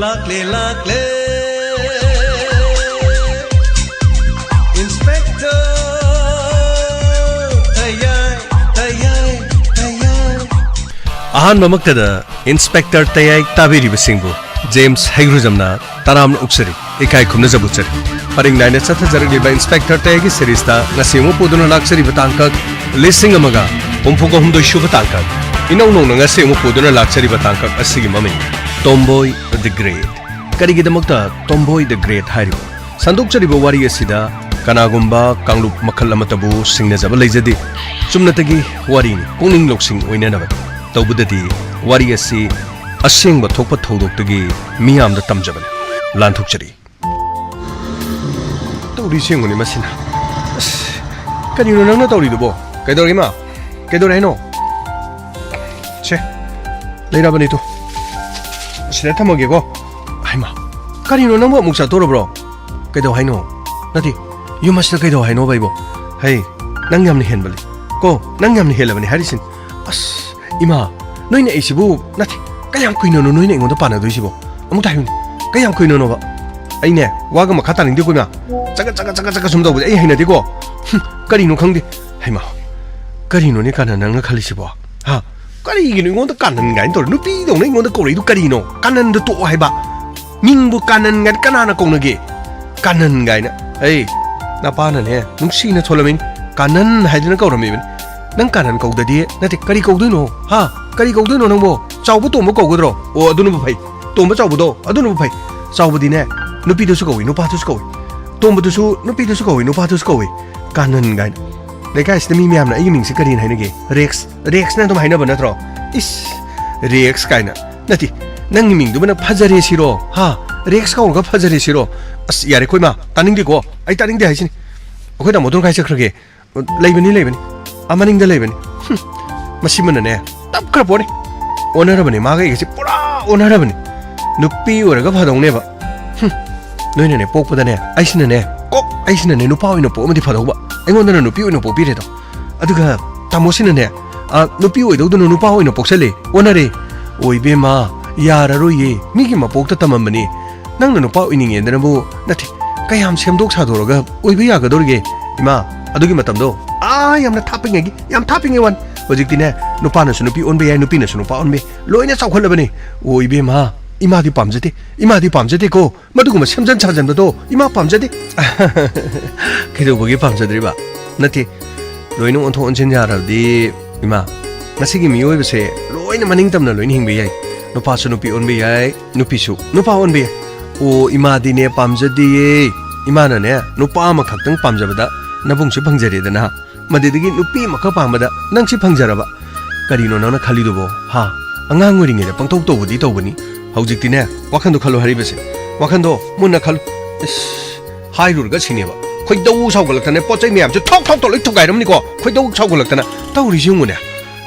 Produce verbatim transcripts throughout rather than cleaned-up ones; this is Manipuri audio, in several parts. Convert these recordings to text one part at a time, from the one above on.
ꯂꯥꯛꯂꯦ, ꯂꯥꯛꯂꯦ, Inspector ꯇꯌꯥꯏ, ꯇꯌꯥꯏ, ꯇꯌꯥꯏ꯫ ꯑꯍꯥꯟꯕꯃꯛꯇꯗ Inspector ꯇꯌꯥꯏ ꯇꯥꯕꯤꯔꯤꯕꯁꯤꯡꯕꯨ ꯖꯦꯝꯁ ꯍꯩꯒ꯭ꯔꯨꯖꯝꯅ ꯇꯔꯥꯝꯅ ꯑꯣꯛꯆꯔꯤ, ꯏꯀꯥꯏ ꯈꯨꯝꯅꯖꯕ ꯎꯠꯆꯔꯤ꯫ ꯄꯔꯤꯡ ꯅꯥꯏꯅ ꯆꯠꯊꯖꯔꯛꯂꯤꯕ Inspector ꯇꯌꯥꯏꯒꯤ series ꯇ ꯉꯁꯤ ꯑꯃꯨꯛ ꯄꯨꯗꯨꯅ ꯂꯥꯛꯆꯔꯤꯕ ꯇꯥꯡꯀꯛ ꯂꯤꯁꯤꯡ ꯑꯃꯒ ꯍꯨꯝꯐꯨꯒ ꯍꯨꯝꯗꯣꯏ ꯁꯨꯕ ꯇꯥꯡꯀꯛ, ꯏꯅꯧ ꯅꯧꯅ ꯉꯁꯤ ꯑꯃꯨꯛ ꯄꯨꯗꯨꯅ ꯂꯥꯛꯆꯔꯤꯕ ꯇꯥꯡꯀꯛ ꯑꯁꯤꯒꯤ ꯃꯃꯤꯡ Tomboy the Great꯫ ꯀꯔꯤꯒꯤꯗꯃꯛꯇ Tomboy the Great ꯍꯥꯏꯔꯤꯕ? ꯁꯟꯗꯣꯛꯆꯔꯤꯕ ꯋꯥꯔꯤ ꯑꯁꯤꯗ ꯀꯅꯥꯒꯨꯝꯕ ꯀꯥꯡꯂꯨꯞ ꯃꯈꯜ ꯑꯃꯠꯇꯕꯨ ꯁꯤꯡꯅꯖꯕ ꯂꯩꯖꯗꯦ꯫ ꯆꯨꯝꯅꯇꯒꯤ ꯋꯥꯔꯤꯅꯤ, ꯄꯨꯛꯅꯤꯡ ꯂꯧꯁꯤꯡ ꯑꯣꯏꯅꯅꯕ꯫ ꯇꯧꯕꯗꯗꯤ ꯋꯥꯔꯤ ꯑꯁꯤ ꯑꯁꯦꯡꯕ ꯊꯣꯛꯄ ꯊꯧꯗꯣꯛꯇꯒꯤ ꯃꯤꯌꯥꯝꯗ ꯇꯝꯖꯕꯅꯤ꯫ ꯂꯥꯟꯊꯣꯛꯆꯔꯤ꯫ ꯇꯧꯔꯤꯁꯦ ꯌꯦꯡꯉꯨꯅꯦ ꯃꯁꯤꯅ꯫ ꯑꯁ, ꯀꯔꯤꯅꯣ ꯅꯪꯅ ꯇꯧꯔꯤꯗꯨꯕꯣ? ꯀꯩꯗꯧꯔꯒꯦ, ꯏꯃꯥ? ꯀꯩꯗꯧꯔꯦ ꯍꯥꯏꯅꯣ? ꯁꯦ, ꯂꯩꯔꯕꯅꯤ ꯇꯨ꯫ ꯁꯤꯗ ꯊꯝꯃꯒꯦꯀꯣ꯫ ꯍꯩꯃꯥ, ꯀꯔꯤꯅꯣ ꯅꯪꯕꯨ ꯑꯃꯨꯛ ꯆꯠꯇꯣꯔꯕ꯭ꯔꯣ? ꯀꯩꯗꯧ ꯍꯥꯏꯅꯣ? ꯅꯠꯇꯦ, ꯌꯨꯝ ꯑꯁꯤꯗ ꯀꯩꯗꯧ ꯍꯥꯏꯅꯣꯕ ꯑꯩꯕꯣ? ꯍꯩ, ꯅꯪ ꯌꯥꯝꯅ ꯍꯦꯟꯕꯅꯤ ꯀꯣ, ꯅꯪ ꯌꯥꯝꯅ ꯍꯦꯜꯂꯕꯅꯤ ꯍꯥꯏꯔꯤꯁꯤꯅꯤ꯫ ꯑꯁ, ꯏꯃꯥ, ꯅꯣꯏꯅ ꯑꯩꯁꯤꯕꯨ, ꯅꯠꯇꯦ, ꯀꯌꯥꯝ ꯀꯨꯏꯅꯅꯣ ꯅꯣꯏꯅ ꯑꯩꯉꯣꯟꯗ ꯄꯥꯟꯅꯗꯣꯏꯁꯤꯕꯣ? ꯑꯃꯨꯛꯇ ꯍꯥꯏꯌꯨꯅꯦ, ꯀꯌꯥꯝ ꯀꯨꯏꯅꯅꯣꯕ? ꯑꯩꯅꯦ, ꯋꯥꯒ ꯃꯈꯥ ꯇꯥꯅꯤꯡꯗꯦꯀꯣ ꯏꯃꯥ꯫ ꯆꯒꯠ, ꯆꯒꯠ, ꯆꯒꯠ, ꯆꯒꯠ ꯁꯨꯝ ꯇꯧꯕꯁꯦ ꯑꯩ ꯍꯩꯅꯗꯦꯀꯣ꯫ ꯍꯨꯝ, ꯀꯔꯤꯅꯣ ꯈꯪꯗꯦ꯫ ꯍꯩꯃꯥ, ꯀꯔꯤꯅꯣꯅꯦ ꯀꯥꯟꯅ ꯅꯪꯅ ꯈꯜꯂꯤꯁꯤꯕꯣ? ꯍꯥ? ꯀꯔꯤꯒꯤꯅꯣ ꯑꯩꯉꯣꯟꯗ ꯀꯥꯟꯅꯟ ꯀꯥꯏꯅ ꯇꯧꯔꯤ? ꯅꯨꯄꯤꯗꯧꯅ ꯑꯩꯉꯣꯟꯗ ꯀꯧꯔꯛꯏꯗꯨ ꯀꯔꯤꯅꯣ? ꯀꯥꯟꯅꯟꯗ ꯇꯣꯛꯑꯣ ꯍꯥꯏꯕ꯫ ꯃꯤꯡꯕꯨ ꯀꯥꯅꯟ ꯀꯥꯏꯅ ꯀꯅꯥꯅ ꯀꯧꯅꯒꯦ? ꯀꯥꯅꯟ ꯀꯥꯏꯅ꯫ ꯑꯩ, ꯅꯄꯥꯅꯅꯦ, ꯅꯨꯡꯁꯤꯅ ꯊꯣꯂꯝꯃꯤꯅꯤ꯫ ꯀꯥꯅꯟ ꯍꯥꯏꯗꯅ ꯀꯧꯔꯝꯃꯤꯕꯅꯤ꯫ ꯅꯪ ꯀꯥꯅꯟ ꯀꯧꯗꯗꯤ, ꯅꯠꯇꯦ, ꯀꯔꯤ ꯀꯧꯗꯣꯏꯅꯣ? ꯍꯥ? ꯀꯔꯤ ꯀꯧꯗꯣꯏꯅꯣ ꯅꯪꯕꯣ? ꯆꯥꯎꯕ ꯇꯣꯝꯕ ꯀꯧꯒꯗ꯭ꯔꯣ? ꯑꯣ, ꯑꯗꯨꯅꯕꯨ ꯐꯩ꯫ ꯇꯣꯝꯕ ꯆꯥꯎꯕꯗꯣ, ꯑꯗꯨꯅꯕꯨ ꯐꯩ꯫ ꯆꯥꯎꯕꯗꯤꯅꯦ, ꯅꯨꯄꯤꯗꯁꯨ ꯀꯧꯏ, ꯅꯨꯄꯥꯗꯁꯨ ꯀꯧꯏ꯫ ꯇꯣꯝꯕꯗꯨꯁꯨ ꯅꯨꯄꯤꯗꯁꯨ ꯀꯧꯏ, ꯅꯨꯄꯥꯗꯁꯨ ꯀꯧꯏ꯫ ꯀꯥꯅꯟ ꯀꯥꯏꯅ꯫ ꯂꯩꯀꯥꯏꯁꯤꯗ ꯃꯤ ꯃꯌꯥꯝꯅ ꯑꯩꯒꯤ ꯃꯤꯡꯁꯦ ꯀꯔꯤꯅ ꯍꯥꯏꯅꯒꯦ? ꯔꯦꯛꯁ꯫ ꯔꯦꯛꯁꯅ ꯑꯗꯨꯝ ꯍꯥꯏꯅꯕ ꯅꯠꯇ꯭ꯔꯣ? ꯏꯁ, ꯔꯦꯛꯁ ꯀꯥꯏꯅ꯫ ꯅꯠꯇꯦ, ꯅꯪꯒꯤ ꯃꯤꯡꯗꯨꯃꯅ ꯐꯖꯔꯦ ꯁꯤꯔꯣ? ꯍꯥ? ꯔꯦꯛꯁ ꯀꯧꯔꯒ ꯐꯖꯔꯦ ꯁꯤꯔꯣ? ꯑꯁ, ꯌꯥꯔꯦꯀꯣ ꯏꯃꯥ, ꯇꯥꯅꯤꯡꯗꯦꯀꯣ꯫ ꯑꯩ ꯇꯥꯅꯤꯡꯗꯦ ꯍꯥꯏꯁꯤꯅꯤ꯫ ꯑꯩꯈꯣꯏ ꯇꯥꯃꯣꯗꯨꯅ ꯀꯥꯏ ꯆꯠꯈ꯭ꯔꯒꯦ? ꯂꯩꯕꯅꯤ, ꯂꯩꯕꯅꯤ꯫ ꯑꯥ, ꯃꯅꯤꯡꯗ ꯂꯩꯕꯅꯤ꯫ ꯍꯨꯝ, ꯃꯁꯤꯃꯅꯅꯦ, ꯇꯞꯈ꯭ꯔ ꯄꯣꯠꯅꯤ꯫ ꯑꯣꯟꯅꯔꯕꯅꯤ, ꯃꯥꯒ ꯑꯩꯒꯁꯤ ꯄꯨꯔꯥ ꯑꯣꯟꯅꯔꯕꯅꯤ꯫ ꯅꯨꯄꯤ ꯑꯣꯏꯔꯒ ꯐꯗꯧꯅꯦꯕ꯫ ꯍꯨꯝ, ꯅꯣꯏꯅꯅꯦ, ꯄꯣꯛꯄꯗꯅꯦ, ꯑꯩꯁꯤꯅꯅꯦ, ꯀꯣꯛ ꯑꯩꯁꯤꯅꯅꯦ, ꯅꯨꯄꯥ ꯑꯣꯏꯅ ꯄꯣꯛꯑꯝꯃꯗꯤ ꯐꯗꯧꯕ꯫ ꯑꯩꯉꯣꯟꯗꯅ ꯅꯨꯄꯤ ꯑꯣꯏꯅ ꯄꯣꯛꯄꯤꯔꯦꯗꯣ꯫ ꯑꯗꯨꯒ ꯇꯥꯃꯣꯁꯤꯅꯅꯦ, ꯑ, ꯅꯨꯄꯤ ꯑꯣꯏꯗꯧꯗꯨꯅ ꯅꯨꯄꯥ ꯑꯣꯏꯅ ꯄꯣꯛꯁꯜꯂꯦ꯫ ꯑꯣꯟꯅꯔꯦ꯫ ꯑꯣꯏꯕꯦꯝꯃ, ꯌꯥꯔꯔꯣꯏꯌꯦ, ꯃꯤꯒꯤ ꯃꯄꯣꯛꯇ ꯇꯝꯃꯝꯕꯅꯤ꯫ ꯅꯪꯅ ꯅꯨꯄꯥ ꯑꯣꯏꯅꯤꯡꯉꯦꯗꯅꯕꯨ ꯅꯠꯇꯦ, ꯀꯌꯥꯝ ꯁꯦꯝꯗꯣꯛ ꯁꯥꯗꯣꯔꯒ ꯑꯣꯏꯕ ꯌꯥꯒꯗꯧꯔꯤꯒꯦ? ꯏꯃꯥ, ꯑꯗꯨꯒꯤ ꯃꯇꯝꯗꯣ ꯑꯥ ꯌꯥꯝꯅ ꯊꯥꯞꯄꯤꯉꯩꯒꯤ, ꯌꯥꯝ ꯊꯥꯞꯄꯤꯉꯩ ꯋꯥꯅꯤ꯫ ꯍꯧꯖꯤꯛꯇꯤꯅꯦ, ꯅꯨꯄꯥꯅꯁꯨ ꯅꯨꯄꯤ ꯑꯣꯟꯕ ꯌꯥꯏ, ꯅꯨꯄꯤꯅꯁꯨ ꯅꯨꯄꯥ ꯑꯣꯟꯕ ꯌꯥꯏ, ꯂꯣꯏꯅ ꯆꯥꯎꯈꯠꯂꯕꯅꯤ꯫ ꯑꯣ ꯏꯕꯦꯝꯃ, ꯏꯃꯥꯗꯤ ꯄꯥꯝꯖꯗꯦ, ꯏꯃꯥꯗꯤ ꯄꯥꯝꯖꯗꯦꯀꯣ꯫ ꯃꯗꯨꯒꯨꯝꯕ ꯁꯦꯝꯖꯟ ꯁꯥꯖꯟꯕꯗꯣ ꯏꯃꯥ ꯄꯥꯝꯖꯗꯦ꯫ ꯀꯩꯗꯧꯕꯒꯤ ꯄꯥꯝꯖꯗ꯭ꯔꯤꯕ? ꯅꯠꯇꯦ, ꯂꯣꯏꯅ ꯑꯣꯟꯊꯣꯛ ꯑꯣꯟꯁꯤꯟ ꯌꯥꯔꯕꯗꯤ, ꯏꯃꯥ, ꯉꯁꯤꯒꯤ ꯃꯤꯑꯣꯏꯕꯁꯦ ꯂꯣꯏꯅ ꯃꯅꯤꯡ ꯇꯝꯅ ꯂꯣꯏꯅ ꯍꯤꯡꯕ ꯌꯥꯏ꯫ ꯅꯨꯄꯥꯁꯨ ꯅꯨꯄꯤ ꯑꯣꯟꯕ ꯌꯥꯏ, ꯅꯨꯄꯤꯁꯨ ꯅꯨꯄꯥ ꯑꯣꯟꯕ ꯌꯥꯏ꯫ ꯑꯣ, ꯏꯃꯥꯗꯤꯅꯦ ꯄꯥꯝꯖꯗꯦꯌꯦ꯫ ꯏꯃꯥꯅꯅꯦ ꯅꯨꯄꯥ ꯑꯃꯈꯛꯇꯪ ꯄꯥꯝꯖꯕꯗ ꯅꯕꯨꯡꯁꯨ ꯐꯪꯖꯔꯦꯗꯅ꯫ ꯃꯗꯨꯗꯒꯤ ꯅꯨꯄꯤ ꯑꯃꯈꯛ ꯄꯥꯝꯕꯗ ꯅꯪꯁꯤ ꯐꯪꯖꯔꯕ꯫ ꯀꯔꯤꯅꯣ ꯅꯪꯅ ꯈꯜꯂꯤꯗꯨꯕꯣ? ꯍꯥ? ꯑꯉꯥꯡ ꯑꯣꯏꯔꯤꯉꯩꯗ ꯄꯪꯇꯧ ꯇꯧꯕꯗꯤ ꯇꯧꯕꯅꯤ꯫ ꯍꯧꯖꯤꯛꯇꯤꯅꯦ, ꯋꯥꯈꯟꯗꯣ ꯈꯜꯂꯣ ꯍꯥꯏꯔꯤꯕꯁꯦ꯫ ꯋꯥꯈꯟꯗꯣ ꯃꯨꯟꯅ ꯈꯜꯂꯨ꯫ ꯏꯁ, ꯍꯥꯏꯔꯨꯔꯒ ꯁꯤꯅꯦꯕ꯫ ꯈꯣꯏꯗꯧ ꯁꯥꯎꯒꯠꯂꯛꯇꯅ ꯄꯣꯠ ꯆꯩ ꯃꯌꯥꯝꯁꯦ ꯊꯣꯛ ꯊꯣꯛ ꯊꯣꯛ ꯂꯣꯏ ꯊꯨꯒꯥꯏꯔꯝꯅꯤꯀꯣ꯫ ꯈꯣꯏꯗꯧ ꯁꯥꯎꯒꯠꯂꯛꯇꯅ ꯇꯧꯔꯤꯁꯤ ꯌꯦꯡꯉꯨꯅꯦ꯫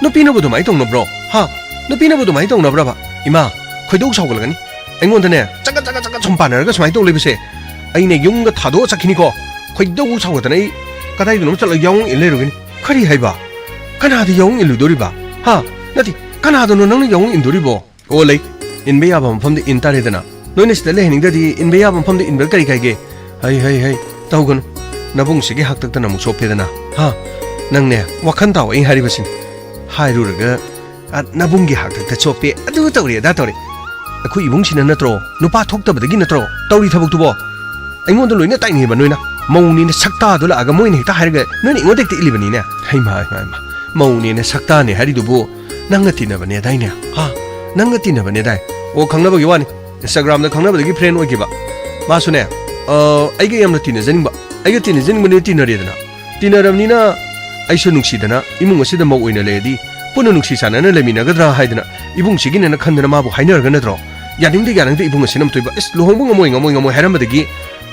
ꯅꯨꯄꯤꯅꯕꯨ ꯑꯗꯨꯃꯥꯏꯅ ꯇꯧꯅꯕ꯭ꯔꯣ? ꯍꯥ? ꯅꯨꯄꯤꯅꯕꯨ ꯑꯗꯨꯃꯥꯏꯅ ꯇꯧꯅꯕ꯭ꯔꯕ? ꯏꯃꯥ, ꯈꯣꯏꯗꯧ ꯁꯥꯎꯒꯠꯂꯛꯀꯅꯤ꯫ ꯑꯩꯉꯣꯟꯗꯅꯦ, ꯆꯒꯠ ꯆꯒꯠ ꯆꯒꯠ ꯁꯨꯝ ꯄꯥꯟꯅꯔꯒ ꯁꯨꯃꯥꯏꯅ ꯇꯧ ꯂꯩꯕꯁꯦ, ꯑꯩꯅ ꯌꯨꯝꯒ ꯊꯥꯗꯣꯛꯑ ꯆꯠꯈꯤꯅꯤꯀꯣ꯫ ꯈꯣꯏꯗꯧ ꯁꯥꯎꯒꯠꯇꯅ ꯑꯩ ꯀꯗꯥꯏꯗꯅꯣꯝ ꯆꯠꯂꯒ ꯌꯥꯎ ꯏꯜ ꯂꯩꯔꯨꯒꯅꯤ꯫ ꯀꯔꯤ ꯍꯥꯏꯕ? ꯀꯅꯥꯗ ꯌꯥꯎ ꯏꯜꯂꯨꯗꯣꯔꯤꯕ? ꯍꯥ? ꯅꯠꯇꯦ, ꯀꯅꯥꯗꯅꯣ ꯅꯪꯅ ꯌꯥꯎ ꯏꯟꯗꯣꯔꯤꯕꯣ? ꯑꯣ, ꯂꯩ꯫ ꯏꯟꯕ ꯌꯥꯕ ꯃꯐꯝꯗ ꯏꯟ ꯇꯥꯔꯦꯗꯅ꯫ ꯅꯣꯏꯅ ꯁꯤꯗ ꯂꯩꯍꯟꯅꯤꯡꯗ꯭ꯔꯗꯤ ꯏꯟꯕ ꯌꯥꯕ ꯃꯐꯝꯗ ꯏꯟꯕ ꯀꯔꯤ ꯀꯥꯏꯒꯦ? ꯍꯩ, ꯍꯩ, ꯍꯩ, ꯇꯧꯒꯅꯨ꯫ ꯅꯕꯨꯡꯁꯤꯒꯤ ꯍꯥꯛꯇꯛꯇꯅ ꯑꯃꯨꯛ ꯆꯣꯞꯄꯦꯗꯅ꯫ ꯍꯥ? ꯅꯪꯅꯦ, ꯋꯥꯈꯜ ꯇꯥꯎ ꯑꯩ ꯍꯥꯏꯔꯤꯕꯁꯤꯅꯤ꯫ ꯍꯥꯏꯔꯨꯔꯒ, "ꯑ, ꯅꯕꯨꯡꯒꯤ ꯍꯥꯛꯇꯛꯇ ꯆꯣꯞꯄꯦ, ꯑꯗꯨ ꯇꯧꯔꯦ, ꯑꯗꯥ ꯇꯧꯔꯦ"꯫ ꯑꯩꯈꯣꯏ ꯏꯕꯨꯡꯁꯤꯅ ꯅꯠꯇ꯭ꯔꯣ? ꯅꯨꯄꯥ ꯊꯣꯛꯇꯕꯗꯒꯤ ꯅꯠꯇ꯭ꯔꯣ ꯇꯧꯔꯤ ꯊꯕꯛꯇꯨꯕꯣ? ꯑꯩꯉꯣꯟꯗ ꯂꯣꯏꯅ ꯇꯥꯏꯅꯩꯕ ꯅꯣꯏꯅ꯫ ꯃꯧꯅꯦꯅ ꯁꯛꯇꯥꯗꯣ ꯂꯥꯛꯑꯒ ꯃꯣꯏꯅ ꯍꯦꯛꯇ ꯍꯥꯏꯔꯒ ꯅꯣꯏꯅ ꯑꯩꯉꯣꯟꯗ ꯍꯦꯛꯇ ꯏꯜꯂꯤꯕꯅꯤꯅꯦ꯫ ꯍꯩꯃꯥ, ꯍꯩꯃꯥ, ꯍꯩꯃꯥ꯫ ꯃꯧꯅꯦꯅ ꯁꯛꯇꯥꯅꯦ ꯍꯥꯏꯔꯤꯗꯨꯕꯨ ꯅꯪꯒ ꯇꯤꯟꯅꯕꯅꯦꯗꯥꯏꯅꯦ? ꯍꯥ? ꯅꯪꯒ ꯇꯤꯟꯅꯕꯅꯦꯗꯥꯏ? ꯑꯣ, ꯈꯪꯅꯕꯒꯤ ꯋꯥꯅꯤ꯫ Instagram-ꯗ ꯈꯪꯅꯕꯗꯒꯤ friend ꯑꯣꯏꯈꯤꯕ꯫ ꯃꯥꯁꯨꯅꯦ, ꯑ, ꯑꯩꯒ ꯌꯥꯝꯅ ꯇꯤꯟꯅꯖꯅꯤꯡꯕ꯫ ꯑꯩꯒ ꯇꯤꯟꯅꯖꯅꯤꯡꯕꯅꯤꯅ ꯇꯤꯟꯅꯔꯦꯗꯅ꯫ ꯇꯤꯟꯅꯔꯕꯅꯤꯅ ꯑꯩꯁꯨ ꯅꯨꯡꯁꯤꯗꯅ ꯏꯃꯨꯡ ꯑꯁꯤꯗ ꯃꯧ ꯑꯣꯏꯅ ꯂꯩꯔꯗꯤ ꯄꯨꯟꯅ ꯅꯨꯡꯁꯤ ꯆꯥꯟꯅꯅ ꯂꯩꯃꯤꯟꯅꯒꯗ꯭ꯔꯥ ꯍꯥꯏꯗꯅ ꯏꯕꯨꯡꯁꯤꯒꯤꯅꯦꯅ ꯈꯟꯗꯅ ꯃꯥꯕꯨ ꯍꯥꯏꯅꯔꯒ ꯅꯠꯇ꯭ꯔꯣ? ꯌꯥꯅꯤꯡꯗꯦ, ꯌꯥꯅꯤꯡꯗꯦ ꯏꯕꯨꯡ ꯑꯁꯤꯅ ꯑꯃ ꯇꯧꯏꯕ꯫ ꯏꯁ, ꯂꯨꯍꯣꯡꯕ ꯉꯝꯃꯣꯏ, ꯉꯝꯃꯣꯏ, ꯉꯝꯃꯣꯏ ꯍꯥꯏꯔꯝꯕꯗꯒꯤ,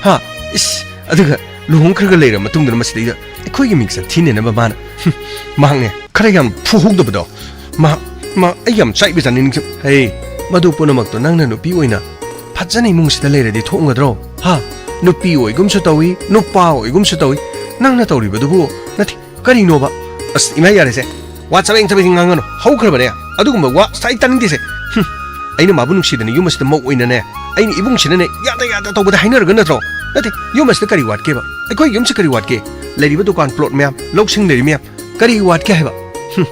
ꯍꯥ? ꯏꯁ, ꯑꯗꯨꯒ ꯂꯨꯍꯣꯡꯈ꯭ꯔꯒ ꯂꯩꯔ ꯃꯇꯨꯡꯗꯅ ꯃꯁꯤꯗꯩꯗ ꯑꯩꯈꯣꯏꯒꯤ ꯃꯤꯡꯆꯠ ꯊꯤꯅꯅꯕ ꯃꯥꯅ꯫ ꯍꯨꯝ, ꯃꯍꯥꯛꯅꯦ ꯈꯔ ꯌꯥꯝ ꯐꯨꯍꯧꯗꯕꯗꯣ꯫ ꯃꯍꯥꯛ, ꯃꯥ, ꯑꯩ ꯌꯥꯝ ꯆꯥꯛꯏꯕ ꯖꯥꯠꯅꯤ ꯅꯤꯡꯁꯤꯡ-, ꯍꯦ, ꯃꯗꯨ ꯄꯨꯝꯅꯃꯛꯇꯣ ꯅꯪꯅ ꯅꯨꯄꯤ ꯑꯣꯏꯅ ꯐꯖꯅ ꯏꯃꯨꯡꯁꯤꯗ ꯂꯩꯔꯗꯤ ꯊꯣꯛꯑꯝꯒꯗ꯭ꯔꯣ? ꯍꯥ? ꯅꯨꯄꯤ ꯑꯣꯏꯒꯨꯝꯁꯨ ꯇꯧꯏ, ꯅꯨꯄꯥ ꯑꯣꯏꯒꯨꯝꯁꯨ ꯇꯧꯏ꯫ ꯅꯪꯅ ꯇꯧꯔꯤꯕꯗꯨꯕꯨ, ꯅꯠꯇꯦ, ꯀꯔꯤꯅꯣꯕ? ꯑꯁ, ꯏꯃꯥ, ꯌꯥꯔꯦꯁꯦ꯫ ꯋꯥ ꯆꯕꯦꯡ ꯆꯕꯦꯡ ꯉꯥꯡꯒꯅꯨ꯫ ꯍꯧꯈ꯭ꯔꯕꯅꯦ꯫ ꯑꯗꯨꯒꯨꯝꯕ ꯋꯥ ꯑꯁ ꯑꯩ ꯇꯥꯅꯤꯡꯗꯦꯁꯦ꯫ ꯍꯨꯝ꯫ ꯑꯩꯅ ꯃꯥꯕꯨ ꯅꯨꯡꯁꯤꯗꯅ ꯌꯨꯝ ꯑꯁꯤꯗ ꯃꯧ ꯑꯣꯏꯅꯅꯦ, ꯑꯩꯅ ꯏꯕꯨꯡꯁꯤꯅꯅꯦ ꯌꯥꯗ ꯌꯥꯗ ꯇꯧꯕꯗ ꯍꯥꯏꯅꯔꯒ ꯅꯠꯇ꯭ꯔꯣ? ꯅꯠꯇꯦ, ꯌꯨꯝ ꯑꯁꯤꯗ ꯀꯔꯤ ꯋꯥꯠꯀꯦꯕ? ꯑꯩꯈꯣꯏ ꯌꯨꯝꯁꯤ ꯀꯔꯤ ꯋꯥꯠꯀꯦ? ꯂꯩꯔꯤꯕ ꯗꯨꯀꯥꯟ ꯄ꯭ꯂꯣꯠ ꯃꯌꯥꯝ, ꯂꯧꯁꯤꯡ ꯂꯩꯔꯤ ꯃꯌꯥꯝ, ꯀꯔꯤ ꯋꯥꯠꯀꯦ ꯍꯥꯏꯕ? ꯍꯨꯝ,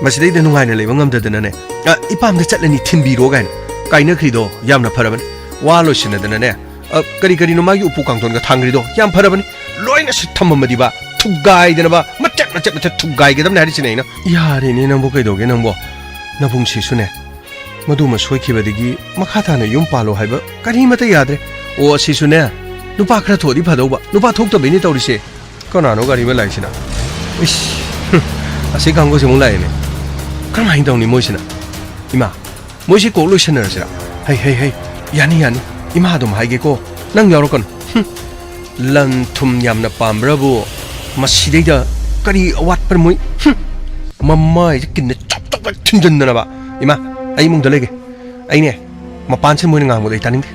ꯃꯁꯤꯗꯩꯗ ꯅꯨꯡꯉꯥꯏꯅ ꯂꯩꯕ ꯉꯝꯗꯗꯅꯅꯦ, "ꯑ, ꯏꯄꯥꯝꯗ ꯆꯠꯂꯅꯤ, ꯊꯤꯟꯕꯤꯔꯣ" ꯀꯥꯏꯅ ꯀꯥꯏꯅꯈ꯭ꯔꯤꯗꯣ ꯌꯥꯝꯅ ꯐꯔꯕꯅꯤ꯫ ꯋꯥ ꯂꯣꯏꯁꯤꯟꯅꯗꯅꯅꯦ, ꯑ, ꯀꯔꯤ ꯀꯔꯤꯅꯣ ꯃꯥꯒꯤ ꯎꯄꯨ ꯀꯥꯡꯊꯣꯟꯒ ꯊꯥꯡꯈ꯭ꯔꯤꯗꯣ ꯌꯥꯝ ꯐꯔꯕꯅꯤ꯫ ꯂꯣꯏꯅ ꯁꯤꯠ ꯊꯝꯃꯝꯃꯗꯤꯕ ꯊꯨꯒꯥꯏꯗꯅꯕ ꯃꯆꯦꯠ ꯃꯆꯦꯠ ꯃꯆꯦꯠ ꯊꯨꯒꯥꯏꯒꯗꯕꯅꯦ ꯍꯥꯏꯔꯤꯁꯤꯅꯦ ꯑꯩꯅ꯫ ꯌꯥꯔꯦꯅꯦ ꯅꯪꯕꯨ, ꯀꯩꯗꯧꯒꯦ ꯅꯪꯕꯣ? ꯅꯕꯨꯡꯁꯤꯁꯨꯅꯦ, ꯃꯗꯨꯃ ꯁꯣꯏꯈꯤꯕꯗꯒꯤ ꯃꯈꯥ ꯇꯥꯅ ꯌꯨꯝ ꯄꯥꯜꯂꯣ ꯍꯥꯏꯕ ꯀꯔꯤꯃꯠꯇ ꯌꯥꯗ꯭ꯔꯦ꯫ ꯑꯣ, ꯑꯁꯤꯁꯨꯅꯦ, ꯅꯨꯄꯥ ꯈꯔ ꯊꯣꯛꯑꯗꯤ ꯐꯗꯧꯕ, ꯅꯨꯄꯥ ꯊꯣꯛꯇꯕꯩꯅꯦ ꯇꯧꯔꯤꯁꯦ꯫ ꯀꯅꯥꯅꯣ ꯒꯥꯔꯤ ꯑꯃ ꯂꯥꯛꯏꯁꯤꯅ? ꯏꯁ, ꯍꯨꯝ, ꯑꯁꯤ ꯀꯥꯡꯕꯨꯁꯤ ꯑꯃꯨꯛ ꯂꯥꯛꯑꯦꯅꯦ꯫ ꯀꯔꯝꯍꯥꯏꯅ ꯇꯧꯅꯤ ꯃꯣꯏꯁꯤꯅ? ꯏꯃꯥ, ꯃꯣꯏꯁꯤ ꯀꯣꯛ ꯂꯣꯏꯁꯟꯅꯔꯁꯤꯔꯥ? ꯍꯩ, ꯍꯩ, ꯍꯩ, ꯌꯥꯅꯤ, ꯌꯥꯅꯤ꯫ ꯏꯃꯥ ꯑꯗꯨꯝ ꯍꯥꯏꯒꯦꯀꯣ, ꯅꯪ ꯌꯥꯎꯔꯛꯀꯅꯨ꯫ ꯍꯨꯝ, ꯂꯟ ꯊꯨꯝ ꯌꯥꯝꯅ ꯄꯥꯝꯕ꯭ꯔꯕꯨ? ꯃꯁꯤꯗꯩꯗ ꯀꯔꯤ ꯑꯋꯥꯠꯄ ꯃꯣꯏ? ꯍꯨꯝ, ꯃꯃꯥꯏꯁꯦ ꯀꯤꯟꯅ ꯆꯞ ꯆꯞ ꯊꯤꯟꯖꯟꯗꯅꯕ꯫ ꯏꯃꯥ, ꯑꯩ ꯏꯃꯨꯡꯗ ꯂꯩꯒꯦ꯫ ꯑꯩꯅꯦ, ꯃꯄꯥꯟꯁꯤ ꯃꯣꯏꯅ ꯉꯥꯡꯕꯗꯣ ꯑꯩ ꯇꯥꯅꯤꯡꯗꯦ꯫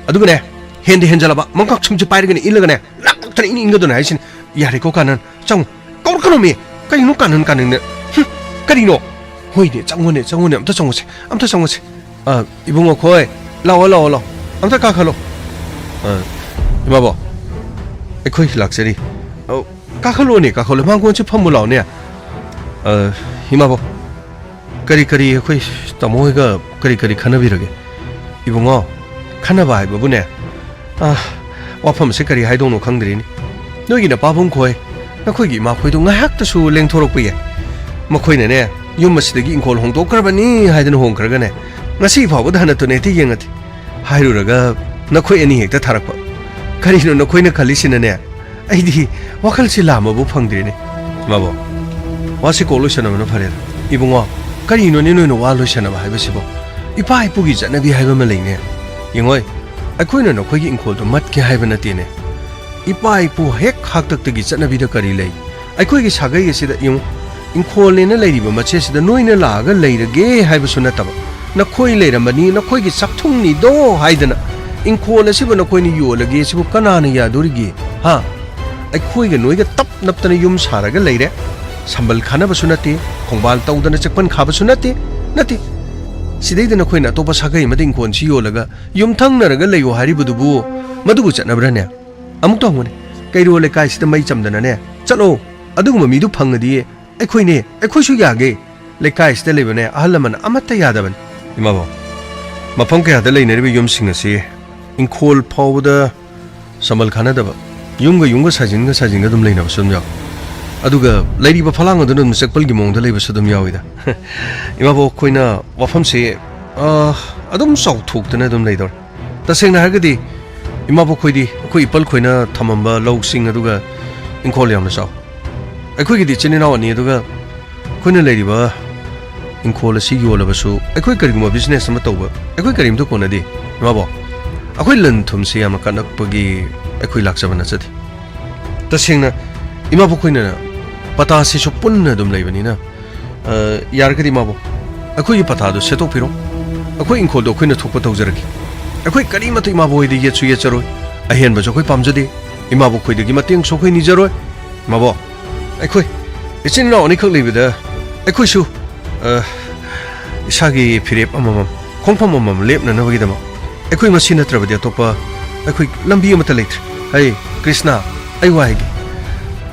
ꯑꯗꯨꯒꯅꯦ, ꯍꯦꯟꯗ ꯍꯦꯟꯖꯜꯂꯕ, ꯃꯀꯛ ꯁꯨꯝꯁꯦ ꯄꯥꯏꯔꯒꯅꯦ ꯏꯜꯂꯒꯅꯦ, ꯂꯥꯛ ꯂꯥꯛꯇꯅ ꯏꯟ ꯏꯟꯒꯗꯣꯏꯅꯦ ꯍꯥꯏꯁꯤꯅꯤ꯫ ꯌꯥꯔꯦꯀꯣ, ꯀꯥꯅꯟ, ꯆꯪꯉꯨ꯫ ꯀꯧꯔꯛꯀꯅꯣꯃꯤ꯫ ꯀꯩꯅꯣ ꯀꯥꯅꯟ ꯀꯥꯅꯟꯅ? ꯍꯨꯝ, ꯀꯔꯤꯅꯣ? ꯍꯣꯏꯅꯦ, ꯆꯪꯉꯨꯅꯦ, ꯆꯪꯉꯨꯅꯦ, ꯑꯝꯇ ꯆꯪꯉꯨꯁꯦ, ꯑꯝꯇ ꯆꯪꯉꯨꯁꯦ꯫ ꯑ, ꯏꯕꯨꯡꯉꯣ ꯈꯣꯏ, ꯂꯥꯛꯑꯣ, ꯂꯥꯛꯑꯣ, ꯂꯥꯛꯑꯣ꯫ ꯑꯝꯇ ꯀꯥꯈꯠꯂꯣ꯫ ꯑ, ꯏꯃꯥꯕꯣ, ꯑꯩꯈꯣꯏ ꯂꯥꯛꯆꯔꯤ꯫ ꯑ, ꯀꯥꯈꯠꯂꯣꯅꯦ, ꯀꯥꯈꯠꯂꯣ꯫ ꯃꯥꯡꯒꯣꯟꯁꯦ ꯐꯝꯃꯨ ꯂꯥꯛꯑꯣꯅꯦ꯫ ꯑ, ꯏꯃꯥꯕꯣ, ꯀꯔꯤ ꯀꯔꯤ ꯑꯩꯈꯣꯏ ꯇꯥꯃꯣ ꯍꯣꯏꯒ ꯀꯔꯤ ꯀꯔꯤ ꯈꯟꯅꯕꯤꯔꯒꯦ? ꯏꯕꯨꯡꯉꯣ, ꯈꯟꯅꯕ ꯍꯥꯏꯕꯕꯨꯅꯦ, ꯑꯥ, ꯋꯥꯐꯝꯁꯦ ꯀꯔꯤ ꯍꯥꯏꯗꯧꯅꯣ ꯈꯪꯗ꯭ꯔꯤꯅꯤ꯫ ꯅꯣꯏꯒꯤ ꯅꯄꯥꯕꯨꯡ ꯈꯣꯏ, ꯅꯈꯣꯏꯒꯤ ꯏꯃꯥꯈꯣꯏꯗꯣ ꯉꯥꯏꯍꯥꯛꯇꯁꯨ ꯂꯦꯡꯊꯣꯔꯛꯄ ꯌꯥꯏ꯫ ꯃꯈꯣꯏꯅꯅꯦ, ꯌꯨꯝ ꯑꯁꯤꯗꯒꯤ ꯏꯪꯈꯣꯜ ꯍꯣꯡꯗꯣꯛꯈ꯭ꯔꯕꯅꯤ ꯍꯥꯏꯗꯅ ꯍꯣꯡꯈ꯭ꯔꯒꯅꯦ, ꯉꯁꯤ ꯐꯥꯎꯕꯗ ꯍꯟꯅ ꯇꯨꯅꯦꯠꯇꯤ ꯌꯦꯡꯉꯗꯦ ꯍꯥꯏꯔꯨꯔꯒ ꯅꯈꯣꯏ ꯑꯅꯤ ꯍꯦꯛꯇ ꯊꯥꯔꯛꯄ꯫ ꯀꯔꯤꯅꯣ ꯅꯈꯣꯏꯅ ꯈꯜꯂꯤꯁꯤꯅꯅꯦ? ꯑꯩꯗꯤ ꯋꯥꯈꯜꯁꯤ ꯂꯥꯝꯕꯕꯨ ꯐꯪꯗ꯭ꯔꯦꯅꯦ꯫ ꯃꯥꯕꯣ, ꯋꯥꯁꯤ ꯀꯣꯛ ꯂꯣꯏꯁꯟꯅꯕꯅ ꯐꯔꯦꯗ꯫ ꯏꯕꯨꯡꯉꯣ, ꯀꯔꯤꯅꯣꯅꯦ ꯅꯣꯏꯅ ꯋꯥ ꯂꯣꯏꯁꯟꯅꯕ ꯍꯥꯏꯕꯁꯤꯕꯣ? ꯏꯄꯥ ꯏꯄꯨꯒꯤ ꯆꯠꯅꯕꯤ ꯍꯥꯏꯕ ꯑꯃ ꯂꯩꯅꯦ꯫ ꯌꯦꯡꯉꯣꯏ, ꯑꯩꯈꯣꯏꯅ ꯅꯈꯣꯏꯒꯤ ꯏꯪꯈꯣꯜꯗꯣ ꯃꯠꯀꯦ ꯍꯥꯏꯕ ꯅꯠꯇꯦꯅꯦ꯫ ꯏꯄꯥ ꯏꯄꯨ ꯍꯦꯛ ꯍꯥꯛꯇꯛꯇꯒꯤ ꯆꯠꯅꯕꯤꯗ ꯀꯔꯤ ꯂꯩ? ꯑꯩꯈꯣꯏꯒꯤ ꯁꯥꯒꯩ ꯑꯁꯤꯗ ꯌꯦꯡꯉꯨ, ꯏꯪꯈꯣꯜꯅꯦꯅ ꯂꯩꯔꯤꯕ ꯃꯆꯦꯠꯁꯤꯗ ꯅꯣꯏꯅ ꯂꯥꯛꯑꯒ ꯂꯩꯔꯒꯦ ꯍꯥꯏꯕꯁꯨ ꯅꯠꯇꯕ, ꯅꯈꯣꯏ ꯂꯩꯔꯝꯕꯅꯤ, ꯅꯈꯣꯏꯒꯤ ꯆꯥꯛꯊꯨꯡꯅꯤꯗꯣ ꯍꯥꯏꯗꯅ ꯏꯪꯈꯣꯜ ꯑꯁꯤꯕꯨ ꯅꯈꯣꯏꯅ ꯌꯣꯜꯂꯒꯦ ꯁꯤꯕꯨ ꯀꯅꯥꯅ ꯌꯥꯗꯣꯔꯤꯒꯦ? ꯍꯥ? ꯑꯩꯈꯣꯏꯒ ꯅꯣꯏꯒ ꯇꯞ ꯅꯞꯇꯅ ꯌꯨꯝ ꯁꯥꯔꯒ ꯂꯩꯔꯦ꯫ ꯁꯝꯕꯜ ꯈꯥꯅꯕꯁꯨ ꯅꯠꯇꯦ, ꯈꯣꯡꯕꯥꯜ ꯇꯧꯗꯅ ꯆꯦꯛꯄꯟ ꯈꯥꯕꯁꯨ ꯅꯠꯇꯦ, ꯅꯠꯇꯦ꯫ ꯁꯤꯗꯩꯗ ꯅꯈꯣꯏꯅ ꯑꯇꯣꯞꯄ ꯁꯥꯒꯩ ꯑꯃꯗ ꯏꯪꯈꯣꯜꯁꯤ ꯌꯣꯜꯂꯒ ꯌꯨꯝꯊꯪꯅꯔꯒ ꯂꯩꯌꯣ ꯍꯥꯏꯔꯤꯕꯗꯨꯕꯨ ꯃꯗꯨꯕꯨ ꯆꯠꯅꯕ꯭ꯔꯥꯅꯦ? ꯑꯃꯨꯛꯇ ꯍꯪꯉꯨꯅꯦ, ꯀꯩꯔꯣꯜ ꯂꯩꯀꯥꯏꯁꯤꯗ ꯃꯩ ꯆꯝꯗꯅꯅꯦ, ꯆꯠꯂꯣ, ꯑꯗꯨꯒꯨꯝꯕ ꯃꯤꯗꯨ ꯐꯪꯉꯗꯤ ꯑꯩꯈꯣꯏꯅꯦ, ꯑꯩꯈꯣꯏꯁꯨ ꯌꯥꯒꯦ꯫ ꯂꯩꯀꯥꯏꯁꯤꯗ ꯂꯩꯕꯅꯦ ꯑꯍꯜ ꯂꯃꯟ ꯑꯃꯠꯇ ꯌꯥꯗꯕꯅꯤ꯫ ꯏꯃꯥꯕꯣ, ꯃꯐꯝ ꯀꯌꯥꯗ ꯂꯩꯅꯔꯤꯕ ꯌꯨꯝꯁꯤꯡ ꯑꯁꯤ ꯏꯪꯈꯣꯜ ꯐꯥꯎꯕꯗ ꯁꯃꯜ ꯈꯥꯅꯗꯕ, ꯌꯨꯝꯒ ꯌꯨꯝꯒ ꯁꯥꯖꯤꯟꯒ ꯁꯥꯖꯤꯟꯒ ꯑꯗꯨꯝ ꯂꯩꯅꯕꯁꯨ ꯑꯗꯨꯝ ꯌꯥꯎꯏ꯫ ꯑꯗꯨꯒ ꯂꯩꯔꯤꯕ ꯐꯂꯥꯡ ꯑꯗꯨꯅ ꯑꯗꯨꯝ ꯆꯦꯛꯄꯜꯒꯤ ꯃꯑꯣꯡꯗ ꯂꯩꯕꯁꯨ ꯑꯗꯨꯝ ꯌꯥꯎꯏꯗ꯫ ꯏꯃꯥꯕꯣ, ꯑꯩꯈꯣꯏꯅ ꯋꯥꯐꯝꯁꯤ, ꯑ, ꯑꯗꯨꯝ ꯆꯥꯎꯊꯣꯛꯇꯅ ꯑꯗꯨꯝ ꯂꯩꯗꯧꯔꯦ꯫ ꯇꯁꯦꯡꯅ ꯍꯥꯏꯔꯒꯗꯤ ꯏꯃꯥꯕꯣꯛ ꯈꯣꯏꯗꯤ ꯑꯩꯈꯣꯏ ꯏꯄꯜ ꯈꯣꯏꯅ ꯊꯝꯃꯝꯕ ꯂꯧꯁꯤꯡ ꯑꯗꯨꯒ ꯏꯪꯈꯣꯜ ꯌꯥꯝꯅ ꯆꯥꯎ꯫ ꯑꯩꯈꯣꯏꯒꯤꯗꯤ ꯏꯆꯤꯟ ꯏꯅꯥꯎ ꯑꯅꯤ, ꯑꯗꯨꯒ ꯑꯩꯈꯣꯏꯅ ꯂꯩꯔꯤꯕ ꯏꯪꯈꯣꯜ ꯑꯁꯤ ꯌꯣꯜꯂꯕꯁꯨ ꯑꯩꯈꯣꯏ ꯀꯔꯤꯒꯨꯝꯕ business ꯑꯃ ꯇꯧꯕ, ꯑꯩꯈꯣꯏ ꯀꯔꯤꯝꯇ ꯀꯣꯟꯅꯗꯦ꯫ ꯏꯃꯥꯕꯣꯛ, ꯑꯩꯈꯣꯏ ꯂꯟ ꯊꯨꯝꯁꯤ ꯌꯥꯝꯅ ꯀꯠꯅꯛꯄꯒꯤ ꯑꯩꯈꯣꯏ ꯂꯥꯛꯆꯕ ꯅꯠꯆꯗꯦ꯫ ꯇꯁꯦꯡꯅ ꯏꯃꯥꯕꯣꯛ ꯈꯣꯏꯅ ꯄꯇꯥꯁꯤꯁꯨ ꯄꯨꯟꯅ ꯑꯗꯨꯝ ꯂꯩꯕꯅꯤꯅ, ꯑ, ꯌꯥꯔꯒꯗꯤ ꯏꯃꯥꯕꯣꯛ, ꯑꯩꯈꯣꯏꯒꯤ ꯄꯇꯥꯗꯨ ꯁꯦꯠꯇꯣꯛꯄꯤꯔꯣ꯫ ꯑꯩꯈꯣꯏ ꯏꯪꯈꯣꯜꯗꯣ ꯑꯩꯈꯣꯏꯅ ꯊꯣꯛꯄ ꯇꯧꯖꯔꯒꯦ꯫ ꯑꯩꯈꯣꯏ ꯀꯔꯤꯃꯠꯇ ꯏꯃꯥꯕꯣꯛ ꯍꯣꯏꯗ ꯌꯦꯠꯁꯨ ꯌꯦꯠꯆꯔꯣꯏ, ꯑꯍꯦꯟꯕꯁꯨ ꯑꯩꯈꯣꯏ ꯄꯥꯝꯖꯗꯦ꯫ ꯏꯃꯥꯕꯣꯛ ꯈꯣꯏꯗꯒꯤ ꯃꯇꯦꯡꯁꯨ ꯑꯩꯈꯣꯏ ꯅꯤꯖꯔꯣꯏ꯫ ꯏꯃꯥꯕꯣꯛ, ꯑꯩꯈꯣꯏ ꯏꯆꯤꯟ ꯏꯅꯥꯎ ꯑꯅꯤꯈꯛ ꯂꯩꯕꯗ ꯑꯩꯈꯣꯏꯁꯨ, ꯑ, ꯏꯁꯥꯒꯤ ꯐꯤꯔꯦꯞ ꯑꯃꯃꯝ, ꯈꯣꯡꯐꯝ ꯑꯃꯃꯝ ꯂꯦꯞꯅꯅꯕꯒꯤꯗꯃꯛ ꯑꯩꯈꯣꯏ ꯃꯁꯤ ꯅꯠꯇ꯭ꯔꯕꯗꯤ ꯑꯇꯣꯞꯄ ꯑꯩꯈꯣꯏ ꯂꯝꯕꯤ ꯑꯃꯠꯇ ꯂꯩꯇ꯭ꯔꯦ꯫ ꯍꯩ ꯀ꯭ꯔꯤꯁꯅ, ꯑꯩ ꯋꯥ ꯍꯥꯏꯒꯦ꯫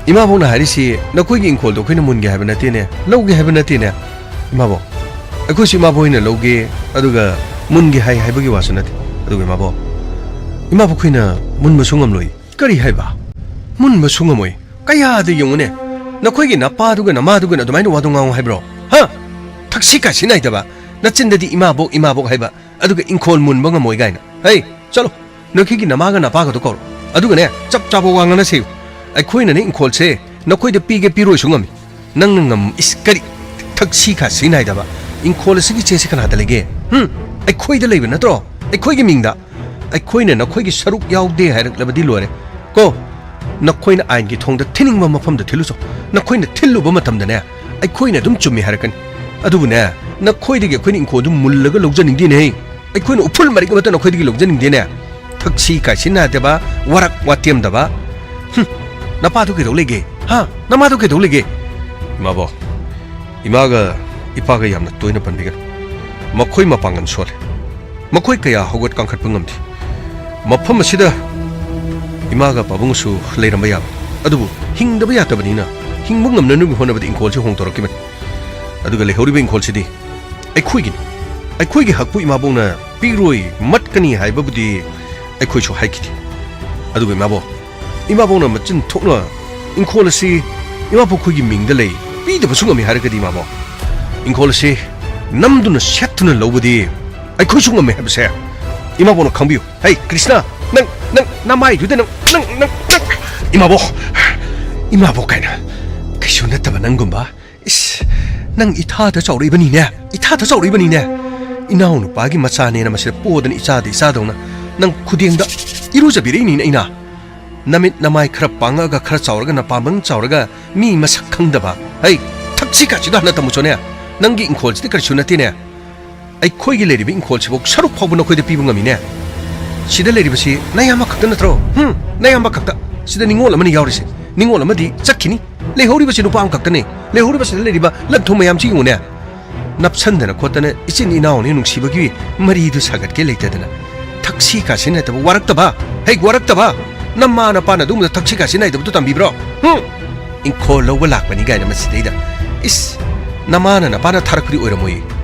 ꯏꯃꯥꯕꯣꯛꯅ ꯍꯥꯏꯔꯤꯁꯤ ꯅꯈꯣꯏꯒꯤ ꯏꯪꯈꯣꯜꯗꯣ ꯑꯩꯈꯣꯏꯅ ꯃꯨꯟꯒꯦ ꯍꯥꯏꯕ ꯅꯠꯇꯦꯅꯦ, ꯂꯧꯒꯦ ꯍꯥꯏꯕ ꯅꯠꯇꯦꯅꯦ꯫ ꯏꯃꯥꯕꯣꯛ, ꯑꯩꯈꯣꯏꯁꯨ ꯏꯃꯥꯕꯣꯛ ꯍꯣꯏꯅ ꯂꯧꯒꯦ, ꯑꯗꯨꯒ ꯃꯨꯟꯒꯦ ꯍꯥꯏ ꯍꯥꯏꯕꯒꯤ ꯋꯥꯁꯨ ꯅꯠꯇꯦ꯫ ꯑꯗꯨꯒ ꯏꯃꯥꯕꯣꯛ, ꯏꯃꯥꯕꯣꯛ ꯈꯣꯏꯅ ꯃꯨꯟꯕꯁꯨ ꯉꯝꯂꯣꯏ꯫ ꯀꯔꯤ ꯍꯥꯏꯕ? ꯃꯨꯟꯕꯁꯨ ꯉꯝꯃꯣꯏ? ꯀꯌꯥꯗ ꯌꯦꯡꯉꯨꯅꯦ, ꯅꯈꯣꯏꯒꯤ ꯅꯄꯥꯗꯨꯒ ꯅꯃꯥꯗꯨꯒꯅ ꯑꯗꯨꯃꯥꯏꯅ ꯋꯥꯗꯣ ꯉꯥꯡꯉꯨ ꯍꯥꯏꯕ꯭ꯔꯣ? ꯍꯥ? ꯊꯛꯁꯤ ꯈꯥꯁꯤ ꯅꯥꯏꯗꯕ, ꯅꯆꯤꯟꯗꯗꯤ ꯏꯃꯥꯕꯣꯛ, ꯏꯃꯥꯕꯣꯛ ꯍꯥꯏꯕ, ꯑꯗꯨꯒ ꯏꯪꯈꯣꯜ ꯃꯨꯟꯕ ꯉꯝꯃꯣꯏ ꯀꯥꯏꯅ꯫ ꯍꯩ, ꯆꯠꯂꯣ, ꯅꯈꯣꯏꯒꯤ ꯅꯃꯥꯒ ꯅꯄꯥꯒꯗꯣ ꯀꯧꯔꯣ, ꯑꯗꯨꯒꯅꯦ, ꯆꯞ ꯆꯥꯕ ꯋꯥ ꯉꯥꯡꯅꯁꯦꯌꯨ꯫ ꯑꯩꯈꯣꯏꯅꯅꯦ ꯏꯪꯈꯣꯜꯁꯦ ꯅꯈꯣꯏꯗ ꯄꯤꯒꯦ ꯄꯤꯔꯣꯏꯁꯨ ꯉꯝꯃꯤ, ꯅꯪꯅ ꯉꯝ-, ꯏꯁ, ꯀꯔꯤ? ꯊꯛꯁꯤ ꯈꯥꯁꯤ ꯅꯥꯏꯗꯕ, ꯏꯪꯈꯣꯜ ꯑꯁꯤꯒꯤ ꯆꯦꯁꯤ ꯀꯅꯥꯗ ꯂꯩꯒꯦ? ꯍꯨꯝ? ꯑꯩꯈꯣꯏꯗ ꯂꯩꯕ ꯅꯠꯇ꯭ꯔꯣ? ꯑꯩꯈꯣꯏꯒꯤ ꯃꯤꯡꯗ꯫ ꯑꯩꯈꯣꯏꯅ ꯅꯈꯣꯏꯒꯤ ꯁꯔꯨꯛ ꯌꯥꯎꯗꯦ ꯍꯥꯏꯔꯛꯂꯕꯗꯤ ꯂꯣꯏꯔꯦ ꯀꯣ꯫ ꯅꯈꯣꯏꯅ ꯑꯥꯏꯟꯒꯤ ꯊꯣꯡꯗ ꯊꯤꯟꯅꯤꯡꯕ ꯃꯐꯝꯗ ꯊꯤꯜꯂꯨꯆꯣ꯫ ꯅꯈꯣꯏꯅ ꯊꯤꯜꯂꯨꯕ ꯃꯇꯝꯗꯅꯦ, ꯑꯩꯈꯣꯏꯅ ꯑꯗꯨꯝ ꯆꯨꯝꯃꯤ ꯍꯥꯏꯔꯛꯀꯅꯤ꯫ ꯑꯗꯨꯕꯨꯅꯦ, ꯅꯈꯣꯏꯗꯒꯤ ꯑꯩꯈꯣꯏꯅ ꯏꯪꯈꯣꯜꯗꯨ ꯃꯨꯜꯂꯒ ꯂꯧꯖꯅꯤꯡꯗꯦꯅꯦꯍꯦ꯫ ꯑꯩꯈꯣꯏꯅ ꯎꯐꯨꯜ ꯃꯔꯤꯛ ꯑꯃꯠꯇ ꯅꯈꯣꯏꯗꯒꯤ ꯂꯧꯖꯅꯤꯡꯗꯦꯅꯦ꯫ ꯊꯛꯁꯤ ꯈꯥꯁꯤ ꯅꯥꯏꯗꯕ, ꯋꯥꯔꯛ ꯋꯥꯇꯦꯝꯗꯕ꯫ ꯍꯨꯝ, ꯅꯄꯥꯗꯨ ꯀꯩꯗꯧ ꯂꯩꯒꯦ? ꯍꯥ? ꯅꯃꯥꯗꯨ ꯀꯩꯗꯧ ꯂꯩꯒꯦ? ꯏꯃꯥꯕꯣ, ꯏꯃꯥꯒ ꯏꯄꯥꯒ ꯌꯥꯝꯅ ꯇꯣꯏꯅ ꯄꯟꯕꯤꯒꯅꯨ꯫ ꯃꯈꯣꯏ ꯃꯄꯥꯡꯒꯜ ꯁꯣꯜꯂꯦ꯫ ꯃꯈꯣꯏ ꯀꯌꯥ ꯍꯧꯒꯠ ꯀꯥꯡꯈꯠꯄ ꯉꯝꯗꯦ꯫ ꯃꯐꯝ ꯑꯁꯤꯗ ꯏꯃꯥꯒ ꯄꯥꯕꯨꯡꯁꯨ ꯂꯩꯔꯝꯕ ꯌꯥꯕ, ꯑꯗꯨꯕꯨ ꯍꯤꯡꯗꯕ ꯌꯥꯗꯕꯅꯤꯅ ꯍꯤꯡꯕ ꯉꯝꯅꯅꯕ ꯍꯣꯠꯅꯕꯗ ꯏꯪꯈꯣꯜꯁꯤ ꯍꯣꯡꯗꯣꯔꯛꯈꯤꯕꯅꯤ꯫ ꯑꯗꯨꯒ ꯂꯩꯍꯧꯔꯤꯕ ꯏꯪꯈꯣꯜꯁꯤꯗꯤ ꯑꯩꯈꯣꯏꯒꯤꯅꯤ꯫ ꯑꯩꯈꯣꯏꯒꯤ ꯍꯛꯄꯨ ꯏꯃꯥꯕꯣꯛꯅ ꯄꯤꯔꯣꯏ ꯃꯠꯀꯅꯤ ꯍꯥꯏꯕꯕꯨꯗꯤ ꯑꯩꯈꯣꯏꯁꯨ ꯍꯥꯏꯈꯤꯗꯦ꯫ ꯑꯗꯨꯒ ꯏꯃꯥꯕꯣꯛ, ꯏꯃꯥꯕꯣꯛꯅ ꯃꯆꯤꯟ ꯊꯣꯛꯅ ꯏꯪꯈꯣꯜ ꯑꯁꯤ ꯏꯃꯥꯕꯣꯛ ꯑꯩꯈꯣꯏꯒꯤ ꯃꯤꯡꯗ ꯂꯩ, ꯄꯤꯗꯕꯁꯨ ꯉꯝꯃꯤ ꯍꯥꯏꯔꯒꯗꯤ ꯏꯃꯥꯕꯣꯛ, ꯏꯪꯈꯣꯜ ꯑꯁꯤ ꯅꯝꯗꯨꯅ ꯁꯦꯠꯇꯨꯅ ꯂꯧꯕꯗꯤ ꯑꯩꯈꯣꯏꯁꯨ ꯉꯝꯃꯤ ꯍꯥꯏꯕꯁꯦ ꯏꯃꯥꯕꯣꯛꯅ ꯈꯪꯕꯤꯌꯨ꯫ ꯍꯩ ꯀ꯭ꯔꯤꯁꯅ, ꯅꯪ, ꯅꯪ ꯅꯃꯥꯏꯗꯨꯗ ꯅꯪ, ꯅꯪ, ꯅꯪ, ꯅꯪ, ꯏꯃꯥꯕꯣꯛ, ꯏꯃꯥꯕꯣꯛ ꯀꯥꯏꯅ ꯀꯩꯁꯨ ꯅꯠꯇꯕ ꯅꯪꯒꯨꯝꯕ꯫ ꯏꯁ, ꯅꯪ ꯏꯊꯥꯗ ꯆꯥꯎꯔꯛꯏꯕꯅꯤꯅꯦ, ꯏꯊꯥꯗ ꯆꯥꯎꯔꯛꯏꯕꯅꯤꯅꯦ꯫ ꯏꯅꯥꯎꯅꯨꯄꯥꯒꯤ ꯃꯆꯥꯅꯦꯅ ꯃꯁꯤꯗ ꯄꯣꯗꯅ ꯏꯆꯥꯗ ꯏꯆꯥꯗꯧꯅ ꯅꯪ ꯈꯨꯗꯦꯡꯗ ꯏꯔꯨꯖꯕꯤꯔꯛꯏꯅꯤꯅꯦ ꯑꯩꯅ꯫ ꯅꯃꯤꯠ ꯅꯃꯥꯏ ꯈꯔ ꯄꯥꯡꯉꯛꯑꯒ, ꯈꯔ ꯆꯥꯎꯔꯒ, ꯅꯄꯥꯝꯕꯪ ꯆꯥꯎꯔꯒ, ꯃꯤ ꯃꯁꯛ ꯈꯪꯗꯕ꯫ ꯍꯩ, ꯊꯛꯁꯤ ꯈꯥꯁꯤꯗ ꯍꯟꯅ ꯇꯝꯃꯨꯆꯣꯅꯦ꯫ ꯅꯪꯒꯤ ꯏꯪꯈꯣꯜꯁꯤꯗꯤ ꯀꯔꯤꯁꯨ ꯅꯠꯇꯦꯅꯦ꯫ ꯑꯩꯈꯣꯏꯒꯤ ꯂꯩꯔꯤꯕ ꯏꯪꯈꯣꯜꯁꯤꯐꯥꯎ ꯁꯔꯨꯛ ꯐꯥꯎꯕ ꯅꯈꯣꯏꯗ ꯄꯤꯕ ꯉꯝꯃꯤꯅꯦ꯫ ꯁꯤꯗ ꯂꯩꯔꯤꯕꯁꯤ ꯅꯌꯥꯝꯕ ꯈꯛꯇ ꯅꯠꯇ꯭ꯔꯣ? ꯍꯨꯝ, ꯅꯌꯥꯝꯕ ꯈꯛꯇ꯫ ꯁꯤꯗ ꯅꯤꯡꯉꯣꯜ ꯑꯃꯅꯤ ꯌꯥꯎꯔꯤꯁꯦ꯫ ꯅꯤꯡꯉꯣꯜ ꯑꯃꯗꯤ ꯆꯠꯈꯤꯅꯤ꯫ ꯂꯩꯍꯧꯔꯤꯕꯁꯤ ꯅꯨꯄꯥ ꯑꯃꯈꯛꯇꯅꯤ꯫ ꯂꯩꯍꯧꯔꯤꯕꯁꯤꯗ ꯂꯩꯔꯤꯕ ꯂꯟ ꯊꯨꯝ ꯃꯌꯥꯝꯁꯤ ꯌꯦꯡꯉꯨꯅꯦ꯫ ꯅꯞꯁꯟꯗꯅ ꯈꯣꯠꯇꯅ ꯏꯆꯤꯟ ꯏꯅꯥꯎꯅꯤ ꯅꯨꯡꯁꯤꯕꯒꯤ ꯃꯔꯤꯗꯨ ꯁꯥꯒꯠꯀꯦ ꯂꯩꯇꯗꯅ ꯊꯛꯁꯤ ꯈꯥꯁꯤ ꯅꯥꯏꯗꯕ ꯋꯥꯔꯛꯇꯕ, ꯍꯩ ꯋꯥꯔꯛꯇꯕ꯫ ꯅꯃꯥ ꯅꯄꯥꯅ ꯑꯗꯨꯒꯨꯝꯕꯗ ꯊꯛꯁꯤ ꯈꯥꯁꯤ ꯅꯥꯏꯗꯕꯗꯨ ꯇꯝꯕꯤꯕ꯭ꯔꯣ? ꯍꯨꯝ? ꯏꯪꯈꯣꯜ ꯂꯧꯕ ꯂꯥꯛꯄꯅꯤ ꯀꯥꯏꯅ ꯃꯁꯤꯗꯩꯗ꯫ ꯏꯁ, ꯅꯃꯥꯅ ꯅꯄꯥꯅ ꯊꯥꯔꯛꯄꯗꯤ ꯑꯣꯏꯔꯝꯃꯣꯏ꯫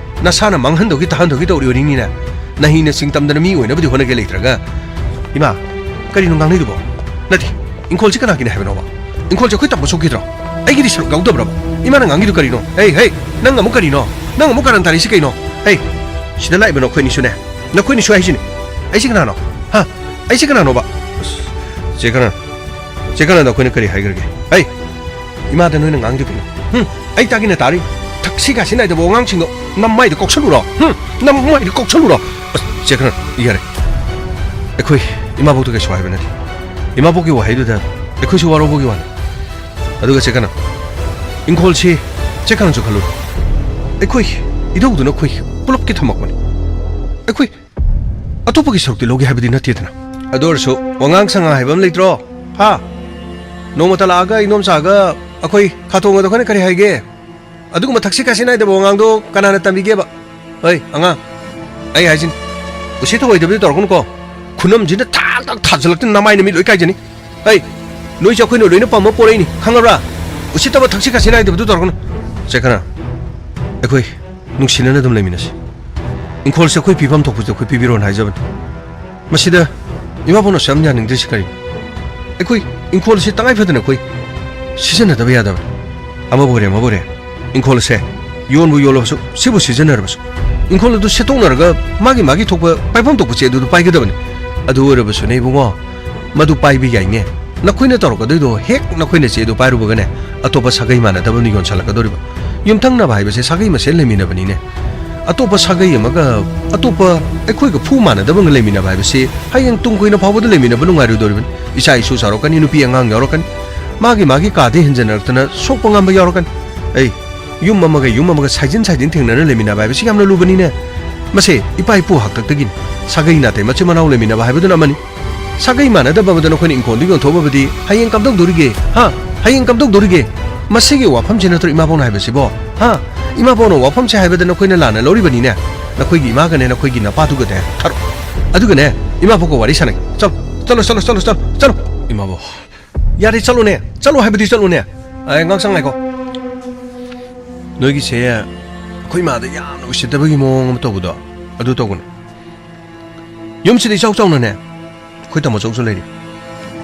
ꯅꯁꯥꯅ ꯃꯥꯡꯍꯟꯗꯧꯒꯤ ꯇꯥꯍꯟꯗꯧꯒꯤ ꯇꯧꯔꯤ ꯑꯣꯏꯔꯤꯅꯤꯅꯦ꯫ ꯅꯍꯩꯅ ꯁꯤꯡ ꯇꯝꯗꯅ ꯃꯤ ꯑꯣꯏꯅꯕꯗꯤ ꯍꯣꯠꯅꯒꯦ ꯂꯩꯇ꯭ꯔꯒ꯫ ꯏꯃꯥ, ꯀꯔꯤꯅꯣ ꯉꯥꯡꯅꯩꯗꯨꯕꯣ? ꯅꯠꯇꯦ, ꯏꯪꯈꯣꯜꯁꯤ ꯀꯅꯥꯒꯤꯅꯤ ꯍꯥꯏꯕꯅꯣꯕ? ꯏꯪꯈꯣꯜꯁꯦ ꯑꯩꯈꯣꯏ ꯇꯝꯕ ꯁꯣꯛꯈꯤꯗ꯭ꯔꯣ? ꯑꯩꯒꯤꯗꯤ ꯁꯔꯨꯛ ꯌꯥꯎꯗꯕ꯭ꯔꯕ? ꯏꯃꯥꯅ ꯉꯥꯡꯉꯤꯗꯨ ꯀꯔꯤꯅꯣ? ꯍꯩ, ꯍꯩ, ꯅꯪ ꯑꯃꯨꯛ ꯀꯔꯤꯅꯣ? ꯅꯪ ꯑꯃꯨꯛ ꯀꯔꯟ ꯇꯥꯔꯤꯁꯤ ꯀꯩꯅꯣ? ꯍꯩ, ꯁꯤꯗ ꯂꯥꯛꯏꯕ ꯅꯈꯣꯏꯅꯤꯁꯨꯅꯦ, ꯅꯈꯣꯏꯅꯤꯁꯨ ꯍꯥꯏꯁꯤꯅꯤ꯫ ꯑꯩꯁꯤ ꯀꯅꯥꯅꯣ? ꯍꯥ? ꯑꯩꯁꯤ ꯀꯅꯥꯅꯣꯕ? ꯑꯁ, ꯆꯦ ꯀꯅꯥ? ꯆꯦ ꯀꯅꯥꯗ ꯑꯩꯈꯣꯏꯅ ꯀꯔꯤ ꯍꯥꯏꯈ꯭ꯔꯒꯦ? ꯍꯩ, ꯏꯃꯥꯗ ꯅꯣꯏꯅ ꯉꯥꯡꯗꯦ ꯀꯩꯅꯣ? ꯍꯨꯝ, ꯑꯩ ꯇꯥꯒꯦꯅ ꯇꯥꯔꯤ꯫ ꯊꯛꯁꯤ ꯈꯥꯁꯤ ꯅꯥꯏꯗꯕ ꯋꯥꯉꯥꯡꯁꯤꯡꯗꯣ ꯅꯃꯥꯏꯗ ꯀꯣꯛꯁꯜꯂꯨꯔꯣ? ꯍꯨꯝ, ꯅꯃꯥꯏꯗ ꯀꯣꯛꯁꯜꯂꯨꯔꯣ? ꯑꯁ, ꯆꯦ ꯀꯅꯥ, ꯌꯥꯔꯦ꯫ ꯑꯩꯈꯣꯏ ꯏꯃꯥꯕꯣꯛꯇ ꯀꯩꯁꯨ ꯍꯥꯏꯕ ꯅꯠꯇꯦ꯫ ꯏꯃꯥꯕꯣꯛꯀꯤ ꯋꯥꯍꯩꯗꯨꯗ ꯑꯩꯈꯣꯏꯁꯨ ꯋꯥꯔꯧꯕꯒꯤ ꯋꯥꯅꯤ꯫ ꯑꯗꯨꯒ ꯆꯦ ꯀꯅꯥ, ꯏꯪꯈꯣꯜꯁꯤ ꯆꯦ ꯀꯅꯥꯁꯨ ꯈꯜꯂꯨ꯫ ꯑꯩꯈꯣꯏ ꯏꯙꯧꯗꯨꯅ ꯑꯩꯈꯣꯏ ꯄꯨꯂꯞꯀꯤ ꯊꯝꯃꯛꯄꯅꯤ꯫ ꯑꯩꯈꯣꯏ ꯑꯇꯣꯞꯄꯒꯤ ꯁꯔꯨꯛꯇꯤ ꯂꯧꯒꯦ ꯍꯥꯏꯕꯗꯤ ꯅꯠꯇꯦꯗꯅ꯫ ꯑꯗꯨ ꯑꯣꯏꯔꯁꯨ ꯋꯥꯉꯥꯡ ꯁꯉꯥꯡ ꯍꯥꯏꯕ ꯑꯃ ꯂꯩꯇ꯭ꯔꯣ? ꯍꯥ? ꯅꯣꯡꯃꯇ ꯂꯥꯛꯑꯒ ꯏꯅꯣꯝꯆꯥꯒ ꯑꯩꯈꯣꯏ ꯈꯥꯇꯣꯡꯒꯗ ꯑꯩꯈꯣꯏꯅ ꯀꯔꯤ ꯍꯥꯏꯒꯦ? ꯑꯗꯨꯒꯨꯝꯕ ꯊꯛꯁꯤ ꯈꯥꯁꯤ ꯅꯥꯏꯗꯕ ꯋꯥꯉꯥꯡꯗꯣ ꯀꯅꯥꯅ ꯇꯝꯕꯤꯒꯦꯕ? ꯍꯩ ꯑꯉꯥꯡ, ꯑꯩ ꯍꯥꯏꯁꯤꯅꯤ, ꯎꯁꯤꯠ ꯊꯧꯑꯣꯏꯗꯕꯗꯤ ꯇꯧꯔꯛꯀꯅꯨꯀꯣ꯫ ꯈꯨꯅꯝꯁꯤꯅ ꯊꯥꯛ ꯊꯥꯛ ꯊꯥꯖꯤꯜꯂꯛꯇꯅ ꯅꯃꯥꯏ ꯅꯃꯤꯠ ꯂꯣꯏ ꯀꯥꯏꯖꯅꯤ꯫ ꯍꯩ, ꯅꯣꯏꯁꯦ ꯑꯩꯈꯣꯏꯅ ꯂꯣꯏꯅ ꯄꯥꯝꯕ ꯄꯣꯔꯛꯏꯅꯤ, ꯈꯪꯉꯕ꯭ꯔꯥ? ꯎꯁꯤꯠꯇꯕ ꯊꯛꯁꯤ ꯈꯥꯁꯤ ꯅꯥꯏꯗꯕꯗꯨ ꯇꯧꯔꯛꯀꯅꯨ꯫ ꯁꯦ ꯈꯔ ꯑꯩꯈꯣꯏ ꯅꯨꯡꯁꯤꯅꯅ ꯑꯗꯨꯝ ꯂꯩꯃꯤꯟꯅꯁꯤ꯫ ꯏꯪꯈꯣꯜꯁꯦ ꯑꯩꯈꯣꯏ ꯄꯤꯐꯝ ꯊꯣꯛꯄꯁꯦ ꯑꯩꯈꯣꯏ ꯄꯤꯕꯤꯔꯣꯅ ꯍꯥꯏꯖꯕꯅꯤ꯫ ꯃꯁꯤꯗ ꯏꯃꯥꯕꯣꯛꯅ ꯁꯨꯛꯌꯥꯝ ꯌꯥꯅꯤꯡꯗ꯭ꯔꯤꯁꯤ ꯀꯔꯤꯅꯣ? ꯑꯩꯈꯣꯏ ꯏꯪꯈꯣꯜ ꯑꯁꯤ ꯇꯉꯥꯏ ꯐꯗꯅ ꯑꯩꯈꯣꯏ ꯁꯤꯖꯤꯟꯅꯗꯕ ꯌꯥꯗꯕꯅꯤ꯫ ꯑꯃꯕꯨ ꯑꯣꯏꯔꯦ, ꯑꯃꯕꯨ ꯑꯣꯏꯔꯦ, ꯏꯪꯈꯣꯜ ꯑꯁꯦ ꯌꯣꯟꯕꯨ ꯌꯣꯜꯂꯕꯁꯨ, ꯁꯤꯕꯨ ꯁꯤꯖꯤꯟꯅꯔꯕꯁꯨ, ꯏꯪꯈꯣꯜ ꯑꯗꯨ ꯁꯦꯠꯇꯣꯛꯅꯔꯒ ꯃꯥꯒꯤ ꯃꯥꯒꯤ ꯊꯣꯛꯄ ꯄꯥꯏꯐꯝ ꯊꯣꯛꯄ ꯆꯦ ꯑꯗꯨꯗ ꯄꯥꯏꯒꯗꯕꯅꯤ꯫ ꯑꯗꯨ ꯑꯣꯏꯔꯕꯁꯨꯅꯦ ꯏꯕꯨꯡꯉꯣ, ꯃꯗꯨ ꯄꯥꯏꯕ ꯌꯥꯏꯅꯦ꯫ ꯅꯈꯣꯏꯅ ꯇꯧꯔꯛꯀꯗꯣꯏꯗꯣ, ꯍꯦꯛ ꯅꯈꯣꯏꯅ ꯆꯦ ꯑꯗꯨ ꯄꯥꯏꯔꯨꯕꯒꯅꯦ, ꯑꯇꯣꯞꯄ ꯁꯥꯒꯩ ꯃꯥꯟꯅꯗꯕ ꯑꯃꯅ ꯌꯣꯟꯁꯜꯂꯛꯀꯗꯧꯔꯤꯕ꯫ ꯌꯨꯝꯊꯪꯅꯕ ꯍꯥꯏꯕꯁꯦ ꯁꯥꯒꯩ ꯃꯁꯦꯟ ꯂꯩꯃꯤꯟꯅꯕꯅꯤꯅꯦ꯫ ꯑꯇꯣꯞꯄ ꯁꯥꯒꯩ ꯑꯃꯒ, ꯑꯇꯣꯞꯄ ꯑꯩꯈꯣꯏꯒ ꯐꯨ ꯃꯥꯟꯅꯗꯕ ꯑꯃꯒ ꯂꯩꯃꯤꯟꯅꯕ ꯍꯥꯏꯕꯁꯤ ꯍꯌꯦꯡ ꯇꯨꯡ ꯀꯣꯏꯅ ꯐꯥꯎꯕꯗ ꯂꯩꯃꯤꯟꯅꯕ ꯅꯨꯡꯉꯥꯏꯔꯣꯏꯗꯧꯔꯤꯕꯅꯤ꯫ ꯏꯆꯥ ꯏꯁꯨ ꯆꯥꯎꯔꯛꯀꯅꯤ, ꯅꯨꯄꯤ ꯑꯉꯥꯡ ꯌꯥꯎꯔꯛꯀꯅꯤ, ꯃꯥꯒꯤ ꯃꯥꯒꯤ ꯀꯥꯗ ꯍꯦꯟꯖꯟꯅꯔꯛꯇꯅ ꯁꯣꯛꯄ ꯉꯥꯝꯕ ꯌꯥꯎꯔꯛꯀꯅꯤ꯫ ꯑꯩ ꯌꯨꯝ ꯑꯃꯒ ꯌꯨꯝ ꯑꯃꯒ ꯁꯥꯏꯖꯤꯟ ꯁꯥꯏꯖꯤꯟ ꯊꯦꯡꯅꯅ ꯂꯩꯃꯤꯟꯅꯕ ꯍꯥꯏꯕꯁꯤ ꯌꯥꯝꯅ ꯂꯨꯕꯅꯤꯅꯦ꯫ ꯃꯁꯦ ꯏꯄꯥ ꯏꯄꯨ ꯍꯥꯛꯇꯛꯇꯒꯤꯅꯤ꯫ ꯁꯥꯒꯩ ꯅꯥꯇꯩ ꯃꯆꯤꯟ ꯃꯅꯥꯎ ꯂꯩꯃꯤꯟꯅꯕ ꯍꯥꯏꯕꯗꯨꯅ ꯑꯃꯅꯤ꯫ ꯁꯥꯒꯩ ꯃꯥꯟꯅꯗꯕ ꯑꯃꯗ ꯅꯈꯣꯏꯅ ꯏꯪꯈꯣꯜꯗꯨ ꯌꯣꯟꯊꯣꯛꯑꯕꯗꯤ ꯍꯌꯦꯡ ꯀꯝꯗꯧꯗꯣꯔꯤꯒꯦ? ꯍꯥ? ꯍꯌꯦꯡ ꯀꯝꯗꯧꯗꯣꯔꯤꯒꯦ? ꯃꯁꯤꯒꯤ ꯋꯥꯐꯝꯁꯤ ꯅꯠꯇ꯭ꯔꯣ ꯏꯃꯥꯕꯣꯛꯅ ꯍꯥꯏꯕꯁꯤꯕꯣ? ꯍꯥ? ꯏꯃꯥꯕꯣꯛꯅ ꯋꯥꯐꯝꯁꯦ ꯍꯥꯏꯕꯗ ꯅꯈꯣꯏꯅ ꯂꯥꯟꯅ ꯂꯧꯔꯤꯕꯅꯤꯅꯦ꯫ ꯅꯈꯣꯏꯒꯤ ꯏꯃꯥꯒꯅꯦ, ꯅꯈꯣꯏꯒꯤ ꯅꯄꯥꯗꯨꯒꯅꯦ ꯊꯥꯔꯛꯑꯣ꯫ ꯑꯗꯨꯒꯅꯦ, ꯏꯃꯥꯕꯣꯛꯀ ꯋꯥꯔꯤ ꯁꯥꯟꯅꯒꯦ꯫ ꯆꯠꯂꯣ, ꯆꯠꯂꯣ, ꯆꯠꯂꯣ, ꯆꯠꯂꯣ, ꯆꯠꯂꯣ, ꯆꯠꯂꯣ꯫ ꯏꯃꯥꯕꯣꯛ꯫ ꯌꯥꯔꯦ, ꯆꯠꯂꯣꯅꯦ꯫ ꯆꯠꯂꯣ ꯍꯥꯏꯕꯗꯤ ꯆꯠꯂꯣꯅꯦ꯫ ꯑꯦ, ꯉꯥꯛꯁꯪ ꯉꯥꯏꯈꯣ꯫ ꯅꯣꯏꯒꯤꯁꯦ ꯑꯩꯈꯣꯏ ꯏꯃꯥꯗ ꯌꯥꯝꯅ ꯎꯁꯤꯠꯇꯕꯒꯤ ꯃꯑꯣꯡ ꯑꯃ ꯇꯧꯕꯗꯣ, ꯑꯗꯨ ꯇꯧꯒꯅꯨ꯫ ꯌꯨꯝꯁꯤꯗ ꯏꯆꯥꯎ ꯆꯥꯎꯅꯅꯦ, ꯑꯩꯈꯣꯏ ꯇꯥꯃꯣ ꯆꯧꯁꯨ ꯂꯩꯔꯤ꯫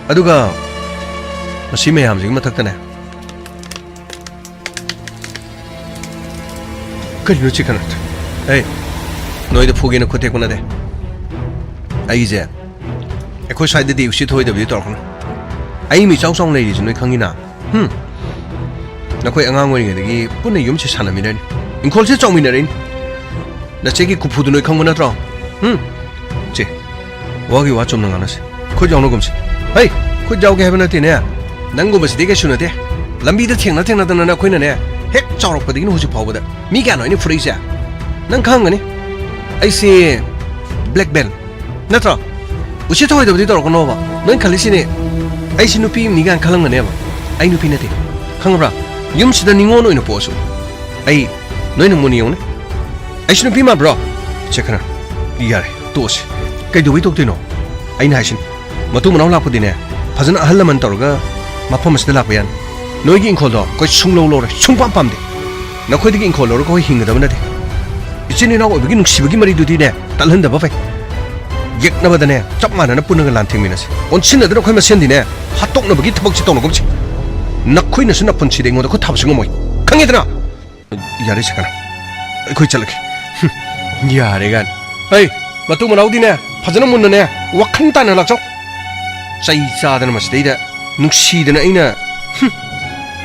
ꯑꯗꯨꯒ ꯃꯁꯤ ꯃꯌꯥꯝꯁꯤꯒꯤ ꯃꯊꯛꯇꯅꯦ, ꯀꯔꯤꯅꯣ ꯆꯤꯛꯀꯟ? ꯑꯩ ꯅꯣꯏꯗ ꯐꯨꯒꯦꯅ ꯈꯨꯠ ꯊꯦꯛꯄ ꯅꯠꯇꯦ꯫ ꯑꯩꯁꯦ ꯑꯩꯈꯣꯏ ꯁ꯭ꯋꯥꯏꯗꯗꯤ ꯎꯁꯤꯠ ꯊꯧꯑꯣꯏꯗꯕꯗꯤ ꯇꯧꯔꯛꯀꯅꯨ꯫ ꯑꯩ ꯃꯤ ꯏꯆꯥꯎ ꯆꯥꯎꯅ ꯂꯩꯔꯤꯁꯦ ꯅꯣꯏ ꯈꯪꯉꯤꯅ? ꯍꯨꯝ? ꯅꯈꯣꯏ ꯑꯉꯥꯡ ꯑꯣꯏꯔꯤꯉꯩꯗꯒꯤ ꯄꯨꯟꯅ ꯌꯨꯝꯁꯦ ꯁꯥꯟꯅꯃꯤꯟꯅꯔꯤꯅꯤ, ꯏꯪꯈꯣꯜꯁꯦ ꯆꯥꯎꯃꯤꯟꯅꯔꯛꯏꯅꯤ꯫ ꯅꯆꯦꯒꯤ ꯀꯨꯐꯨꯗꯨ ꯅꯣꯏ ꯈꯪꯕ ꯅꯠꯇ꯭ꯔꯣ? ꯍꯨꯝ? ꯆꯦ, ꯋꯥꯒꯤ ꯋꯥ ꯆꯨꯝꯅ ꯉꯥꯡꯅꯁꯦ꯫ ꯈꯨꯠ ꯌꯥꯎꯅꯒꯨꯝꯁꯦ꯫ ꯍꯩ! ꯈꯨꯠ ꯌꯥꯎꯒꯦ ꯍꯥꯏꯕ ꯅꯠꯇꯦꯅꯦ꯫ ꯅꯪꯒꯨꯝꯕꯁꯤꯗꯤ ꯀꯩꯁꯨ ꯅꯠꯇꯦ꯫ ꯂꯝꯕꯤꯗ ꯊꯦꯡꯅ ꯊꯦꯡꯅꯗꯅ ꯑꯩꯈꯣꯏꯅꯅꯦ, ꯍꯦꯛ ꯆꯥꯎꯔꯛꯄꯗꯒꯤꯅ ꯍꯧꯖꯤꯛ ꯐꯥꯎꯕꯗ ꯃꯤ ꯀꯌꯥꯅꯣ ꯑꯩꯅ ꯐꯨꯔꯛꯏꯁꯦ? ꯅꯪ ꯈꯪꯉꯝꯒꯅꯤ꯫ ꯑꯩꯁꯦ black belt ꯅꯠꯇ꯭ꯔꯣ? ꯎꯁꯤꯠ ꯊꯧꯑꯣꯏꯗꯕꯗꯤ ꯇꯧꯔꯛꯀꯅꯣꯕ꯫ ꯅꯣꯏ ꯈꯜꯂꯤꯁꯤꯅꯦ, ꯑꯩꯁꯤ ꯅꯨꯄꯤ ꯑꯃꯅꯤ ꯀꯥꯏꯅ ꯈꯜꯂꯝꯒꯅꯦꯕ꯫ ꯑꯩ ꯅꯨꯄꯤ ꯅꯠꯇꯦ, ꯈꯪꯉꯕ꯭ꯔꯥ? ꯌꯨꯝꯁꯤꯗ ꯅꯤꯉꯣꯜ ꯑꯣꯏꯅ ꯄꯣꯛꯑꯁꯨ, ꯑꯩ, ꯅꯣꯏꯅ ꯃꯨꯟꯅ ꯌꯦꯡꯉꯨꯅꯦ, ꯑꯩꯁꯨ ꯅꯨꯄꯤ ꯃꯥꯟꯕ꯭ꯔꯣ? ꯆꯦ ꯈꯅ, ꯌꯥꯔꯦ, ꯇꯣꯛꯑꯁꯤ꯫ ꯀꯩꯗꯧꯕꯩ ꯇꯣꯛꯇꯣꯏꯅꯣ? ꯑꯩꯅ ꯍꯥꯏꯁꯤꯅꯤ, ꯃꯇꯨ ꯃꯅꯥꯎ ꯂꯥꯛꯄꯗꯤꯅꯦ, ꯐꯖꯅ ꯑꯍꯜ ꯂꯃꯟ ꯇꯧꯔꯒ ꯃꯐꯝ ꯑꯁꯤꯗ ꯂꯥꯛꯄ ꯌꯥꯅꯤ꯫ ꯅꯣꯏꯒꯤ ꯏꯪꯈꯣꯜꯗꯣ ꯑꯩꯈꯣꯏ ꯁꯨꯡꯂꯧ ꯂꯧꯔꯣꯏ, ꯁꯨꯡꯄꯥꯝ ꯄꯥꯝꯗꯦ꯫ ꯅꯈꯣꯏꯗꯒꯤ ꯏꯪꯈꯣꯜ ꯂꯧꯔꯒ ꯑꯩꯈꯣꯏ ꯍꯤꯡꯒꯗꯕ ꯅꯠꯇꯦ꯫ ꯏꯆꯤꯟ ꯏꯅꯥꯎ ꯑꯣꯏꯕꯒꯤ ꯅꯨꯡꯁꯤꯕꯒꯤ ꯃꯔꯤꯗꯨꯗꯤꯅꯦ, ꯇꯠꯍꯟꯗꯕ ꯐꯩ꯫ ꯌꯦꯛꯅꯕꯗꯅꯦ, ꯆꯞ ꯃꯥꯟꯅꯅ ꯄꯨꯟꯅꯒ ꯂꯥꯟ ꯊꯦꯡꯃꯤꯟꯅꯁꯤ꯫ ꯑꯣꯟꯁꯤꯟꯅꯗꯅ ꯑꯩꯈꯣꯏ ꯃꯁꯦꯟꯗꯤꯅꯦ, ꯍꯥꯠꯇꯣꯛꯅꯕꯒꯤ ꯊꯕꯛꯁꯤ ꯇꯧꯅꯒꯨꯝꯁꯤ꯫ ꯅꯈꯣꯏꯅꯁꯨ ꯅꯄꯨꯟꯁꯤꯗ ꯑꯩꯉꯣꯟꯗ ꯈꯨꯠ ꯊꯥꯕꯁꯨ ꯉꯝꯃꯣꯏ꯫ ꯈꯪꯉꯦꯗꯅ? ꯌꯥꯔꯦ, ꯁꯦ ꯈꯅ, ꯑꯩꯈꯣꯏ ꯆꯠꯂꯒꯦ꯫ ꯍꯨꯝ, ꯌꯥꯔꯦ ꯒꯥꯏꯅ꯫ ꯍꯩ, ꯃꯇꯨ ꯃꯅꯥꯎꯗꯤꯅꯦ, ꯐꯖꯅ ꯃꯨꯟꯅꯅꯦ, ꯋꯥꯈꯜ ꯇꯥꯅ ꯂꯥꯛꯆꯧ꯫ ꯆꯩ ꯆꯥꯗꯅ ꯃꯁꯤꯗꯩꯗ ꯅꯨꯡꯁꯤꯗꯅ ꯑꯩꯅ, ꯍꯨꯝ,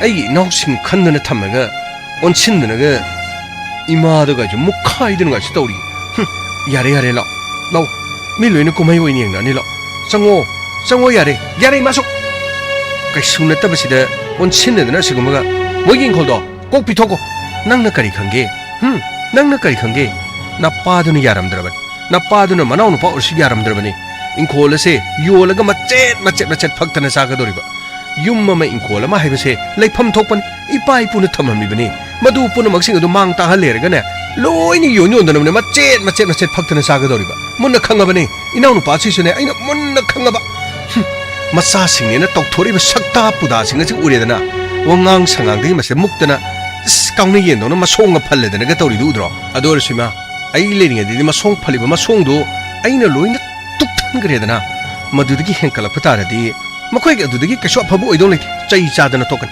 ꯑꯩꯒꯤ ꯏꯅꯥꯎꯁꯤꯡ ꯈꯟꯗꯅ ꯊꯝꯃꯒ ꯑꯣꯟꯁꯤꯟꯗꯅꯒ ꯏꯃꯥꯗꯨꯒꯁꯨ ꯃꯨꯛꯈꯥꯏꯗꯅꯒꯁꯨ ꯇꯧꯔꯤ꯫ ꯍꯨꯝ, ꯌꯥꯔꯦ, ꯌꯥꯔꯦ, ꯂꯥꯛꯑꯣ, ꯂꯥꯛꯑꯣ꯫ ꯃꯤ ꯂꯣꯏꯅ ꯀꯨꯝꯍꯩ ꯑꯣꯏꯅ ꯌꯦꯡꯅꯔꯅꯤ, ꯂꯥꯛꯑꯣ꯫ ꯆꯪꯉꯣ, ꯆꯪꯉꯣ, ꯌꯥꯔꯦ, ꯌꯥꯔꯦ, ꯏꯃꯥꯁꯨ꯫ ꯀꯩꯁꯨ ꯅꯠꯇꯕꯁꯤꯗ ꯑꯣꯟꯁꯤꯟꯅꯗꯅ ꯑꯁꯤꯒꯨꯝꯕꯒ ꯃꯣꯏꯒꯤ ꯏꯪꯈꯣꯜꯗꯣ ꯀꯣꯛ ꯄꯤꯊꯣꯛꯀꯣ꯫ ꯅꯪꯅ ꯀꯔꯤ ꯈꯪꯒꯦ? ꯍꯨꯝ? ꯅꯪꯅ ꯀꯔꯤ ꯈꯪꯒꯦ? ꯅꯄꯥꯗꯨꯅ ꯌꯥꯔꯝꯗ꯭ꯔꯕꯅꯤ꯫ ꯅꯄꯥꯗꯨꯅ ꯃꯅꯥꯎ ꯅꯨꯄꯥ ꯑꯣꯏꯔꯁꯨ ꯌꯥꯔꯝꯗ꯭ꯔꯕꯅꯤ꯫ ꯏꯪꯈꯣꯜ ꯑꯁꯦ ꯌꯣꯜꯂꯒ ꯃꯆꯦꯠ ꯃꯆꯦꯠ ꯃꯆꯦꯠ ꯐꯛꯇꯅ ꯆꯥꯒꯗꯧꯔꯤꯕ꯫ ꯌꯨꯝ ꯑꯃ ꯏꯪꯈꯣꯜ ꯑꯃ ꯍꯥꯏꯕꯁꯦ ꯂꯩꯐꯝ ꯊꯣꯛꯄꯅꯤ꯫ ꯏꯄꯥ ꯏꯄꯨꯅ ꯊꯝꯂꯝꯃꯤꯕꯅꯤ꯫ ꯃꯗꯨ ꯄꯨꯝꯅꯃꯛꯁꯤꯡ ꯑꯗꯨ ꯃꯥꯡ ꯇꯥꯛꯍꯜꯂꯦꯔꯒꯅꯦ, ꯂꯣꯏꯅ ꯌꯣꯟ ꯌꯣꯟꯗꯅꯕꯅꯦ ꯃꯆꯦꯠ ꯃꯆꯦꯠ ꯃꯆꯦꯠ ꯐꯛꯇꯅ ꯆꯥꯒꯗꯧꯔꯤꯕ꯫ ꯃꯨꯟꯅ ꯈꯪꯉꯕꯅꯤ꯫ ꯏꯅꯥꯎꯅꯨꯄꯥꯁꯤꯁꯨꯅꯦ, ꯑꯩꯅ ꯃꯨꯟꯅ ꯈꯪꯉꯕ꯫ ꯍꯨꯝ, ꯃꯆꯥꯁꯤꯡꯅꯦꯅ ꯇꯧꯊꯣꯔꯛꯏꯕ ꯁꯛꯇꯥ ꯄꯨꯗꯥꯁꯤꯡ ꯑꯁꯤ ꯎꯔꯦꯗꯅ, ꯋꯥꯉꯥꯡ ꯁꯉꯥꯡꯗꯒꯤ ꯃꯁꯤꯗ ꯃꯨꯛꯇꯅ, ꯏꯁ, ꯀꯥꯎꯅ ꯌꯦꯟꯗꯧꯅ ꯃꯁꯣꯡꯒ ꯐꯜꯂꯦꯗꯅꯒ ꯇꯧꯔꯤꯗꯨ ꯎꯗ꯭ꯔꯣ? ꯑꯗꯨ ꯑꯣꯏꯔꯁꯨ ꯏꯃꯥ, ꯑꯩ ꯂꯩꯔꯤꯉꯩꯗꯗꯤ ꯃꯁꯣꯡ ꯐꯜꯂꯤꯕ ꯃꯁꯣꯡꯗꯨ ꯑꯩꯅ ꯂꯣꯏꯅ ꯇꯨꯞꯊꯟꯈ꯭ꯔꯦꯗꯅ꯫ ꯃꯗꯨꯗꯒꯤ ꯍꯦꯟꯀꯠꯂꯛꯄ ꯇꯥꯔꯗꯤ ꯃꯈꯣꯏꯒꯤ ꯑꯗꯨꯗꯒꯤ ꯀꯩꯁꯨ ꯑꯐꯕ ꯑꯣꯏꯗꯧ ꯂꯩꯇꯦ꯫ ꯆꯩ ꯆꯥꯗꯅ ꯇꯣꯛꯀꯅꯤ꯫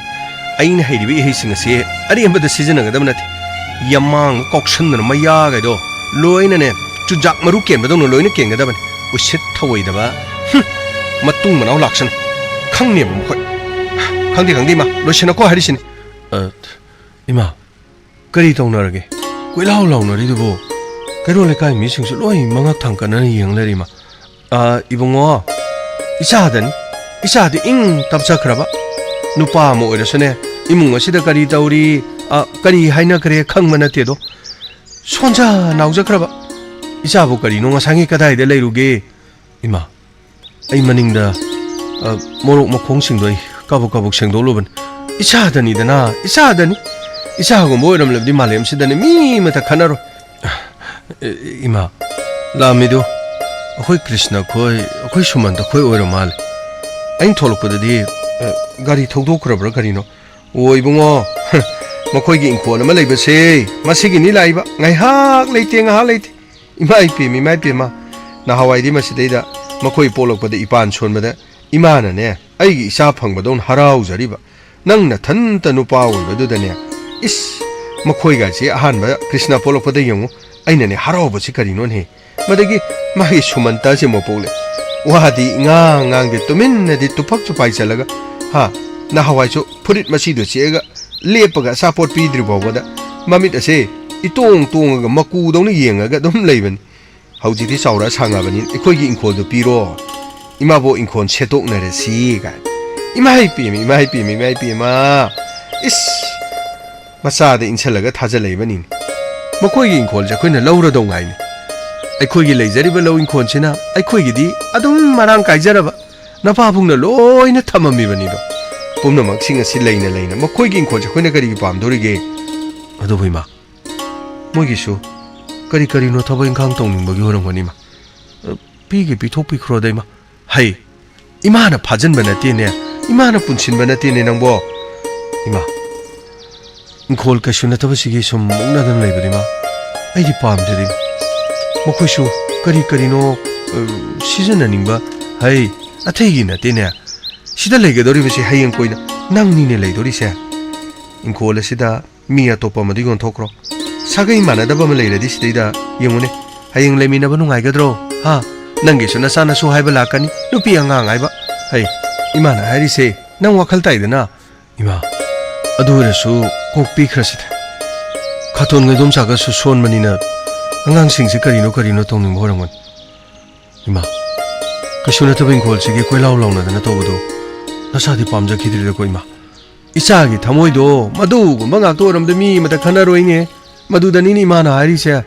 ꯑꯩꯅ ꯍꯩꯔꯤꯕ ꯏꯍꯩꯁꯤꯡ ꯑꯁꯤ ꯑꯔꯦꯝꯕꯗ ꯁꯤꯖꯤꯟꯅꯒꯗꯕ ꯅꯠꯇꯦ꯫ ꯌꯥꯃꯥꯡ ꯀꯥꯎꯁꯟꯗꯅ ꯃꯌꯥꯒꯩꯗꯣ ꯂꯣꯏꯅꯅꯦ, ꯆꯨꯖꯥꯛ ꯃꯔꯨ ꯀꯦꯟꯕꯗꯧꯅ ꯂꯣꯏꯅ ꯀꯦꯟꯒꯗꯕꯅꯤ꯫ ꯎꯁꯤꯠ ꯊꯧꯑꯣꯏꯗꯕ꯫ ꯍꯨꯝ! ꯃꯇꯨꯡ ꯃꯅꯥꯎ ꯂꯥꯛꯁꯅꯨ꯫ ꯈꯪꯅꯦꯕ ꯃꯈꯣꯏ꯫ ꯈꯪꯗꯦ, ꯈꯪꯗꯦ, ꯏꯃꯥ꯫ ꯂꯣꯏꯁꯤꯟꯅꯀꯣ ꯍꯥꯏꯔꯤꯁꯤꯅꯤ꯫ ꯑ, ꯏꯃꯥ, ꯀꯔꯤ ꯇꯧꯅꯔꯒꯦ? ꯀꯣꯏꯂꯥꯎ ꯂꯥꯎꯅꯔꯤꯗꯨꯕꯨ? ꯀꯩꯔꯣꯜ ꯂꯩꯀꯥꯏ ꯃꯤꯁꯤꯡꯁꯨ ꯂꯣꯏ ꯃꯉꯛ ꯊꯥꯡꯒꯠꯅꯅ ꯌꯦꯡ ꯂꯩꯔꯤ, ꯏꯃꯥ꯫ ꯑ, ꯏꯕꯨꯡꯉꯣ, ꯏꯆꯥꯗꯅꯤ꯫ ꯏꯆꯥꯗꯤ ꯏꯪ ꯇꯞꯆꯈ꯭ꯔꯕ꯫ ꯅꯨꯄꯥ ꯑꯃ ꯑꯣꯏꯔꯁꯨꯅꯦ, ꯏꯃꯨꯡ ꯑꯁꯤꯗ ꯀꯔꯤ ꯇꯧꯔꯤ, ꯑ, ꯀꯔꯤ ꯍꯥꯏꯅꯈ꯭ꯔꯦ ꯈꯪꯕ ꯅꯠꯇꯦꯗꯣ꯫ ꯁꯣꯟꯖ ꯅꯥꯎꯖꯈ꯭ꯔꯕ꯫ ꯏꯆꯥꯕꯨ ꯀꯔꯤꯅꯣ ꯉꯁꯥꯏꯒꯤ ꯀꯗꯥꯏꯗ ꯂꯩꯔꯨꯒꯦ? ꯏꯃꯥ, ꯑꯩ ꯃꯅꯤꯡꯗ, ꯑ, ꯃꯣꯔꯣꯛ ꯃꯈꯣꯡꯁꯤꯡꯗꯣ ꯑꯩ ꯀꯕꯛ ꯀꯕꯛ ꯁꯦꯡꯗꯣꯛꯂꯨꯕꯅꯤ꯫ ꯏꯆꯥꯗꯅꯤꯗꯅ, ꯏꯆꯥꯗꯅꯤ꯫ ꯏꯆꯥꯒꯨꯝꯕ ꯑꯣꯏꯔꯝꯂꯕꯗꯤ ꯃꯥꯂꯦꯝꯁꯤꯗꯅꯤ ꯃꯤ ꯑꯃꯠꯇ ꯈꯠꯅꯔꯣꯏ꯫ ꯑꯦ, ꯏꯃꯥ, ꯂꯥꯛꯑꯝꯃꯤꯗꯨ ꯑꯩꯈꯣꯏ ꯀ꯭ꯔꯤꯁꯅ ꯈꯣꯏ, ꯑꯩꯈꯣꯏ ꯁꯨꯃꯟꯇ ꯈꯣꯏ ꯑꯣꯏꯔ ꯃꯥꯜꯂꯦ꯫ ꯑꯩꯅ ꯊꯣꯛꯂꯛꯄꯗꯗꯤ, ꯑꯦ, ꯒꯥꯔꯤ ꯊꯧꯗꯣꯛꯈ꯭ꯔꯕ꯭ꯔꯥ ꯀꯔꯤꯅꯣ? ꯑꯣ ꯏꯕꯨꯡꯉꯣ, ꯃꯈꯣꯏꯒꯤ ꯏꯪꯈꯣꯜ ꯑꯃ ꯂꯩꯕꯁꯦ, ꯃꯁꯤꯒꯤꯅꯤ ꯂꯥꯛꯏꯕ꯫ ꯉꯥꯏꯍꯥꯛ ꯂꯩꯇꯦ, ꯉꯥꯏꯍꯥꯛ ꯂꯩꯇꯦ꯫ ꯏꯃꯥ ꯏꯄꯦꯝ, ꯏꯃꯥ ꯏꯄꯦꯝꯃ, ꯅꯍꯥꯟꯋꯥꯏꯗꯤ ꯃꯁꯤꯗꯩꯗ ꯃꯈꯣꯏ ꯄꯣꯛꯂꯛꯄꯗ ꯏꯄꯥꯟ ꯁꯣꯟꯕꯗ ꯏꯃꯥꯅꯅꯦ, ꯑꯩꯒꯤ ꯏꯆꯥ ꯐꯪꯕꯗꯧꯅ ꯍꯔꯥꯎꯖꯔꯤꯕ꯫ ꯅꯪ ꯅꯊꯟꯇ ꯅꯨꯄꯥ ꯑꯣꯏꯕꯗꯨꯗꯅꯦ, ꯏꯁ, ꯃꯈꯣꯏꯒꯥꯏꯁꯦ ꯑꯍꯥꯟꯕ ꯀ꯭ꯔꯤꯁꯅ ꯄꯣꯛꯂꯛꯄꯗ ꯌꯦꯡꯉꯨ, ꯑꯩꯅꯅꯦ ꯍꯔꯥꯎꯕꯁꯤ ꯀꯔꯤꯅꯣꯅꯦ? ꯃꯗꯒꯤ ꯃꯥꯒꯤ ꯁꯨꯃꯟꯇꯁꯦ ꯃꯄꯣꯛꯂꯦ꯫ ꯋꯥꯗꯤ ꯏꯉꯥꯡ ꯉꯥꯡꯗꯦ, ꯇꯨꯃꯤꯟꯅꯗꯤ ꯇꯨꯐꯛ ꯆꯨꯄꯥꯏ ꯆꯠꯂꯒ, ꯍꯥ, ꯅꯍꯥꯟꯋꯥꯏꯁꯨ ꯐꯨꯔꯤꯠ ꯃꯆꯤꯗꯨ ꯆꯤꯛꯑꯒ ꯂꯦꯞꯄꯒ ꯑꯆꯥꯄꯣꯠ ꯄꯤꯗ꯭ꯔꯤ ꯐꯥꯎꯕꯗ ꯃꯃꯤꯠ ꯑꯁꯦ ꯏꯇꯣꯡ ꯇꯣꯡꯉꯒ ꯃꯀꯨꯗꯧꯅ ꯌꯦꯡꯉꯒ ꯑꯗꯨꯝ ꯂꯩꯕꯅꯤ꯫ ꯍꯧꯖꯤꯛꯇꯤ ꯆꯥꯎꯔ ꯁꯥꯡꯉꯕꯅꯤꯅ ꯑꯩꯈꯣꯏꯒꯤ ꯏꯪꯈꯣꯜꯗꯨ ꯄꯤꯔꯣ꯫ ꯏꯃꯥꯕꯣꯛ ꯏꯪꯈꯣꯜ ꯁꯦꯠꯇꯣꯛꯅꯔꯁꯤ ꯀꯥꯏꯅ꯫ ꯏꯃꯥ ꯏꯄꯦꯝꯃ, ꯏꯃꯥ ꯏꯄꯦꯝꯃ, ꯏꯃꯥ ꯏꯄꯦꯝꯃ꯫ ꯏꯁ! ꯃꯆꯥꯗ ꯏꯟꯁꯤꯜꯂꯒ ꯊꯥꯖꯜꯂꯛꯏꯕꯅꯤꯅꯦ꯫ ꯃꯈꯣꯏꯒꯤ ꯏꯪꯈꯣꯜꯁꯦ ꯑꯩꯈꯣꯏꯅ ꯂꯧꯔꯗꯧ ꯉꯥꯏꯅꯤ꯫ ꯑꯩꯈꯣꯏꯒꯤ ꯂꯩꯖꯔꯤꯕ ꯂꯧ ꯏꯪꯈꯣꯜꯁꯤꯅ ꯑꯩꯈꯣꯏꯒꯤꯗꯤ ꯑꯗꯨꯝ ꯃꯔꯥꯡ ꯀꯥꯏꯖꯔꯕ꯫ ꯅꯄꯥꯕꯨꯡꯅ ꯂꯣꯏꯅ ꯊꯝꯃꯝꯃꯤꯕꯅꯤꯗꯣ꯫ ꯄꯨꯝꯅꯃꯛꯁꯤꯡ ꯑꯁꯤ ꯂꯩꯅ ꯂꯩꯅ ꯃꯈꯣꯏꯒꯤ ꯏꯪꯈꯣꯜꯁꯦ ꯑꯩꯈꯣꯏꯅ ꯀꯔꯤꯒꯤ ꯄꯥꯝꯗꯣꯔꯤꯒꯦ? ꯑꯗꯨꯕꯨ ꯏꯃꯥ, ꯃꯣꯏꯒꯤꯁꯨ ꯀꯔꯤ ꯀꯔꯤꯅꯣ ꯊꯕꯛ ꯏꯪꯈꯥꯡ ꯇꯧꯅꯤꯡꯕꯒꯤ ꯑꯣꯏꯔꯝꯒꯅꯤ, ꯏꯃꯥ꯫ ꯑ, ꯄꯤꯒꯦ ꯄꯤꯊꯣꯛꯄꯤꯈ꯭ꯔꯣꯗ, ꯏꯃꯥ꯫ ꯍꯩ, ꯏꯃꯥꯅ ꯐꯥꯖꯤꯟꯕ ꯅꯠꯇꯦꯅꯦ, ꯏꯃꯥꯅ ꯄꯨꯟꯁꯤꯟꯕ ꯅꯠꯇꯦꯅꯦ ꯅꯪꯕꯣ꯫ ꯏꯃꯥ, ꯏꯪꯈꯣꯜ ꯀꯩꯁꯨ ꯅꯠꯇꯕꯁꯤꯒꯤ ꯁꯨꯝ ꯃꯨꯛꯅꯗꯅ ꯂꯩꯕꯗꯤ, ꯏꯃꯥ, ꯑꯩꯗꯤ ꯄꯥꯝꯗꯦꯗ, ꯏꯃꯥ꯫ ꯃꯈꯣꯏꯁꯨ ꯀꯔꯤ ꯀꯔꯤꯅꯣ, ꯑ, ꯁꯤꯖꯤꯟꯅꯅꯤꯡꯕ, ꯍꯩ, ꯑꯇꯩꯒꯤ ꯅꯠꯇꯦꯅꯦ꯫ ꯁꯤꯗ ꯂꯩꯒꯗꯧꯔꯤꯕꯁꯤ ꯍꯌꯦꯡ ꯀꯣꯏꯅ ꯅꯪꯅꯤꯅꯦ ꯂꯩꯗꯣꯔꯤꯁꯦ꯫ ꯏꯪꯈꯣꯜ ꯑꯁꯤꯗ ꯃꯤ ꯑꯇꯣꯞꯄ ꯑꯃꯗ ꯌꯣꯟꯊꯣꯛꯈ꯭ꯔꯣ꯫ ꯁꯥꯒꯩ ꯃꯥꯟꯅꯗꯕ ꯑꯃ ꯂꯩꯔꯗꯤ ꯁꯤꯗꯩꯗ ꯌꯦꯡꯉꯨꯅꯦ꯫ ꯍꯌꯦꯡ ꯂꯩꯃꯤꯟꯅꯕ ꯅꯨꯡꯉꯥꯏꯒꯗ꯭ꯔꯣ? ꯍꯥ? ꯅꯪꯒꯤꯁꯨ ꯅꯆꯥ ꯅꯁꯨ ꯍꯥꯏꯕ ꯂꯥꯛꯀꯅꯤ, ꯅꯨꯄꯤ ꯑꯉꯥꯡ ꯍꯥꯏꯕ꯫ ꯍꯩ, ꯏꯃꯥꯅ ꯍꯥꯏꯔꯤꯁꯦ ꯅꯪ ꯋꯥꯈꯜ ꯇꯥꯏꯗꯅ? ꯏꯃꯥ, ꯑꯗꯨ ꯑꯣꯏꯔꯁꯨ ꯀꯣꯛ ꯄꯤꯈ꯭ꯔꯁꯤꯗ꯫ ꯈꯥꯇꯣꯟꯒ ꯏꯗꯣꯝꯆꯥꯒꯁꯨ ꯁꯣꯟꯕꯅꯤꯅ ꯑꯉꯥꯡꯁꯤꯡꯁꯦ ꯀꯔꯤꯅꯣ ꯀꯔꯤꯅꯣ ꯇꯧꯅꯤꯡꯕ ꯍꯧꯔꯝꯒꯅꯤ꯫ ꯏꯃꯥ, ꯀꯩꯁꯨ ꯅꯠꯇꯕ ꯏꯪꯈꯣꯜꯁꯤꯒꯤ ꯀꯣꯏꯂꯥꯎ ꯂꯥꯎꯅꯗꯅ ꯇꯧꯕꯗꯣ ꯅꯁꯥꯗꯤ ꯄꯥꯝꯖꯈꯤꯗ꯭ꯔꯤꯗꯀꯣ, ꯏꯃꯥ? ꯏꯆꯥꯒꯤ ꯊꯃꯣꯏꯗꯣ ꯃꯗꯨꯒꯨꯝꯕ ꯉꯥꯛꯇ ꯑꯣꯏꯔꯝꯗ ꯃꯤ ꯑꯃꯗ ꯈꯟꯅꯔꯣꯏꯅꯦ꯫ ꯃꯗꯨꯗꯅꯤꯅꯦ ꯏꯃꯥꯅ ꯍꯥꯏꯔꯤꯁꯦ꯫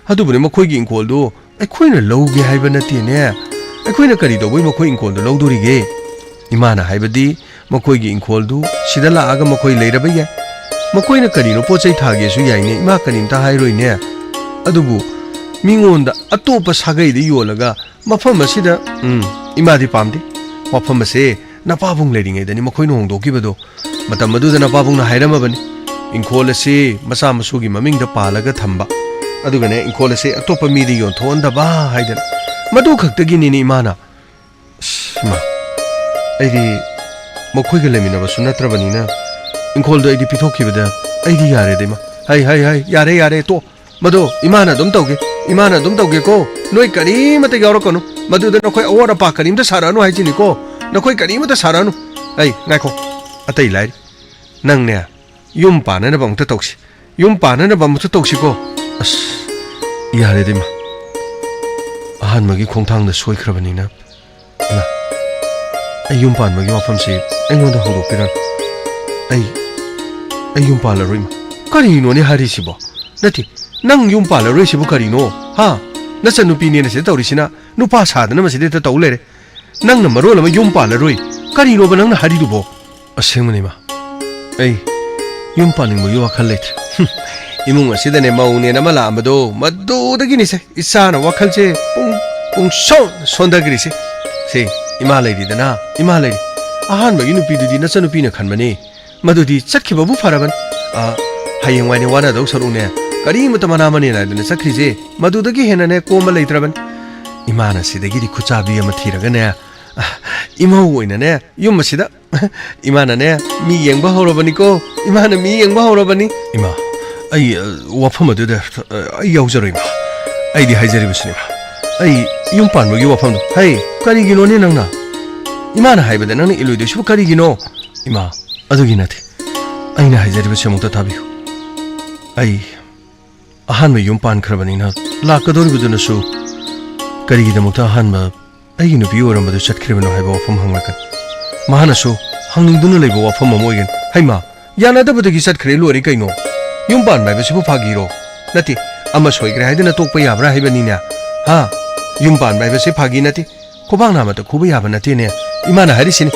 ꯑꯗꯨꯕꯨꯅꯦ, ꯃꯈꯣꯏꯒꯤ ꯏꯪꯈꯣꯜꯗꯣ ꯑꯩꯈꯣꯏꯅ ꯂꯧꯒꯦ ꯍꯥꯏꯕ ꯅꯠꯇꯦꯅꯦ꯫ ꯑꯩꯈꯣꯏꯅ ꯀꯔꯤ ꯇꯧꯕꯩ ꯃꯈꯣꯏ ꯏꯪꯈꯣꯜꯗꯣ ꯂꯧꯗꯣꯔꯤꯒꯦ? ꯏꯃꯥꯅ ꯍꯥꯏꯕꯗꯤ ꯃꯈꯣꯏꯒꯤ ꯏꯪꯈꯣꯜꯗꯨ ꯁꯤꯗ ꯂꯥꯛꯑꯒ ꯃꯈꯣꯏ ꯂꯩꯔꯕ ꯌꯥꯏ꯫ ꯃꯈꯣꯏꯅ ꯀꯔꯤꯅꯣ ꯄꯣꯠ ꯆꯩ ꯊꯥꯒꯦꯁꯨ ꯌꯥꯏꯅꯦ, ꯏꯃꯥ ꯀꯔꯤꯝꯇ ꯍꯥꯏꯔꯣꯏꯅꯦ꯫ ꯑꯗꯨꯕꯨ ꯃꯤꯉꯣꯟꯗ ꯑꯇꯣꯞꯄ ꯁꯥꯒꯩꯗ ꯌꯣꯜꯂꯒ ꯃꯐꯝ ꯑꯁꯤꯗ, ꯎꯝ, ꯏꯃꯥꯗꯤ ꯄꯥꯝꯗꯦ꯫ ꯋꯥꯐꯝ ꯑꯁꯦ ꯅꯄꯥꯕꯨꯡ ꯂꯩꯔꯤꯉꯩꯗꯅꯤ ꯃꯈꯣꯏꯅ ꯍꯣꯡꯗꯣꯛꯈꯤꯕꯗꯣ꯫ ꯃꯇꯝ ꯑꯗꯨꯗ ꯅꯄꯥꯕꯨꯡꯅ ꯍꯥꯏꯔꯝꯃꯕꯅꯤ, "ꯏꯪꯈꯣꯜ ꯑꯁꯤ ꯃꯆꯥ ꯃꯁꯨꯒꯤ ꯃꯃꯤꯡꯗ ꯄꯥꯜꯂꯒ ꯊꯝꯕ, ꯑꯗꯨꯒꯅꯦ, ꯏꯪꯈꯣꯜ ꯑꯁꯤ ꯑꯇꯣꯞꯄ ꯃꯤꯗ ꯌꯣꯟꯊꯣꯛꯍꯟꯗꯕ" ꯍꯥꯏꯗꯅ꯫ ꯃꯗꯨ ꯈꯛꯇꯒꯤꯅꯤꯅꯦ ꯏꯃꯥꯅ꯫ ꯑꯁ, ꯏꯃꯥ, ꯑꯩꯗꯤ ꯃꯈꯣꯏꯒ ꯂꯩꯃꯤꯟꯅꯕꯁꯨ ꯅꯠꯇ꯭ꯔꯕꯅꯤꯅ, ꯏꯪꯈꯣꯜꯗꯣ ꯑꯩꯗꯤ ꯄꯤꯊꯣꯛꯈꯤꯕꯗ ꯑꯩꯗꯤ ꯌꯥꯔꯦꯗ, ꯏꯃꯥ꯫ "ꯍꯩ, ꯍꯩ, ꯍꯩ, ꯌꯥꯔꯦ, ꯌꯥꯔꯦ, ꯇꯣ꯫ ꯃꯗꯣ ꯏꯃꯥꯅ ꯑꯗꯨꯝ ꯇꯧꯒꯦ, ꯏꯃꯥꯅ ꯑꯗꯨꯝ ꯇꯧꯒꯦꯀꯣ꯫ ꯅꯣꯏ ꯀꯔꯤꯃꯠꯇ ꯌꯥꯎꯔꯛꯀꯅꯨ꯫ ꯃꯗꯨꯗ ꯅꯈꯣꯏ ꯑꯋꯥꯠ ꯑꯄꯥ ꯀꯔꯤꯝꯇ ꯁꯥꯔꯛꯑꯅꯨ ꯍꯥꯏꯁꯤꯅꯤꯀꯣ꯫ ꯅꯈꯣꯏ ꯀꯔꯤꯃꯠꯇ ꯁꯥꯔꯛꯑꯅꯨ꯫" ꯑꯩ, ꯉꯥꯏꯈꯣ, ꯑꯇꯩ ꯂꯥꯏꯔꯤ꯫ ꯅꯪꯅꯦ, ꯌꯨꯝ ꯄꯥꯟꯅꯅꯕ ꯑꯃꯨꯛꯇ ꯇꯧꯁꯤ꯫ ꯌꯨꯝ ꯄꯥꯟꯅꯅꯕ ꯑꯃꯨꯛꯇ ꯇꯧꯁꯤꯀꯣ꯫ ꯑꯁ, ꯌꯥꯔꯦꯗ, ꯏꯃꯥ꯫ ꯑꯍꯥꯟꯕꯒꯤ ꯈꯣꯡꯊꯥꯡꯗ ꯁꯣꯏꯈ꯭ꯔꯕꯅꯤꯅ, ꯏꯃꯥ, ꯑꯩ ꯌꯨꯝ ꯄꯥꯟꯕꯒꯤ ꯋꯥꯐꯝꯁꯤ ꯑꯩꯉꯣꯟꯗ ꯍꯧꯗꯣꯛꯄꯤꯔꯅꯨ꯫ ꯑꯩ, ꯑꯩ ꯌꯨꯝ ꯄꯥꯜꯂꯔꯣꯏ, ꯏꯃꯥ꯫ ꯀꯔꯤꯅꯣꯅꯦ ꯍꯥꯏꯔꯤꯁꯤꯕꯣ? ꯅꯠꯇꯦ, ꯅꯪ ꯌꯨꯝ ꯄꯥꯜꯂꯔꯣꯏꯁꯤꯕꯨ ꯀꯔꯤꯅꯣ? ꯍꯥ? ꯅꯆꯟꯅꯨꯄꯤꯅꯦꯅ ꯁꯤꯗ ꯇꯧꯔꯤꯁꯤꯅ, ꯅꯨꯄꯥ ꯁꯥꯗꯅ ꯃꯁꯤꯗ ꯍꯦꯛꯇ ꯇꯧ ꯂꯩꯔꯦ꯫ ꯅꯪꯅ ꯃꯔꯣꯜ ꯑꯃ ꯌꯨꯝ ꯄꯥꯜꯂꯔꯣꯏ꯫ ꯀꯔꯤꯅꯣꯕ ꯅꯪꯅ ꯍꯥꯏꯔꯤꯗꯨꯕꯣ? ꯑꯁꯦꯡꯕꯅꯤ, ꯏꯃꯥ꯫ ꯑꯩ ꯌꯨꯝ ꯄꯥꯅꯤꯡꯕꯒꯤ ꯋꯥꯈꯜ ꯂꯩꯇ꯭ꯔꯦ꯫ ꯍꯨꯝ, ꯏꯃꯨꯡ ꯑꯁꯤꯗꯅꯦ ꯃꯧꯅꯦꯅ ꯑꯃ ꯂꯥꯛꯑꯝꯕꯗꯣ ꯃꯗꯨꯗꯒꯤꯅꯤꯁꯦ ꯏꯆꯥꯅ ꯋꯥꯈꯜꯁꯦ ꯄꯨꯡ, ꯄꯨꯡꯁꯣꯟ ꯁꯣꯟꯊꯈ꯭ꯔꯤꯁꯦ꯫ ꯁꯦ, ꯏꯃꯥ ꯂꯩꯔꯤꯗꯅ, ꯏꯃꯥ ꯂꯩꯔꯤ꯫ ꯑꯍꯥꯟꯕꯒꯤ ꯅꯨꯄꯤꯗꯨꯗꯤ ꯅꯆꯟꯅꯨꯄꯤꯅ ꯈꯟꯕꯅꯤ꯫ ꯃꯗꯨꯗꯤ ꯆꯠꯈꯤꯕꯕꯨ ꯐꯔꯕꯅꯤ꯫ ꯑ, ꯍꯌꯦꯡꯋꯥꯏꯅꯦ ꯋꯥꯅꯗꯧ ꯁꯔꯨꯛꯅꯦ, ꯀꯔꯤꯃꯠꯇ ꯃꯅꯥ ꯃꯅꯤ ꯅꯥꯏꯗꯅ ꯆꯠꯈ꯭ꯔꯤꯁꯦ, ꯃꯗꯨꯗꯒꯤ ꯍꯦꯟꯅꯅꯦ ꯀꯣꯝꯕ ꯂꯩꯇ꯭ꯔꯕꯅꯤ꯫ ꯏꯃꯥꯅ ꯁꯤꯗꯒꯤꯗꯤ ꯈꯨꯠꯆꯥꯕꯤ ꯑꯃ ꯊꯤꯔꯒꯅꯦ, ꯑ, ꯏꯃꯧ ꯑꯣꯏꯅꯅꯦ ꯌꯨꯝ ꯑꯁꯤꯗ ꯏꯃꯥꯅꯅꯦ ꯃꯤ ꯌꯦꯡꯕ ꯍꯧꯔꯕꯅꯤꯀꯣ꯫ ꯏꯃꯥꯅ ꯃꯤ ꯌꯦꯡꯕ ꯍꯧꯔꯕꯅꯤ꯫ ꯏꯃꯥ, ꯑꯩ, ꯑ, ꯋꯥꯐꯝ ꯑꯗꯨꯗ, ꯑ, ꯑꯩ ꯌꯥꯎꯖꯔꯣꯏ, ꯏꯃꯥ꯫ ꯑꯩꯗꯤ ꯍꯥꯏꯖꯔꯤꯕꯁꯤꯅꯤ, ꯏꯃꯥ꯫ ꯑꯩ ꯌꯨꯝ ꯄꯥꯟꯕꯒꯤ ꯋꯥꯐꯝꯗꯣ꯫ ꯍꯩ, ꯀꯔꯤꯒꯤꯅꯣꯅꯦ ꯅꯪꯅ? ꯏꯃꯥꯅ ꯍꯥꯏꯕꯗ ꯅꯪꯅ ꯏꯜꯂꯣꯏꯗꯣꯏꯁꯤꯕꯨ ꯀꯔꯤꯒꯤꯅꯣ? ꯏꯃꯥ, ꯑꯗꯨꯒꯤ ꯅꯠꯇꯦ꯫ ꯑꯩꯅ ꯍꯥꯏꯖꯔꯤꯕꯁꯤ ꯑꯃꯨꯛꯇ ꯇꯥꯕꯤꯌꯨ꯫ ꯑꯩ ꯑꯍꯥꯟꯕ ꯌꯨꯝ ꯄꯥꯟꯈ꯭ꯔꯕꯅꯤꯅ ꯂꯥꯛꯀꯗꯧꯔꯤꯕꯗꯨꯅꯁꯨ ꯀꯔꯤꯒꯤꯗꯃꯛꯇ ꯑꯍꯥꯟꯕ ꯑꯩꯒꯤ ꯅꯨꯄꯤ ꯑꯣꯏꯔꯝꯕꯗꯨ ꯆꯠꯈ꯭ꯔꯤꯕꯅꯣ ꯍꯥꯏꯕ ꯋꯥꯐꯝ ꯍꯪꯂꯛꯀꯅꯤ꯫ ꯃꯍꯥꯛꯅꯁꯨ ꯍꯪꯅꯤꯡꯗꯨꯅ ꯂꯩꯕ ꯋꯥꯐꯝ ꯑꯃ ꯑꯣꯏꯒꯅꯤ꯫ ꯍꯩꯃꯥ, ꯌꯥꯅꯗꯕꯗꯒꯤ ꯆꯠꯈ꯭ꯔꯦ ꯂꯣꯏꯔꯦ ꯀꯩꯅꯣ꯫ ꯌꯨꯝ ꯄꯥꯟꯕ ꯍꯥꯏꯕꯁꯤꯕꯨ ꯐꯥꯒꯤꯔꯣ? ꯅꯠꯇꯦ, ꯑꯃ ꯁꯣꯏꯈ꯭ꯔꯦ ꯍꯥꯏꯗꯨꯅ ꯇꯣꯛꯄ ꯌꯥꯕ꯭ꯔꯥ ꯍꯥꯏꯕꯅꯤꯅꯦ? ꯍꯥ? ꯌꯨꯝ ꯄꯥꯟꯕ ꯍꯥꯏꯕꯁꯤ ꯐꯥꯒꯤ ꯅꯠꯇꯦ꯫ ꯈꯨꯕꯥꯛ ꯅꯥꯝꯃꯇ ꯈꯨꯕ ꯌꯥꯕ ꯅꯠꯇꯦꯅꯦ꯫ ꯏꯃꯥꯅ ꯍꯥꯏꯔꯤꯁꯤꯅꯤ꯫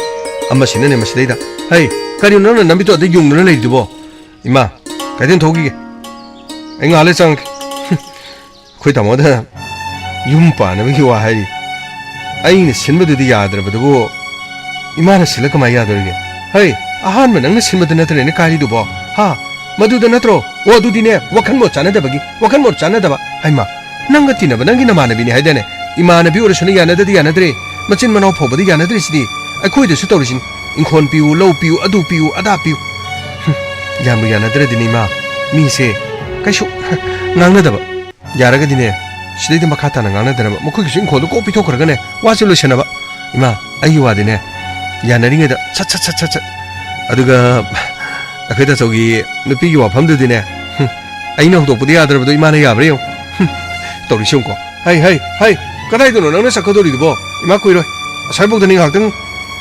ꯑꯃꯁꯤꯅꯅꯦ ꯃꯁꯤꯗꯩꯗ, "ꯍꯩ, ꯀꯔꯤꯅꯣ ꯅꯪꯅ ꯅꯃꯤꯠꯇꯣ ꯑꯗ ꯌꯨꯡꯗꯨꯅ ꯂꯩꯔꯤꯗꯨꯕꯣ? ꯏꯃꯥ, ꯀꯩꯊꯦꯜ ꯊꯣꯛꯈꯤꯒꯦ꯫ ꯑꯩ ꯉꯥꯏꯍꯥꯛ ꯂꯩ ꯆꯪꯉꯛꯀꯦ꯫" ꯑꯩꯈꯣꯏ ꯇꯥꯃꯣꯗ ꯌꯨꯝ ꯄꯥꯟꯅꯕꯒꯤ ꯋꯥ ꯍꯥꯏꯔꯤ꯫ ꯑꯩꯅ ꯁꯤꯟꯕꯗꯨꯗꯤ ꯌꯥꯗ꯭ꯔꯕꯗꯨꯕꯨ ꯏꯃꯥꯅ ꯁꯤꯜꯂ ꯀꯃꯥꯏ ꯌꯥꯗꯣꯔꯤꯒꯦ? ꯍꯩ, ꯑꯍꯥꯟꯕ ꯅꯪꯅ ꯁꯤꯟꯕꯗꯨ ꯅꯠꯇ꯭ꯔꯦꯅꯦ ꯀꯥꯏꯔꯤꯗꯨꯕꯣ? ꯍꯥ? ꯃꯗꯨꯗ ꯅꯠꯇ꯭ꯔꯣ? ꯑꯣ, ꯑꯗꯨꯗꯤꯅꯦ, ꯋꯥꯈꯜ ꯃꯣꯠ ꯆꯥꯟꯅꯗꯕꯒꯤ, ꯋꯥꯈꯜ ꯃꯣꯠ ꯆꯥꯟꯅꯗꯕ꯫ ꯍꯩꯃꯥ, ꯅꯪꯒ ꯇꯤꯟꯅꯕ ꯅꯪꯒꯤ ꯅꯃꯥꯟꯅꯕꯤꯅꯤ ꯍꯥꯏꯗꯥꯏꯅꯦ? ꯏꯃꯥꯟꯅꯕꯤ ꯑꯣꯏꯔꯁꯨꯅ ꯌꯥꯅꯗꯗꯤ ꯌꯥꯅꯗ꯭ꯔꯦ, ꯃꯆꯤꯟ ꯃꯅꯥꯎ ꯐꯥꯎꯕꯗꯤ ꯌꯥꯅꯗ꯭ꯔꯤꯁꯤꯗꯤ꯫ ꯑꯩꯈꯣꯏꯗꯁꯨ ꯇꯧꯔꯤꯁꯤꯅꯤ, ꯏꯪꯈꯣꯜ ꯄꯤꯌꯨ, ꯂꯧ ꯄꯤꯌꯨ, ꯑꯗꯨ ꯄꯤꯌꯨ, ꯑꯗꯥ ꯄꯤꯌꯨ꯫ ꯍꯨꯝ, ꯌꯥꯝꯕꯨ ꯌꯥꯅꯗ꯭ꯔꯗꯤꯅꯦ ꯏꯃꯥ, ꯃꯤꯁꯦ ꯀꯩꯁꯨ ꯉꯥꯡꯅꯗꯕ꯫ ꯌꯥꯔꯒꯗꯤꯅꯦ, ꯁꯤꯗꯩꯗ ꯃꯈꯥ ꯇꯥꯅ ꯉꯥꯡꯅꯗꯅꯕ, ꯃꯈꯣꯏꯒꯤꯁꯨ ꯏꯪꯈꯣꯜꯗꯣ ꯀꯣꯛ ꯄꯤꯊꯣꯛꯈ꯭ꯔꯒꯅꯦ, ꯋꯥꯁꯦ ꯂꯣꯏꯁꯟꯅꯕ꯫ ꯏꯃꯥ, ꯑꯩꯒꯤ ꯋꯥꯗꯤꯅꯦ, ꯌꯥꯅꯔꯤꯉꯩꯗ ꯁꯠ ꯁꯠ ꯁꯠ ꯁꯠ ꯁꯠ꯫ ꯑꯗꯨꯒ ꯑꯩꯈꯣꯏ ꯇꯥꯆꯧꯒꯤ ꯅꯨꯄꯤꯒꯤ ꯋꯥꯐꯝꯗꯨꯗꯤꯅꯦ, ꯍꯨꯝ, ꯑꯩꯅ ꯍꯧꯗꯣꯛꯄꯗꯤ ꯌꯥꯗ꯭ꯔꯕꯗꯣ ꯏꯃꯥꯅ ꯌꯥꯕ꯭ꯔꯥ ꯌꯦꯡꯉꯨ꯫ ꯍꯨꯝ, ꯇꯧꯔꯤꯁꯤ ꯌꯦꯡꯉꯨꯀꯣ꯫ ꯍꯩ, ꯍꯩ, ꯍꯩ, ꯀꯗꯥꯏꯗꯅꯣ ꯅꯪꯅ ꯆꯠꯀꯗꯧꯔꯤꯗꯨꯕꯣ? ꯏꯃꯥ ꯀꯨꯏꯔꯣꯏ, ꯑꯁ꯭ꯋꯥꯏꯐꯥꯎꯗꯅꯤ, ꯉꯥꯏꯍꯥꯛꯇꯪ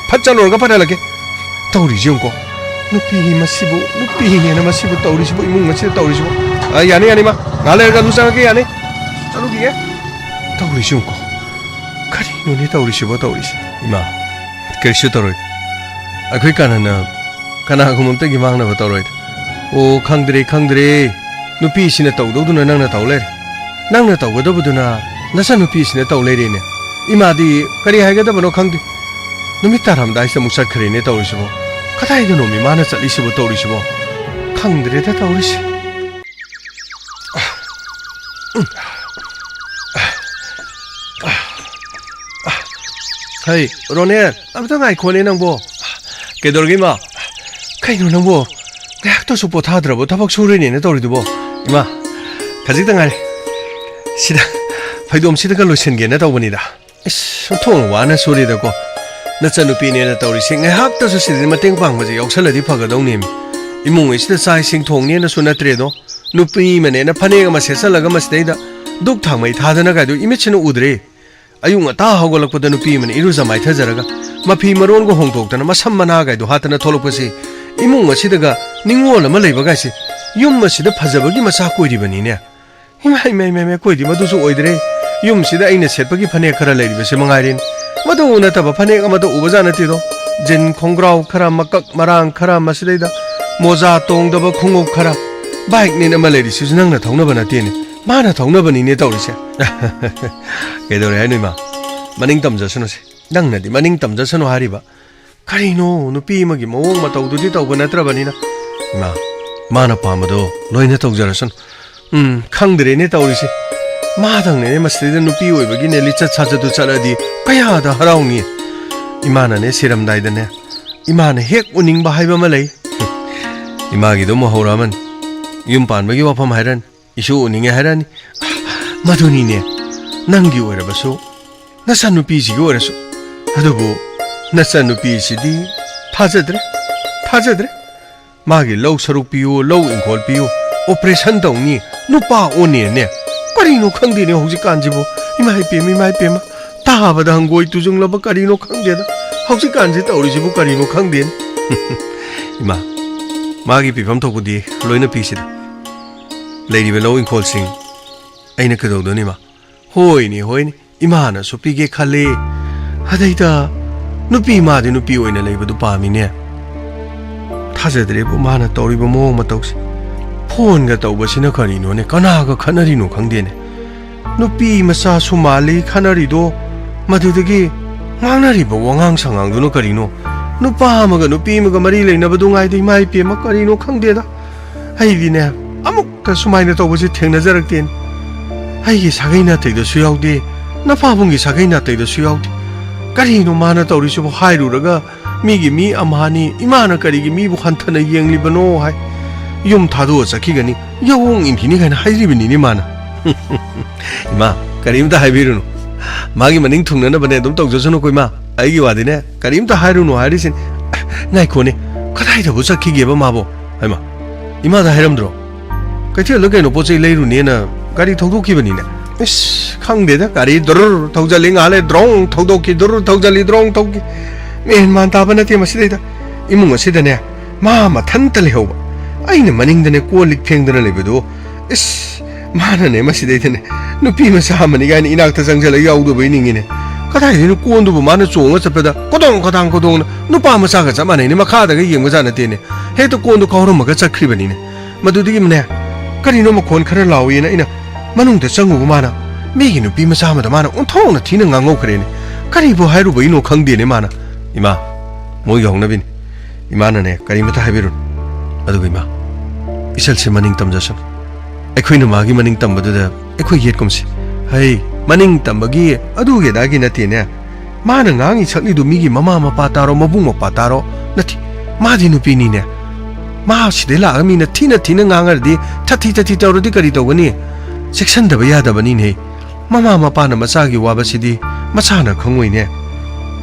ꯐꯠ ꯆꯠꯂꯨꯔꯒ ꯐꯠ ꯍꯜꯂꯛꯀꯦ꯫ ꯇꯧꯔꯤꯁꯤ ꯌꯦꯡꯉꯨꯀꯣ, ꯅꯨꯄꯤ ꯃꯁꯤꯕꯨ, ꯅꯨꯄꯤꯅꯦꯅ ꯃꯁꯤꯕꯨ ꯇꯧꯔꯤꯁꯤꯕꯨ, ꯏꯃꯨꯡ ꯑꯁꯤꯗ ꯇꯧꯔꯤꯁꯤꯕꯨ꯫ ꯑ, ꯌꯥꯅꯤ, ꯌꯥꯅꯤ, ꯏꯃꯥ, ꯉꯥꯏꯍꯥꯛ ꯂꯩꯔꯒ ꯑꯗꯨꯝ ꯆꯪꯉꯛꯀꯦ, ꯌꯥꯅꯤ꯫ ꯆꯠꯂꯨꯈꯤꯒꯦ꯫ ꯇꯧꯔꯤꯁꯤ ꯌꯦꯡꯉꯨꯀꯣ, ꯀꯔꯤꯅꯣꯅꯦ ꯇꯧꯔꯤꯁꯤꯕꯣ, ꯇꯧꯔꯤꯁꯤ? ꯏꯃꯥ, ꯀꯔꯤꯁꯨ ꯇꯧꯔꯣꯏ꯫ ꯑꯩꯈꯣꯏ ꯀꯥꯟꯅꯅ ꯀꯅꯥꯒꯨꯝꯕ ꯑꯝꯇꯒꯤ ꯃꯥꯡꯅꯕ ꯇꯧꯔꯣꯏꯗ꯫ ꯑꯣ, ꯈꯪꯗ꯭ꯔꯦ, ꯈꯪꯗ꯭ꯔꯦ꯫ ꯅꯨꯄꯤꯁꯤꯅ ꯇꯧꯗꯧꯗꯨꯅ ꯅꯪꯅ ꯇꯧ ꯂꯩꯔꯦ꯫ ꯅꯪꯅ ꯇꯧꯒꯗꯧꯕꯗꯨꯅ ꯅꯆꯟꯅꯨꯄꯤꯁꯤꯅ ꯇꯧ ꯂꯩꯔꯦꯅꯦ꯫ ꯏꯃꯥꯗꯤ ꯀꯔꯤ ꯍꯥꯏꯒꯗꯕꯅꯣ ꯈꯪꯗꯦ꯫ ꯅꯨꯃꯤꯠ ꯇꯥꯔꯝꯗꯥꯏꯁꯤꯗ ꯑꯃꯨꯛ ꯆꯠꯈ꯭ꯔꯦꯅꯦ ꯇꯧꯔꯤꯁꯤꯕꯣ꯫ ꯀꯗꯥꯏꯗꯅꯣꯃꯤ ꯃꯥꯅ ꯆꯠꯂꯤꯁꯤꯕꯣ ꯇꯧꯔꯤꯁꯤꯕꯣ? ꯈꯪꯗ꯭ꯔꯦꯗ ꯇꯧꯔꯤꯁꯤ꯫ ꯍꯩ, ꯔꯣꯅꯦꯜ, ꯑꯝꯇ ꯉꯥꯏꯈꯣꯅꯦ ꯅꯪꯕꯣ꯫ ꯀꯩꯗꯧꯔꯒꯦ, ꯏꯃꯥ? ꯀꯩꯅꯣ ꯅꯪꯕꯣ? ꯉꯥꯏꯍꯥꯛꯇꯁꯨ ꯄꯣꯊꯥꯗ꯭ꯔꯕꯣ? ꯊꯕꯛ ꯁꯨꯔꯤꯅꯦꯅ ꯇꯧꯔꯤꯗꯨꯕꯣ? ꯏꯃꯥ, ꯈꯖꯤꯛꯇ ꯉꯥꯏꯔꯦ꯫ ꯁꯤꯗ ꯐꯩꯗꯣꯝꯁꯤꯗꯒ ꯂꯣꯏꯁꯤꯟꯒꯦꯅ ꯇꯧꯕꯅꯤꯗ꯫ ꯏꯁ, ꯑꯣꯟꯊꯣꯛꯅ ꯋꯥꯅ ꯁꯨꯔꯤꯗꯀꯣ꯫ ꯅꯆꯟꯅꯨꯄꯤꯅꯦꯅ ꯇꯧꯔꯤꯁꯦ, ꯉꯥꯏꯍꯥꯛꯇꯁꯨ ꯁꯤꯗꯗꯤ ꯃꯇꯦꯡ ꯄꯥꯡꯕꯁꯦ ꯌꯥꯎꯁꯜꯂꯗꯤ ꯐꯒꯗꯧꯅꯦꯃꯤ꯫ ꯏꯃꯨꯡ ꯑꯁꯤꯗ ꯆꯥꯛ ꯏꯁꯤꯡ ꯊꯣꯡꯅꯦꯅꯁꯨ ꯅꯠꯇ꯭ꯔꯦꯗꯣ꯫ ꯅꯨꯄꯤ ꯑꯃꯅꯦꯅ ꯐꯅꯦꯛ ꯑꯃ ꯁꯦꯠꯆꯜꯂꯒ ꯃꯁꯤꯗꯩꯗ ꯙꯨꯛ ꯊꯥꯡꯃꯩ ꯊꯥꯗꯅ ꯀꯥꯏꯗꯣ ꯏꯃꯤꯠꯁꯤꯅ ꯎꯗ꯭ꯔꯦ꯫ ꯑꯌꯨꯛ ꯉꯟꯇꯥ ꯍꯧꯒꯠꯂꯛꯄꯗ ꯅꯨꯄꯤ ꯑꯃꯅ ꯏꯔꯨꯖ ꯃꯥꯏꯊꯖꯔꯒ ꯃꯐꯤ ꯃꯔꯣꯟꯒ ꯍꯣꯡꯗꯣꯛꯇꯅ ꯃꯁꯝ ꯃꯅꯥ ꯀꯥꯏꯗꯣ ꯍꯥꯠꯇꯅ ꯊꯣꯛꯂꯛꯄꯁꯤ ꯏꯃꯨꯡ ꯑꯁꯤꯗꯒ ꯅꯤꯡꯉꯣꯜ ꯑꯃ ꯂꯩꯕꯒꯥꯏꯁꯦ ꯌꯨꯝ ꯑꯁꯤꯗ ꯐꯖꯕꯒꯤ ꯃꯆꯥꯛ ꯀꯣꯏꯔꯤꯕꯅꯤꯅꯦ꯫ ꯏꯃꯥ, ꯏꯃꯥ, ꯏꯃꯥ, ꯏꯃꯥ, ꯑꯩꯈꯣꯏꯗꯤ ꯃꯗꯨꯁꯨ ꯑꯣꯏꯗ꯭ꯔꯦ꯫ ꯌꯨꯝꯁꯤꯗ ꯑꯩꯅ ꯁꯦꯠꯄꯒꯤ ꯐꯅꯦꯛ ꯈꯔ ꯂꯩꯔꯤꯕꯁꯦ ꯃꯉꯥꯏꯔꯦꯅꯦ꯫ ꯃꯗꯨ ꯅꯠꯇꯕ ꯐꯅꯦꯛ ꯑꯃꯠꯇ ꯎꯕꯖꯥꯠ ꯅꯠꯇꯦꯗꯣ꯫ ꯖꯤꯟ ꯈꯣꯡꯒ꯭ꯔꯥꯎ ꯈꯔ, ꯃꯀꯛ ꯃꯔꯥꯡ ꯈꯔ, ꯃꯁꯤꯗꯩꯗ ꯃꯣꯖꯥ ꯇꯣꯡꯗꯕ ꯈꯣꯡꯎꯞ ꯈꯔ꯫ ꯕꯥꯏꯛꯅꯦꯅ ꯑꯃ ꯂꯩꯔꯤꯁꯤꯁꯨ ꯅꯪꯅ ꯊꯧꯅꯕ ꯅꯠꯇꯦꯅꯦ꯫ ꯃꯥꯅ ꯊꯧꯅꯕꯅꯤꯅꯦ ꯇꯧꯔꯤꯁꯦ꯫ ꯀꯩꯗꯧꯔꯦ ꯍꯥꯏꯅꯣ ꯏꯃꯥ? ꯃꯅꯤꯡ ꯇꯝꯖꯁꯅꯨꯁꯦ꯫ ꯅꯪꯅꯗꯤ ꯃꯅꯤꯡ ꯇꯝꯖꯁꯅꯨ ꯍꯥꯏꯔꯤꯕ꯫ ꯀꯔꯤꯅꯣ, ꯅꯨꯄꯤ ꯑꯃꯒꯤ ꯃꯑꯣꯡ ꯃꯇꯧꯗꯨꯗꯤ ꯇꯧꯕ ꯅꯠꯇ꯭ꯔꯕꯅꯤꯅ꯫ ꯏꯃꯥ, ꯃꯥꯅ ꯄꯥꯝꯕꯗꯣ ꯂꯣꯏꯅ ꯇꯧꯖꯔꯁꯅꯨ꯫ ꯎꯝ, ꯈꯪꯗ꯭ꯔꯦꯅꯦ ꯇꯧꯔꯤꯁꯦ꯫ ꯃꯥꯗꯪꯅꯦ ꯃꯁꯤꯗꯩꯗ ꯅꯨꯄꯤ ꯑꯣꯏꯕꯒꯤꯅꯦ ꯂꯤꯆꯠ ꯁꯥꯖꯠꯇꯨ ꯆꯠꯂꯗꯤ ꯀꯌꯥꯗ ꯍꯔꯥꯎꯅꯤ꯫ ꯏꯃꯥꯅꯅꯦ ꯁꯤꯔꯝꯗꯥꯏꯗꯅꯦ, ꯏꯃꯥꯅ ꯍꯦꯛ ꯎꯅꯤꯡꯕ ꯍꯥꯏꯕ ꯑꯃ ꯂꯩ꯫ ꯏꯃꯥꯒꯤꯗꯣ ꯑꯃꯨꯛ ꯍꯧꯔꯛꯑꯃꯅꯤ꯫ ꯌꯨꯝ ꯄꯥꯟꯕꯒꯤ ꯋꯥꯐꯝ ꯍꯥꯏꯔꯅꯤ, ꯏꯁꯨ ꯎꯅꯤꯡꯉꯦ ꯍꯥꯏꯔꯅꯤ꯫ ꯃꯗꯨꯅꯤꯅꯦ, ꯅꯪꯒꯤ ꯑꯣꯏꯔꯕꯁꯨ, ꯅꯆꯥꯅꯨꯄꯤꯁꯤꯒꯤ ꯑꯣꯏꯔꯁꯨ꯫ ꯑꯗꯨꯕꯨ ꯅꯆꯥꯅꯨꯄꯤꯁꯤꯗꯤ ꯊꯥꯖꯗ꯭ꯔꯦ, ꯊꯥꯖꯗ꯭ꯔꯦ꯫ ꯃꯥꯒꯤ ꯂꯧ ꯁꯔꯨꯛ ꯄꯤꯌꯨ, ꯂꯧ ꯏꯪꯈꯣꯜ ꯄꯤꯌꯨ, operation ꯇꯧꯅꯤ, ꯅꯨꯄꯥ ꯑꯣꯟꯅꯦꯅꯦ꯫ ꯀꯔꯤꯅꯣ ꯈꯪꯗꯦꯅꯦ ꯍꯧꯖꯤꯛꯀꯥꯟꯁꯤꯕꯨ꯫ ꯏꯃꯥ ꯏꯄꯦꯝ, ꯏꯃꯥ ꯏꯄꯦꯝ, ꯇꯥꯕꯗ ꯍꯪꯒꯣꯏ ꯇꯨꯖꯨꯡꯂꯕ ꯀꯔꯤꯅꯣ ꯈꯪꯗꯦꯗ꯫ ꯍꯧꯖꯤꯛꯀꯥꯟꯁꯤ ꯇꯧꯔꯤꯁꯤꯕꯨ ꯀꯔꯤꯅꯣ ꯈꯪꯗꯦꯅꯦ꯫ ꯏꯃꯥ, ꯃꯥꯒꯤ ꯄꯤꯐꯝ ꯊꯣꯛꯄꯗꯤ ꯂꯣꯏꯅ ꯄꯤꯁꯤꯗ꯫ ꯂꯩꯔꯤꯕ ꯂꯧ ꯏꯪꯈꯣꯜꯁꯤꯡ ꯑꯩꯅ ꯀꯩꯗꯧꯗꯣꯏꯅꯣ ꯏꯃꯥ? ꯍꯣꯏꯅꯦ, ꯍꯣꯏꯅꯦ, ꯏꯃꯥꯅꯁꯨ ꯄꯤꯒꯦ ꯈꯜꯂꯦ꯫ ꯑꯗꯩꯗ ꯅꯨꯄꯤ ꯃꯥꯗꯤ ꯅꯨꯄꯤ ꯑꯣꯏꯅ ꯂꯩꯕꯗꯨ ꯄꯥꯝꯃꯤꯅꯦ꯫ ꯊꯥꯖꯗ꯭ꯔꯦꯕꯨ ꯃꯥꯅ ꯇꯧꯔꯤꯕ ꯃꯑꯣꯡ ꯃꯇꯧꯁꯦ꯫ ꯐꯣꯟꯒ ꯇꯧꯕꯁꯤꯅ ꯀꯔꯤꯅꯣꯅꯦ? ꯀꯅꯥꯒ ꯈꯠꯅꯔꯤꯅꯣ ꯈꯪꯗꯦꯅꯦ꯫ ꯅꯨꯄꯤ ꯃꯆꯥꯁꯨ ꯃꯥꯜꯂꯤ ꯈꯠꯅꯔꯤꯗꯣ꯫ ꯃꯗꯨꯗꯒꯤ ꯉꯥꯡꯅꯔꯤꯕ ꯋꯥꯉꯥꯡ ꯁꯉꯥꯡꯗꯨꯅ ꯀꯔꯤꯅꯣ? ꯅꯨꯄꯥ ꯑꯃꯒ ꯅꯨꯄꯤ ꯑꯃꯒ ꯃꯔꯤ ꯂꯩꯅꯕꯗꯨ ꯉꯥꯏꯗꯦ, ꯏꯃꯥ ꯏꯄꯦꯝꯃ, ꯀꯔꯤꯅꯣ ꯈꯪꯗꯦꯗ꯫ ꯑꯩꯗꯤꯅꯦ, ꯑꯃꯨꯛꯇ ꯁꯨꯃꯥꯏꯅ ꯇꯧꯕꯁꯦ ꯊꯦꯡꯅꯖꯔꯛꯇꯦꯅꯦ꯫ ꯑꯩꯒꯤ ꯁꯥꯒꯩ ꯅꯥꯇꯩꯗꯁꯨ ꯌꯥꯎꯗꯦ, ꯅꯄꯥꯕꯨꯡꯒꯤ ꯁꯥꯒꯩ ꯅꯥꯇꯩꯗꯁꯨ ꯌꯥꯎꯗꯦ꯫ ꯀꯔꯤꯅꯣ ꯃꯥꯅ ꯇꯧꯔꯤꯁꯤꯕꯨ? ꯍꯥꯏꯔꯨꯔꯒ ꯃꯤꯒꯤ ꯃꯤ ꯑꯃꯍꯥꯅꯤ, ꯏꯃꯥꯅ ꯀꯔꯤꯒꯤ ꯃꯤꯕꯨ ꯍꯟꯊꯅ ꯌꯦꯡꯂꯤꯕꯅꯣ ꯍꯥꯏ꯫ ꯌꯨꯝ ꯊꯥꯗꯣꯛꯑ ꯆꯠꯈꯤꯒꯅꯤ, ꯌꯥꯑꯣꯡ ꯏꯟꯈꯤꯅꯤ ꯀꯥꯏꯅ ꯍꯥꯏꯔꯤꯕꯅꯤꯅꯦ ꯃꯥꯅ꯫ ꯏꯃꯥ, ꯀꯔꯤꯝꯇ ꯍꯥꯏꯕꯤꯔꯨꯅꯨ꯫ ꯃꯥꯒꯤ ꯃꯅꯤꯡ ꯊꯨꯡꯅꯅꯕꯅꯦ ꯑꯗꯨꯝ ꯇꯧꯖꯁꯅꯨꯀꯣ ꯏꯃꯥ꯫ ꯑꯩꯒꯤ ꯋꯥꯗꯤꯅꯦ, ꯀꯔꯤꯝꯇ ꯍꯥꯏꯔꯨꯅꯨ ꯍꯥꯏꯔꯤꯁꯤꯅꯤ꯫ ꯉꯥꯏꯈꯣꯅꯦ, ꯀꯗꯥꯏꯗꯕꯨ ꯆꯠꯈꯤꯒꯦꯕ ꯃꯥꯕꯣ? ꯍꯩꯃꯥ, ꯏꯃꯥꯗ ꯍꯥꯏꯔꯝꯗ꯭ꯔꯣ? ꯀꯩꯊꯦꯜꯗ ꯀꯩꯅꯣ ꯄꯣꯠ ꯆꯩ ꯂꯩꯔꯨꯅꯦꯅ ꯒꯥꯔꯤ ꯊꯧꯗꯣꯛꯈꯤꯕꯅꯤꯅꯦ꯫ ꯏꯁ, ꯈꯪꯗꯦꯗ, ꯒꯥꯔꯤ ꯗꯨꯔ ꯊꯧꯖꯜꯂꯤ, ꯉꯥꯏꯍꯥꯛ ꯂꯩ ꯗ꯭ꯔꯣꯡ ꯊꯧꯗꯣꯛꯈꯤ, ꯗꯨꯔ ꯊꯧꯖꯜꯂꯤ, ꯗ꯭ꯔꯣꯡ ꯊꯧꯈꯤ꯫ ꯃꯦꯟ ꯃꯥꯟ ꯇꯥꯕ ꯅꯠꯇꯦ ꯃꯁꯤꯗꯩꯗ꯫ ꯏꯃꯨꯡ ꯑꯁꯤꯗꯅꯦ, ꯃꯥ ꯃꯊꯟꯇ ꯂꯩꯍꯧꯕ꯫ ꯑꯩꯅ ꯃꯅꯤꯡꯗꯅꯦ ꯀꯣꯜ ꯂꯤꯛ ꯐꯦꯡꯗꯅ ꯂꯩꯕꯗꯨ, ꯏꯁ, ꯃꯥꯅꯅꯦ ꯃꯁꯤꯗꯩꯗꯅꯦ ꯅꯨꯄꯤ ꯃꯆꯥ ꯑꯃꯅꯤ ꯀꯥꯏꯅ ꯏꯅꯥꯛꯇ ꯆꯪꯁꯤꯜꯂꯒ ꯌꯥꯎꯗꯕꯩ ꯅꯤꯡꯉꯤꯅꯦ꯫ ꯀꯗꯥꯏꯗꯩꯅꯣ, ꯀꯣꯟꯗꯨꯕꯨ ꯃꯥꯅ ꯆꯣꯡꯉ ꯆꯠꯄꯗ ꯀꯣꯗꯣꯡ ꯀꯗꯥꯡ ꯀꯣꯗꯣꯡꯅ ꯅꯨꯄꯥ ꯃꯆꯥꯒ ꯆꯞ ꯃꯥꯟꯅꯩꯅꯦ, ꯃꯈꯥꯗꯒ ꯌꯦꯡꯕꯖꯥꯠ ꯅꯠꯇꯦꯅꯦ꯫ ꯍꯦꯛꯇ ꯀꯣꯟꯗꯣ ꯀꯥꯎꯔꯝꯃꯒ ꯆꯠꯈ꯭ꯔꯤꯕꯅꯤꯅꯦ꯫ ꯃꯗꯨꯗꯒꯤꯅꯦ ꯀꯔꯤꯅꯣ ꯃꯈꯣꯟ ꯈꯔ ꯂꯥꯎꯏꯅ ꯑꯩꯅ ꯃꯅꯨꯡꯗ ꯆꯪꯉꯨꯕ ꯃꯥꯅ ꯃꯤꯒꯤ ꯅꯨꯄꯤ ꯃꯆꯥ ꯑꯃꯗ ꯃꯥꯅ ꯑꯣꯟꯊꯣꯛꯅ ꯊꯤꯅ ꯉꯥꯡꯍꯧꯈ꯭ꯔꯦꯅꯦ꯫ ꯀꯔꯤꯕꯨ ꯍꯥꯏꯔꯨꯕꯒꯤꯅꯣ ꯈꯪꯗꯦꯅꯦ ꯃꯥꯅ꯫ "ꯏꯃꯥ, ꯃꯣꯏꯒꯤ ꯍꯧꯅꯕꯤꯅꯤ꯫ ꯏꯃꯥꯅꯅꯦ, ꯀꯔꯤꯃꯇ ꯍꯥꯏꯕꯤꯔꯨꯅꯨ꯫ ꯑꯗꯨꯒ ꯏꯃꯥ, ꯏꯆꯜꯁꯦ ꯃꯅꯤꯡ ꯇꯝꯖꯁꯅꯨ꯫ ꯑꯩꯈꯣꯏꯅ ꯃꯥꯒꯤ ꯃꯅꯤꯡ ꯇꯝꯕꯗꯨꯗ ꯑꯩꯈꯣꯏ ꯌꯦꯠꯀꯨꯝꯁꯤ꯫ ꯍꯩ, ꯃꯅꯤꯡ ꯇꯝꯕꯒꯤ ꯑꯗꯨꯒꯤ ꯑꯗꯥꯒꯤ ꯅꯠꯇꯦꯅꯦ꯫ ꯃꯥꯅ ꯉꯥꯡꯉꯤ ꯁꯛꯂꯤꯗꯨ ꯃꯤꯒꯤ ꯃꯃꯥ ꯃꯄꯥ ꯇꯥꯔꯣ, ꯃꯕꯨꯡ ꯃꯧꯄ꯭ꯋꯥ ꯇꯥꯔꯣ? ꯅꯠꯇꯦ, ꯃꯥꯗꯤ ꯅꯨꯄꯤꯅꯤꯅꯦ꯫ ꯃꯥ ꯁꯤꯗꯩ ꯂꯥꯛꯑꯒ ꯃꯤꯅ ꯊꯤꯅ ꯊꯤꯅ ꯉꯥꯡꯉꯔꯗꯤ, ꯊꯥꯊꯤ ꯊꯥꯊꯤ ꯇꯧꯔꯗꯤ ꯀꯔꯤ ꯇꯧꯒꯅꯤ? ꯆꯦꯛꯁꯤꯟꯗꯕ ꯌꯥꯗꯕꯅꯤꯅꯦ꯫ ꯃꯃꯥ ꯃꯄꯥꯅ ꯃꯆꯥꯒꯤ ꯋꯥꯕꯁꯤꯗꯤ ꯃꯆꯥꯅ ꯈꯪꯉꯣꯏꯅꯦ꯫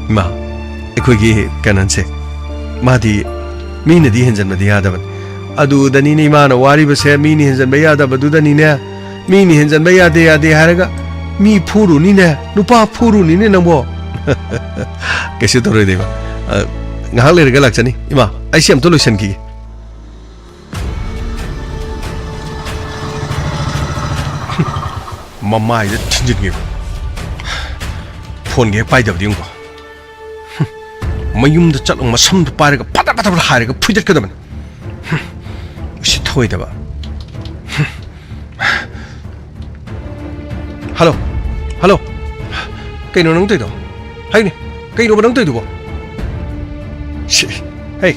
ꯏꯃꯥ, ꯑꯩꯈꯣꯏꯒꯤ ꯀꯅꯟꯁꯦ, ꯃꯥꯗꯤ ꯃꯤꯅꯗꯤ ꯍꯦꯟꯖꯟꯕꯗꯤ ꯌꯥꯗꯕꯅꯤ꯫ ꯑꯗꯨꯗꯅꯤꯅꯦ ꯏꯃꯥꯅ ꯋꯥꯔꯤꯕꯁꯦ, ꯃꯤꯅ ꯍꯦꯟꯖꯟꯕ ꯌꯥꯗꯕꯗꯨꯗꯅꯤꯅꯦ꯫ ꯃꯤꯅ ꯍꯦꯟꯖꯟꯕ ꯌꯥꯗꯦ ꯌꯥꯗꯦ ꯍꯥꯏꯔꯒ ꯃꯤ ꯐꯨꯔꯨꯅꯤꯅꯦ, ꯅꯨꯄꯥ ꯐꯨꯔꯨꯅꯤꯅꯦ ꯅꯪꯕꯣ꯫ ꯀꯩꯁꯨ ꯇꯧꯔꯣꯏꯗ ꯏꯃꯥ꯫ ꯑ, ꯉꯥꯏꯍꯥꯛ ꯂꯩꯔꯒ ꯂꯥꯛꯆꯅꯤ꯫ ꯏꯃꯥ, ꯑꯩꯁꯤ ꯑꯝꯇ ꯂꯣꯏꯁꯟꯈꯤꯒꯦ꯫ ꯃꯃꯥꯏꯗ ꯊꯤꯟꯖꯤꯟꯒꯦ꯫ ꯐꯣꯟꯒ ꯍꯦꯛ ꯄꯥꯏꯗꯕꯗꯤ ꯌꯦꯡꯉꯨꯀꯣ꯫ ꯃꯌꯨꯝꯗ ꯆꯠꯂꯒ ꯃꯁꯝꯗꯨ ꯄꯥꯏꯔꯒ ꯐꯠ ꯐꯠ ꯐꯠ ꯍꯥꯏꯔꯒ ꯐꯨꯗꯠꯀꯗꯕꯅꯤ꯫ ꯎꯁꯤꯠ ꯊꯑꯣꯏꯗꯕ꯫ Hello, hello. ꯀꯩꯅꯣ ꯅꯪ ꯇꯧꯔꯤꯗꯣ? ꯍꯥꯏꯅꯦ, ꯀꯩꯅꯣꯕ ꯅꯪ ꯇꯧꯔꯤꯗꯨꯕꯣ? ꯁꯤ, ꯍꯦ,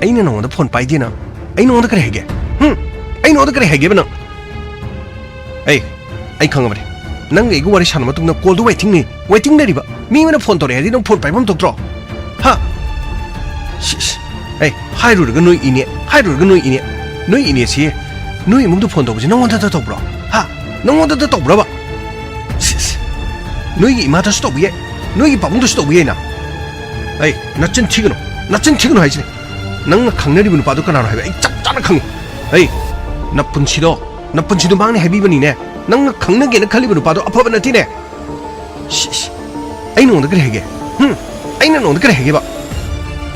ꯑꯩꯅ ꯅꯉꯣꯟꯗ ꯐꯣꯟ ꯄꯥꯏꯗꯦꯅ ꯑꯩ ꯅꯉꯣꯟꯗ ꯀꯔꯤ ꯍꯥꯏꯒꯦ? ꯍꯨꯝ? ꯑꯩ ꯅꯉꯣꯟꯗ ꯀꯔꯤ ꯍꯥꯏꯒꯦꯕ ꯅꯪ? ꯑꯩ, ꯑꯩ ꯈꯪꯉꯕꯅꯤ꯫ ꯅꯪꯒ ꯑꯩꯒ ꯋꯥꯔꯤ ꯁꯥꯟꯅꯕ ꯃꯇꯨꯡꯗ ꯀꯣꯜꯗꯨ ꯋꯦꯇꯤꯡꯅꯤ, ꯋꯦꯇꯤꯡ ꯂꯩꯔꯤꯕ꯫ ꯃꯤ ꯑꯃꯅ ꯐꯣꯟ ꯇꯧꯔꯛꯑꯦ ꯍꯥꯏꯗꯤ ꯅꯪ ꯐꯣꯟ ꯄꯥꯏꯐꯝ ꯊꯣꯛꯇ꯭ꯔꯣ? ꯍꯥ? ꯁꯤꯁ, ꯑꯩ, ꯍꯥꯏꯔꯨꯔꯒ ꯅꯣꯏ ꯏꯅꯦ, ꯍꯥꯏꯔꯨꯔꯒ ꯅꯣꯏ ꯏꯅꯦ꯫ ꯅꯣꯏ ꯏꯅꯦꯁꯤ ꯅꯣꯏ ꯏꯃꯨꯡꯗ ꯐꯣꯟ ꯇꯧꯕꯁꯤ ꯅꯉꯣꯟꯗꯇ ꯇꯧꯕ꯭ꯔꯣ? ꯍꯥ? ꯅꯉꯣꯟꯗꯇ ꯇꯧꯕ꯭ꯔꯕ? ꯁꯤꯁ, ꯅꯣꯏꯒꯤ ꯏꯃꯥꯗꯁꯨ ꯇꯧꯕ ꯌꯥꯏ, ꯅꯣꯏꯒꯤ ꯄꯥꯕꯨꯡꯗꯁꯨ ꯇꯧꯕ ꯌꯥꯏꯅ꯫ ꯑꯩ, ꯅꯆꯤꯟ ꯊꯤꯒꯅꯨ, ꯅꯆꯤꯟ ꯊꯤꯒꯅꯨ ꯍꯥꯏꯁꯤꯅꯤ꯫ ꯅꯪꯅ ꯈꯪꯅꯔꯤꯕ ꯅꯨꯄꯥꯗꯣ ꯀꯅꯥꯅꯣ ꯍꯥꯏꯕ ꯑꯩ ꯆꯞ ꯆꯥꯅ ꯈꯪꯉꯤ꯫ ꯑꯩ, ꯅꯄꯨꯟꯁꯤꯗꯣ, ꯅꯄꯨꯟꯁꯤꯗꯣ ꯃꯥꯡꯅꯤ ꯍꯥꯏꯕꯤꯕꯅꯤꯅꯦ꯫ ꯅꯪꯅ ꯈꯪꯅꯒꯦꯅ ꯈꯜꯂꯤꯕ ꯅꯨꯄꯥꯗꯣ ꯑꯐꯕ ꯅꯠꯇꯦꯅꯦ꯫ ꯁꯤꯁ, ꯑꯩ ꯅꯉꯣꯟꯗ ꯀꯔꯤ ꯍꯥꯏꯒꯦ? ꯍꯨꯝ? ꯑꯩꯅ ꯅꯉꯣꯟꯗ ꯀꯔꯤ ꯍꯥꯏꯒꯦꯕ?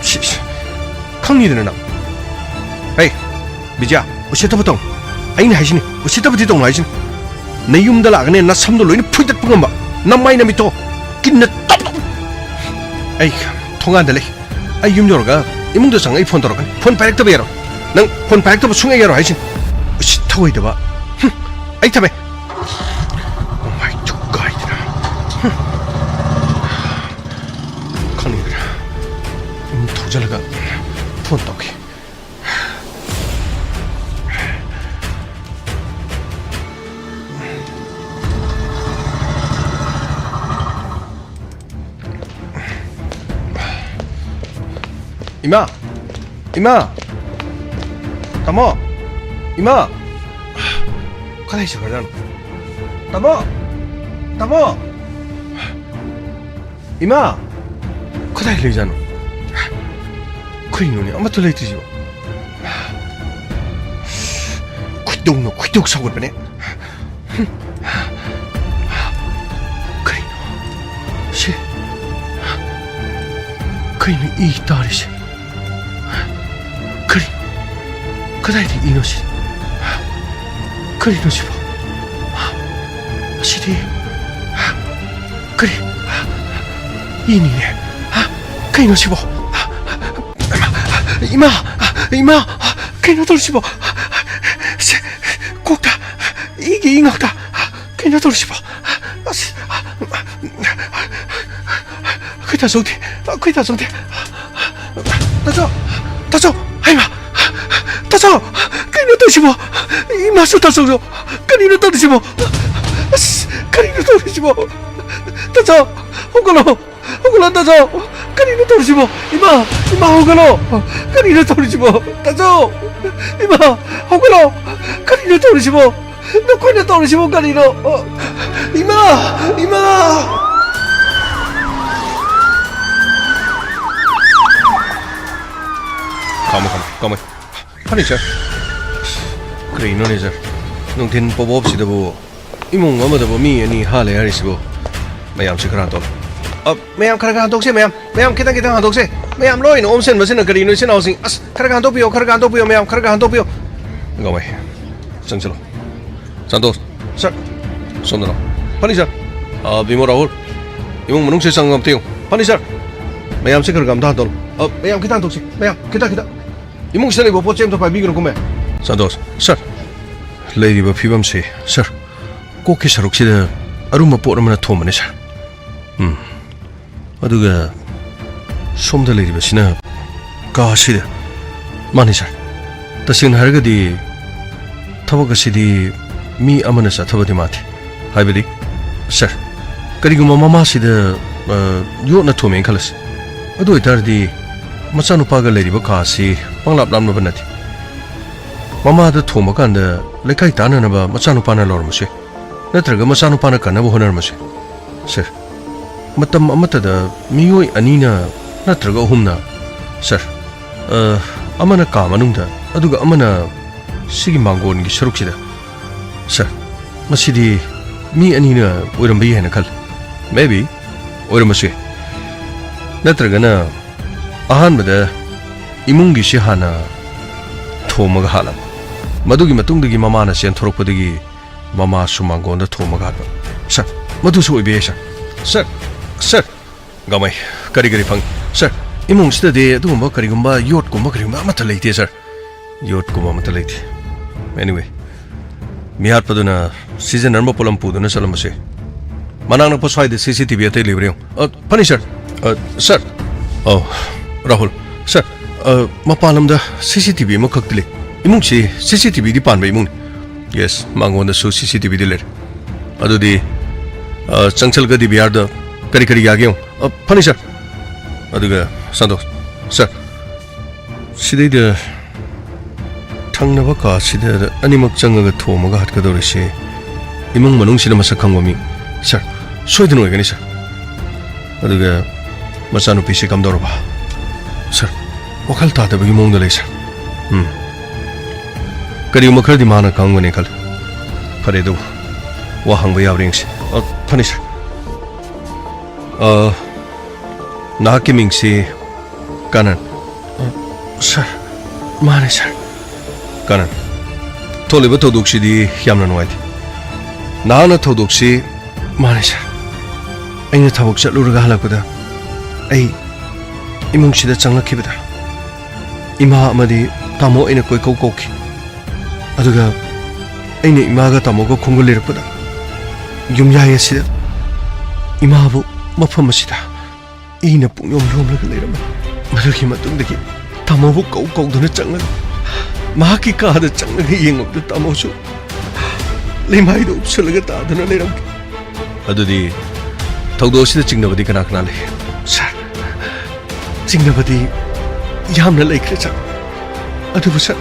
ꯁꯤꯁ, ꯈꯪꯉꯤꯗꯅ ꯅꯪ꯫ ꯍꯩ, ꯕꯤꯖꯌꯥ, ꯎꯁꯤꯠꯇꯕ ꯇꯧꯅꯨ꯫ ꯑꯩꯅ ꯍꯥꯏꯁꯤꯅꯤ, ꯎꯁꯤꯠꯇꯕꯗꯤ ꯇꯧꯅꯨ ꯍꯥꯏꯁꯤꯅꯤ꯫ ꯅꯌꯨꯝꯗ ꯂꯥꯛꯑꯒꯅꯦ, ꯅꯁꯝꯗꯣ ꯂꯣꯏꯅ ꯐꯣꯏꯗꯠꯄ ꯉꯝꯕ, ꯅꯃꯥꯏ ꯅꯃꯤꯠꯇꯣ ꯀꯤꯟꯅ ꯇꯞ ꯇꯞ-꯫ ꯑꯩ ꯊꯣꯡꯒꯥꯟꯗ ꯂꯩ꯫ ꯑꯩ ꯌꯨꯝ ꯌꯧꯔꯒ ꯏꯃꯨꯡꯗ ꯆꯪꯉ ꯑꯩ ꯐꯣꯟ ꯇꯧꯔꯛꯀꯅꯤ꯫ ꯐꯣꯟ ꯄꯥꯏꯔꯛꯇꯕ ꯌꯥꯔꯣꯏ꯫ ꯅꯪ ꯐꯣꯟ ꯄꯥꯏꯔꯛꯇꯕ ꯁꯨꯡꯌꯥ ꯌꯥꯔꯣꯏ ꯍꯥꯏꯁꯤꯅꯤ꯫ ꯎꯁꯤꯠ ꯊꯑꯣꯏꯗꯕ꯫ ꯍꯨꯝ, ꯑꯩ ꯊꯝꯃꯦ꯫ ꯆꯠꯂꯒ ꯐꯣꯟ ꯇꯧꯒꯦ꯫ ꯏꯃꯥ! ꯏꯃꯥ! ꯇꯥꯃꯣ! ꯏꯃꯥ! ꯀꯗꯥꯏ ꯆꯠꯈ꯭ꯔꯖꯥꯠꯅꯣ? ꯇꯥꯃꯣ! ꯇꯥꯃꯣ! ꯏꯃꯥ! ꯀꯗꯥꯏ ꯂꯩꯖꯥꯠꯅꯣ? ꯀꯩꯅꯣꯅꯦ, ꯑꯃꯠꯇ ꯂꯩꯇ꯭ꯔꯤꯁꯤꯕꯣ? ꯈꯣꯏꯗꯧꯅ ꯈꯣꯏꯗꯧ ꯁꯥꯎꯒꯠꯄꯅꯦ꯫ ꯀꯩꯅꯣ ꯁꯤ? ꯀꯩꯅꯣ ꯏ ꯇꯥꯔꯤꯁꯦ? ꯀꯔꯤ? ꯀꯗꯥꯏꯗ ꯏꯅꯣ ꯁꯤ? ꯀꯔꯤꯅꯣ ꯁꯤꯕꯣ? ꯑꯁꯤꯗꯤ ꯀꯔꯤ? ꯏꯅꯤꯅꯦ꯫ ꯀꯩꯅꯣ ꯁꯤꯕꯣ? ꯏꯃꯥ! ꯏꯃꯥ! ꯀꯩꯅꯣ ꯇꯧꯔꯤꯁꯤꯕꯣ? ꯁꯦ, ꯀꯣꯛꯇ ꯏꯒꯤ ꯏ ꯉꯥꯛꯇ꯫ ꯀꯩꯅꯣ ꯇꯧꯔꯤꯁꯤꯕꯣ? ꯑꯁ! ꯑꯩꯈꯣꯏ ꯇꯥꯆꯧꯗꯤ, ꯑꯩꯈꯣꯏ ꯇꯥꯆꯧꯗꯤ꯫ ꯇꯥꯆꯧ! ꯇꯥꯆꯧ! ꯍꯩꯃꯥ! ꯇꯥꯆꯧ! ꯀꯩꯅꯣ ꯇꯧꯔꯤꯁꯤꯕꯣ? ꯏꯃꯥꯁꯨ ꯇꯥꯆꯧꯁꯨ! ꯀꯔꯤꯅꯣ ꯇꯧꯔꯤꯁꯤꯕꯣ? ꯑꯁ! ꯀꯔꯤꯅꯣ ꯇꯧꯔꯤꯁꯤꯕꯣ? ꯇꯥꯆꯧ! ꯍꯧꯒꯠꯂꯣ! ꯍꯧꯒꯠꯂꯣ, ꯇꯥꯆꯧ! ꯀꯔꯤꯅꯣ ꯇꯧꯔꯤꯁꯤꯕꯣ? ꯏꯃꯥ! ꯏꯃꯥ, ꯍꯧꯒꯠꯂꯣ! ꯀꯔꯤꯅꯣ ꯇꯧꯔꯤꯁꯤꯕꯣ? ꯇꯥꯆꯧ! ꯏꯃꯥ, ꯍꯧꯒꯠꯂꯣ! ꯀꯔꯤꯅꯣ ꯇꯧꯔꯤꯁꯤꯕꯣ? ꯅꯈꯣꯏꯅ ꯇꯧꯔꯤꯁꯤꯕꯣ ꯀꯔꯤꯅꯣ? ꯏꯃꯥ! ꯏꯃꯥ! ꯈꯥꯝꯃꯣ, ꯈꯥꯝꯃꯣ, ꯈꯥꯝꯃꯣ꯫ ꯐꯅꯤ, ꯁꯥꯔ꯫ ꯀꯔꯤꯅꯣꯅꯦ, ꯁꯥꯔ? ꯅꯨꯡꯊꯤꯟ ꯄꯣꯞ ꯑꯞꯁꯤꯗꯕꯨ ꯏꯃꯨꯡ ꯑꯃꯗꯕꯨ ꯃꯤ ꯑꯅꯤ ꯍꯥ ꯂꯩ ꯍꯥꯏꯔꯤꯁꯤꯕꯨ? ꯃꯌꯥꯝꯁꯤ ꯈꯔ ꯍꯟꯗꯣꯛ-, ꯑ, ꯃꯌꯥꯝ ꯈꯔ ꯈꯔ ꯍꯟꯗꯣꯛꯁꯦ, ꯃꯌꯥꯝ꯫ ꯃꯌꯥꯝ ꯈꯤꯇꯪ ꯈꯤꯇꯪ ꯍꯟꯗꯣꯛꯁꯦ꯫ ꯃꯌꯥꯝ ꯂꯣꯏꯅ ꯑꯣꯝꯁꯤꯟꯕꯁꯤꯅ ꯀꯔꯤꯅꯣ, ꯏꯆꯤꯟ ꯏꯅꯥꯎꯁꯤꯡ? ꯑꯁ, ꯈꯔ ꯈꯔ ꯍꯟꯗꯣꯛꯄꯤꯌꯣ, ꯈꯔ ꯈꯔ ꯍꯟꯗꯣꯛꯄꯤꯌꯣ, ꯃꯌꯥꯝ ꯈꯔ ꯈꯔ ꯍꯟꯗꯣꯛꯄꯤꯌꯣ꯫ ꯒꯧꯃꯩ, ꯆꯪꯁꯤꯜꯂꯣ꯫ ꯁꯟꯇꯣꯁ, ꯁꯥꯔ, ꯁꯣꯝꯗ ꯂꯥꯛꯑꯣ꯫ ꯐꯅꯤ, ꯁꯥꯔ꯫ ꯑ, ꯕꯤꯃꯣ, ꯔꯥꯍꯨꯜ, ꯏꯃꯨꯡ ꯃꯅꯨꯡꯁꯦ ꯆꯪꯉꯒ ꯑꯝꯇ ꯌꯦꯡꯉꯨ꯫ ꯐꯅꯤ, ꯁꯥꯔ꯫ ꯃꯌꯥꯝꯁꯦ ꯈꯔ ꯈꯔ ꯑꯝꯇ ꯍꯟꯗꯣꯛꯂꯣ꯫ ꯑ, ꯃꯌꯥꯝ ꯈꯤꯇꯪ ꯍꯟꯗꯣꯛꯁꯦ꯫ ꯃꯌꯥꯝ ꯈꯤꯇꯪ ꯈꯤꯇꯪ꯫ ꯏꯃꯨꯡꯁꯤꯗ ꯂꯩꯕ ꯄꯣꯠ ꯆꯩ ꯑꯝꯇ ꯄꯥꯏꯕꯤꯒꯅꯨꯀꯣ, ꯃꯦꯝ꯫ ꯁꯟꯇꯣꯁ, ꯁꯥꯔ, ꯂꯩꯔꯤꯕ ꯐꯤꯕꯝꯁꯤ, ꯁꯥꯔ, ꯀꯣꯛꯀꯤ ꯁꯔꯨꯛꯁꯤꯗ ꯑꯔꯨꯝꯕ ꯄꯣꯠ ꯑꯃꯅ ꯊꯣꯝꯕꯅꯤ, ꯁꯥꯔ꯫ ꯎꯝ꯫ ꯑꯗꯨꯒ ꯁꯣꯝꯗ ꯂꯩꯔꯤꯕꯁꯤꯅ ꯀꯥꯁꯤꯗ? ꯃꯥꯅꯤ ꯁꯥꯔ꯫ ꯇꯁꯦꯡꯅ ꯍꯥꯏꯔꯒꯗꯤ ꯊꯕꯛ ꯑꯁꯤꯗꯤ ꯃꯤ ꯑꯃꯅ ꯆꯠꯊꯕꯗꯤ ꯃꯥꯟꯗꯦ꯫ ꯍꯥꯏꯕꯗꯤ, ꯁꯥꯔ, ꯀꯔꯤꯒꯨꯝꯕ ꯃꯃꯥꯁꯤꯗ, ꯑ, ꯌꯣꯠꯅ ꯊꯣꯝꯃꯦꯅ ꯈꯜꯂꯁꯤ꯫ ꯑꯗꯨ ꯑꯣꯏꯇꯥꯔꯗꯤ ꯃꯆꯥꯅꯨꯄꯥꯒ ꯂꯩꯔꯤꯕ ꯀꯥ ꯑꯁꯤ ꯄꯪꯂꯥꯞ ꯂꯥꯞꯅꯕ ꯅꯠꯇꯦ꯫ ꯃꯃꯥꯗ ꯊꯣꯝꯕ ꯀꯥꯟꯗ ꯂꯩꯀꯥꯏ ꯇꯥꯟꯅꯅꯕ ꯃꯆꯥꯅꯨꯄꯥꯅ ꯂꯧꯔꯝꯕꯁꯨ ꯌꯥꯏ꯫ ꯅꯠꯇ꯭ꯔꯒ ꯃꯆꯥꯅꯨꯄꯥꯅ ꯀꯟꯅꯕ ꯍꯣꯠꯅꯔꯝꯕꯁꯨ ꯌꯥꯏ꯫ ꯁꯥꯔ, ꯃꯇꯝ ꯑꯃꯠꯇꯗ ꯃꯤꯑꯣꯏ ꯑꯅꯤꯅ ꯅꯠꯇ꯭ꯔꯒ ꯑꯍꯨꯝꯅ, ꯁꯥꯔ, ꯑ, ꯑꯃꯅ ꯀꯥ ꯃꯅꯨꯡꯗ, ꯑꯗꯨꯒ ꯑꯃꯅ ꯁꯤꯒꯤ ꯃꯥꯡꯒꯣꯟꯒꯤ ꯁꯔꯨꯛꯁꯤꯗ꯫ ꯁꯥꯔ, ꯃꯁꯤꯗꯤ ꯃꯤ ꯑꯅꯤꯅ ꯑꯣꯏꯔꯝꯕ ꯌꯥꯏꯅ ꯈꯜꯂꯤ꯫ Maybe, ꯑꯣꯏꯔꯝꯕꯁꯨ ꯌꯥꯏ꯫ ꯅꯠꯇ꯭ꯔꯒꯅ ꯑꯍꯥꯟꯕꯗ ꯏꯃꯨꯡꯒꯤꯁꯤ ꯍꯥꯟꯅ ꯊꯣꯝꯃꯒ ꯍꯥꯠꯂꯕ, ꯃꯗꯨꯒꯤ ꯃꯇꯨꯡꯗꯒꯤ ꯃꯃꯥꯅ ꯆꯦꯟꯊꯣꯔꯛꯄꯗꯒꯤ ꯃꯃꯥꯁꯨ ꯃꯥꯡꯒꯣꯟꯗ ꯊꯣꯝꯃꯒ ꯍꯥꯠꯄ꯫ ꯁꯥꯔ, ꯃꯗꯨꯁꯨ ꯑꯣꯏꯕ ꯌꯥꯏ, ꯁꯥꯔ꯫ ꯁꯥꯔ, ꯁꯥꯔ, ꯒꯃꯩ, ꯀꯔꯤ ꯀꯔꯤ ꯐꯪꯉꯤ? ꯁꯥꯔ, ꯏꯃꯨꯡꯁꯤꯗꯗꯤ ꯑꯗꯨꯒꯨꯝꯕ ꯀꯔꯤꯒꯨꯝꯕ ꯌꯣꯠꯀꯨꯝꯕ ꯀꯔꯤꯒꯨꯝꯕ ꯑꯃꯠꯇ ꯂꯩꯇꯦ, ꯁꯥꯔ꯫ ꯌꯣꯠꯀꯨꯝꯕ ꯑꯃꯠꯇ ꯂꯩꯇꯦ꯫ Anyway, ꯃꯤꯍꯥꯠꯄꯗꯨꯅ ꯁꯤꯖꯤꯟꯅꯔꯝꯕ ꯄꯣꯠꯂꯝ ꯄꯨꯗꯨꯅ ꯆꯠꯂꯝꯕꯁꯦ꯫ ꯃꯅꯥꯛ ꯅꯛꯄ ꯁ꯭ꯋꯥꯏꯗ CCTV ꯑꯇꯩ ꯂꯩꯕ꯭ꯔꯥ ꯌꯦꯡꯉꯨ꯫ ꯑ, ꯐꯅꯤ, ꯁꯥꯔ꯫ ꯑ, ꯁꯥꯔ꯫ ꯑꯧ, ꯔꯥꯍꯨꯜ꯫ ꯁꯥꯔ, ꯑ, ꯃꯄꯥꯟ ꯂꯝꯗ CCTV ꯑꯃꯈꯛꯇꯤ ꯂꯩ꯫ ꯏꯃꯨꯡꯁꯤ CCTVꯗꯤ ꯄꯥꯟꯕ ꯏꯃꯨꯡꯅꯤ꯫ Yes, ꯃꯉꯣꯟꯗꯁꯨ CCTVꯗꯤ ꯂꯩꯔꯦ꯫ ꯑꯗꯨꯗꯤ, ꯑ, ꯆꯪꯁꯜꯂꯒ DVRꯗ ꯀꯔꯤ ꯀꯔꯤ ꯌꯥꯒꯦ ꯌꯦꯡꯉꯨ꯫ ꯑ, ꯐꯅꯤ, ꯁꯥꯔ꯫ ꯑꯗꯨꯒ, ꯁꯟꯇꯣꯁ, ꯁꯥꯔ, ꯁꯤꯗꯩꯗ ꯊꯪꯅꯕ ꯀꯥꯁꯤꯗ ꯑꯅꯤꯃꯛ ꯆꯪꯉꯒ ꯊꯣꯝꯃꯒ ꯍꯥꯠꯀꯗꯧꯔꯤꯁꯦ ꯏꯃꯨꯡ ꯃꯅꯨꯡꯁꯤꯗ ꯃꯁꯛ ꯈꯪꯕ ꯃꯤ, ꯁꯥꯔ, ꯁꯣꯏꯗꯅ ꯑꯣꯏꯒꯅꯤ, ꯁꯥꯔ꯫ ꯑꯗꯨꯒ ꯃꯆꯥꯅꯨꯄꯤꯁꯤ ꯀꯝꯗꯧꯔꯕ? ꯁꯥꯔ, ꯋꯥꯈꯜ ꯇꯥꯗꯕꯒꯤ ꯃꯑꯣꯡꯗ ꯂꯩ, ꯁꯥꯔ꯫ ꯎꯝ꯫ ꯀꯔꯤꯒꯨꯝꯕ ꯈꯔꯗꯤ ꯃꯥꯅ ꯈꯪꯒꯅꯤ ꯈꯜꯂꯤ꯫ ꯐꯔꯦ, ꯑꯗꯨꯕꯨ ꯋꯥ ꯍꯪꯕ ꯌꯥꯕ꯭ꯔꯥ ꯌꯦꯡꯁꯤ꯫ ꯑ, ꯐꯅꯤ, ꯁꯥꯔ꯫ ꯑ, ꯅꯍꯥꯛꯀꯤ ꯃꯤꯡꯁꯤ ꯀꯥꯅꯟ? ꯑ, ꯁꯥꯔ, ꯃꯥꯅꯦ, ꯁꯥꯔ꯫ ꯀꯥꯅꯟ, ꯊꯣꯛꯂꯤꯕ ꯊꯧꯗꯣꯛꯁꯤꯗꯤ ꯌꯥꯝꯅ ꯅꯨꯡꯉꯥꯏꯇꯦ꯫ ꯅꯍꯥꯛꯅ ꯊꯧꯗꯣꯛꯁꯤ, ꯃꯥꯅꯦ, ꯁꯥꯔ꯫ ꯑꯩꯅ ꯊꯕꯛ ꯆꯠꯂꯨꯔꯒ ꯍꯜꯂꯛꯄꯗ ꯑꯩ ꯏꯃꯨꯡꯁꯤꯗ ꯆꯪꯂꯛꯈꯤꯕꯗ ꯏꯃꯥ ꯑꯃꯗꯤ ꯇꯥꯃꯣ ꯑꯩꯅ ꯀꯣꯏꯀꯧ ꯀꯧꯈꯤ꯫ ꯑꯗꯨꯒ ꯑꯩꯅ ꯏꯃꯥꯒ ꯇꯥꯃꯣꯒ ꯈꯣꯡꯒꯨꯜ ꯂꯤꯔꯛꯄꯗ ꯌꯨꯝꯌꯥꯏ ꯑꯁꯤꯗ ꯏꯃꯥꯕꯨ ꯃꯐꯝ ꯑꯁꯤꯗ ꯏꯅ ꯄꯨꯡꯌꯣꯝ ꯌꯣꯝꯂꯒ ꯂꯩꯔꯝꯃꯤ꯫ ꯃꯗꯨꯒꯤ ꯃꯇꯨꯡꯗꯒꯤ ꯇꯥꯃꯣꯕꯨ ꯀꯧ ꯀꯧꯗꯨꯅ ꯆꯪꯂꯒ, ꯃꯍꯥꯛꯀꯤ ꯀꯥꯗ ꯆꯪꯂꯒ ꯌꯦꯡꯂꯨꯕꯗ ꯇꯥꯃꯣꯁꯨ ꯂꯩꯃꯥꯏꯗ ꯎꯞꯁꯜꯂꯒ ꯇꯥꯗꯨꯅ ꯂꯩꯔꯝꯈꯤ꯫ ꯑꯗꯨꯗꯤ ꯊꯧꯗꯣꯛ ꯑꯁꯤꯗ ꯆꯤꯡꯅꯕꯗꯤ ꯀꯅꯥ ꯀꯅꯥ ꯂꯩ? ꯁꯥꯔ, ꯆꯤꯡꯅꯕꯗꯤ ꯌꯥꯝꯅ ꯂꯩꯈ꯭ꯔꯦ, ꯁꯥꯔ꯫ ꯑꯗꯨꯕꯨ, ꯁꯥꯔ,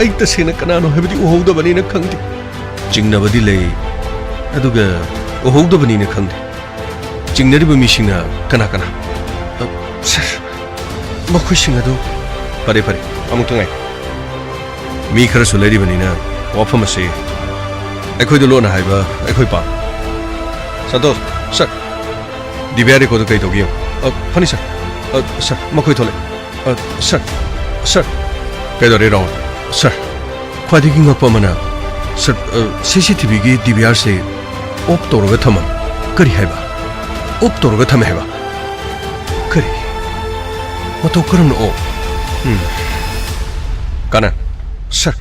ꯑꯩ ꯇꯁꯦꯡꯅ ꯀꯅꯥꯅꯣ ꯍꯥꯏꯕꯗꯤ ꯎꯍꯧꯗꯕꯅꯤꯅ ꯈꯪꯗꯦ꯫ ꯆꯤꯡꯅꯕꯗꯤ ꯂꯩ, ꯑꯗꯨꯒ ꯎꯍꯧꯗꯕꯅꯤꯅ ꯈꯪꯗꯦ꯫ ꯆꯤꯡꯅꯔꯤꯕ ꯃꯤꯁꯤꯡꯅ ꯀꯅꯥ ꯀꯅꯥ? ꯑ, ꯁꯥꯔ, ꯃꯈꯣꯏꯁꯤꯡ ꯑꯗꯨ ꯐꯔꯦ, ꯐꯔꯦ, ꯑꯃꯨꯛꯇ ꯉꯥꯏ꯫ ꯃꯤ ꯈꯔꯁꯨ ꯂꯩꯔꯤꯕꯅꯤꯅ ꯋꯥꯐꯝ ꯑꯁꯤ ꯑꯩꯈꯣꯏꯗ ꯂꯣꯟꯅ ꯍꯥꯏꯕ ꯑꯩꯈꯣꯏ ꯄꯥꯝ꯫ ꯁꯟꯇꯣꯁ, ꯁꯥꯔ, ꯗꯤ ꯚꯤ ꯑꯥꯔ ꯔꯦꯀꯣꯔꯗ ꯀꯩ ꯇꯧꯒꯦ ꯌꯦꯡꯉꯨ꯫ ꯑ, ꯐꯅꯤ, ꯁꯥꯔ꯫ ꯑ, ꯁꯥꯔ, ꯃꯈꯣꯏ ꯊꯣꯛꯂꯛꯑꯦ꯫ ꯑ, ꯁꯥꯔ, ꯁꯥꯔ꯫ ꯀꯩꯗꯧꯔꯦ, ꯔꯥꯍꯨꯜ? ꯁꯥꯔ, ꯈ꯭ꯋꯥꯏꯗꯒꯤ ꯉꯛꯄ ꯑꯃꯅ, ꯁꯥꯔ, ꯑ, ꯁꯤ ꯁꯤ ꯇꯤ ꯚꯤꯒꯤ ꯗꯤ ꯚꯤ ꯑꯥꯔꯁꯦ ꯑꯣꯐ ꯇꯧꯔꯒ ꯊꯝꯃꯝꯃꯤ꯫ ꯀꯔꯤ ꯍꯥꯏꯕ? ꯑꯣꯐ ꯇꯧꯔꯒ ꯊꯝꯃꯦ ꯍꯥꯏꯕ? ꯀꯔꯤ? ꯃꯇꯧ ꯀꯔꯝꯅ ꯑꯣꯐ? ꯎꯝ꯫ ꯀꯅꯥ? ꯁꯥꯔ꯫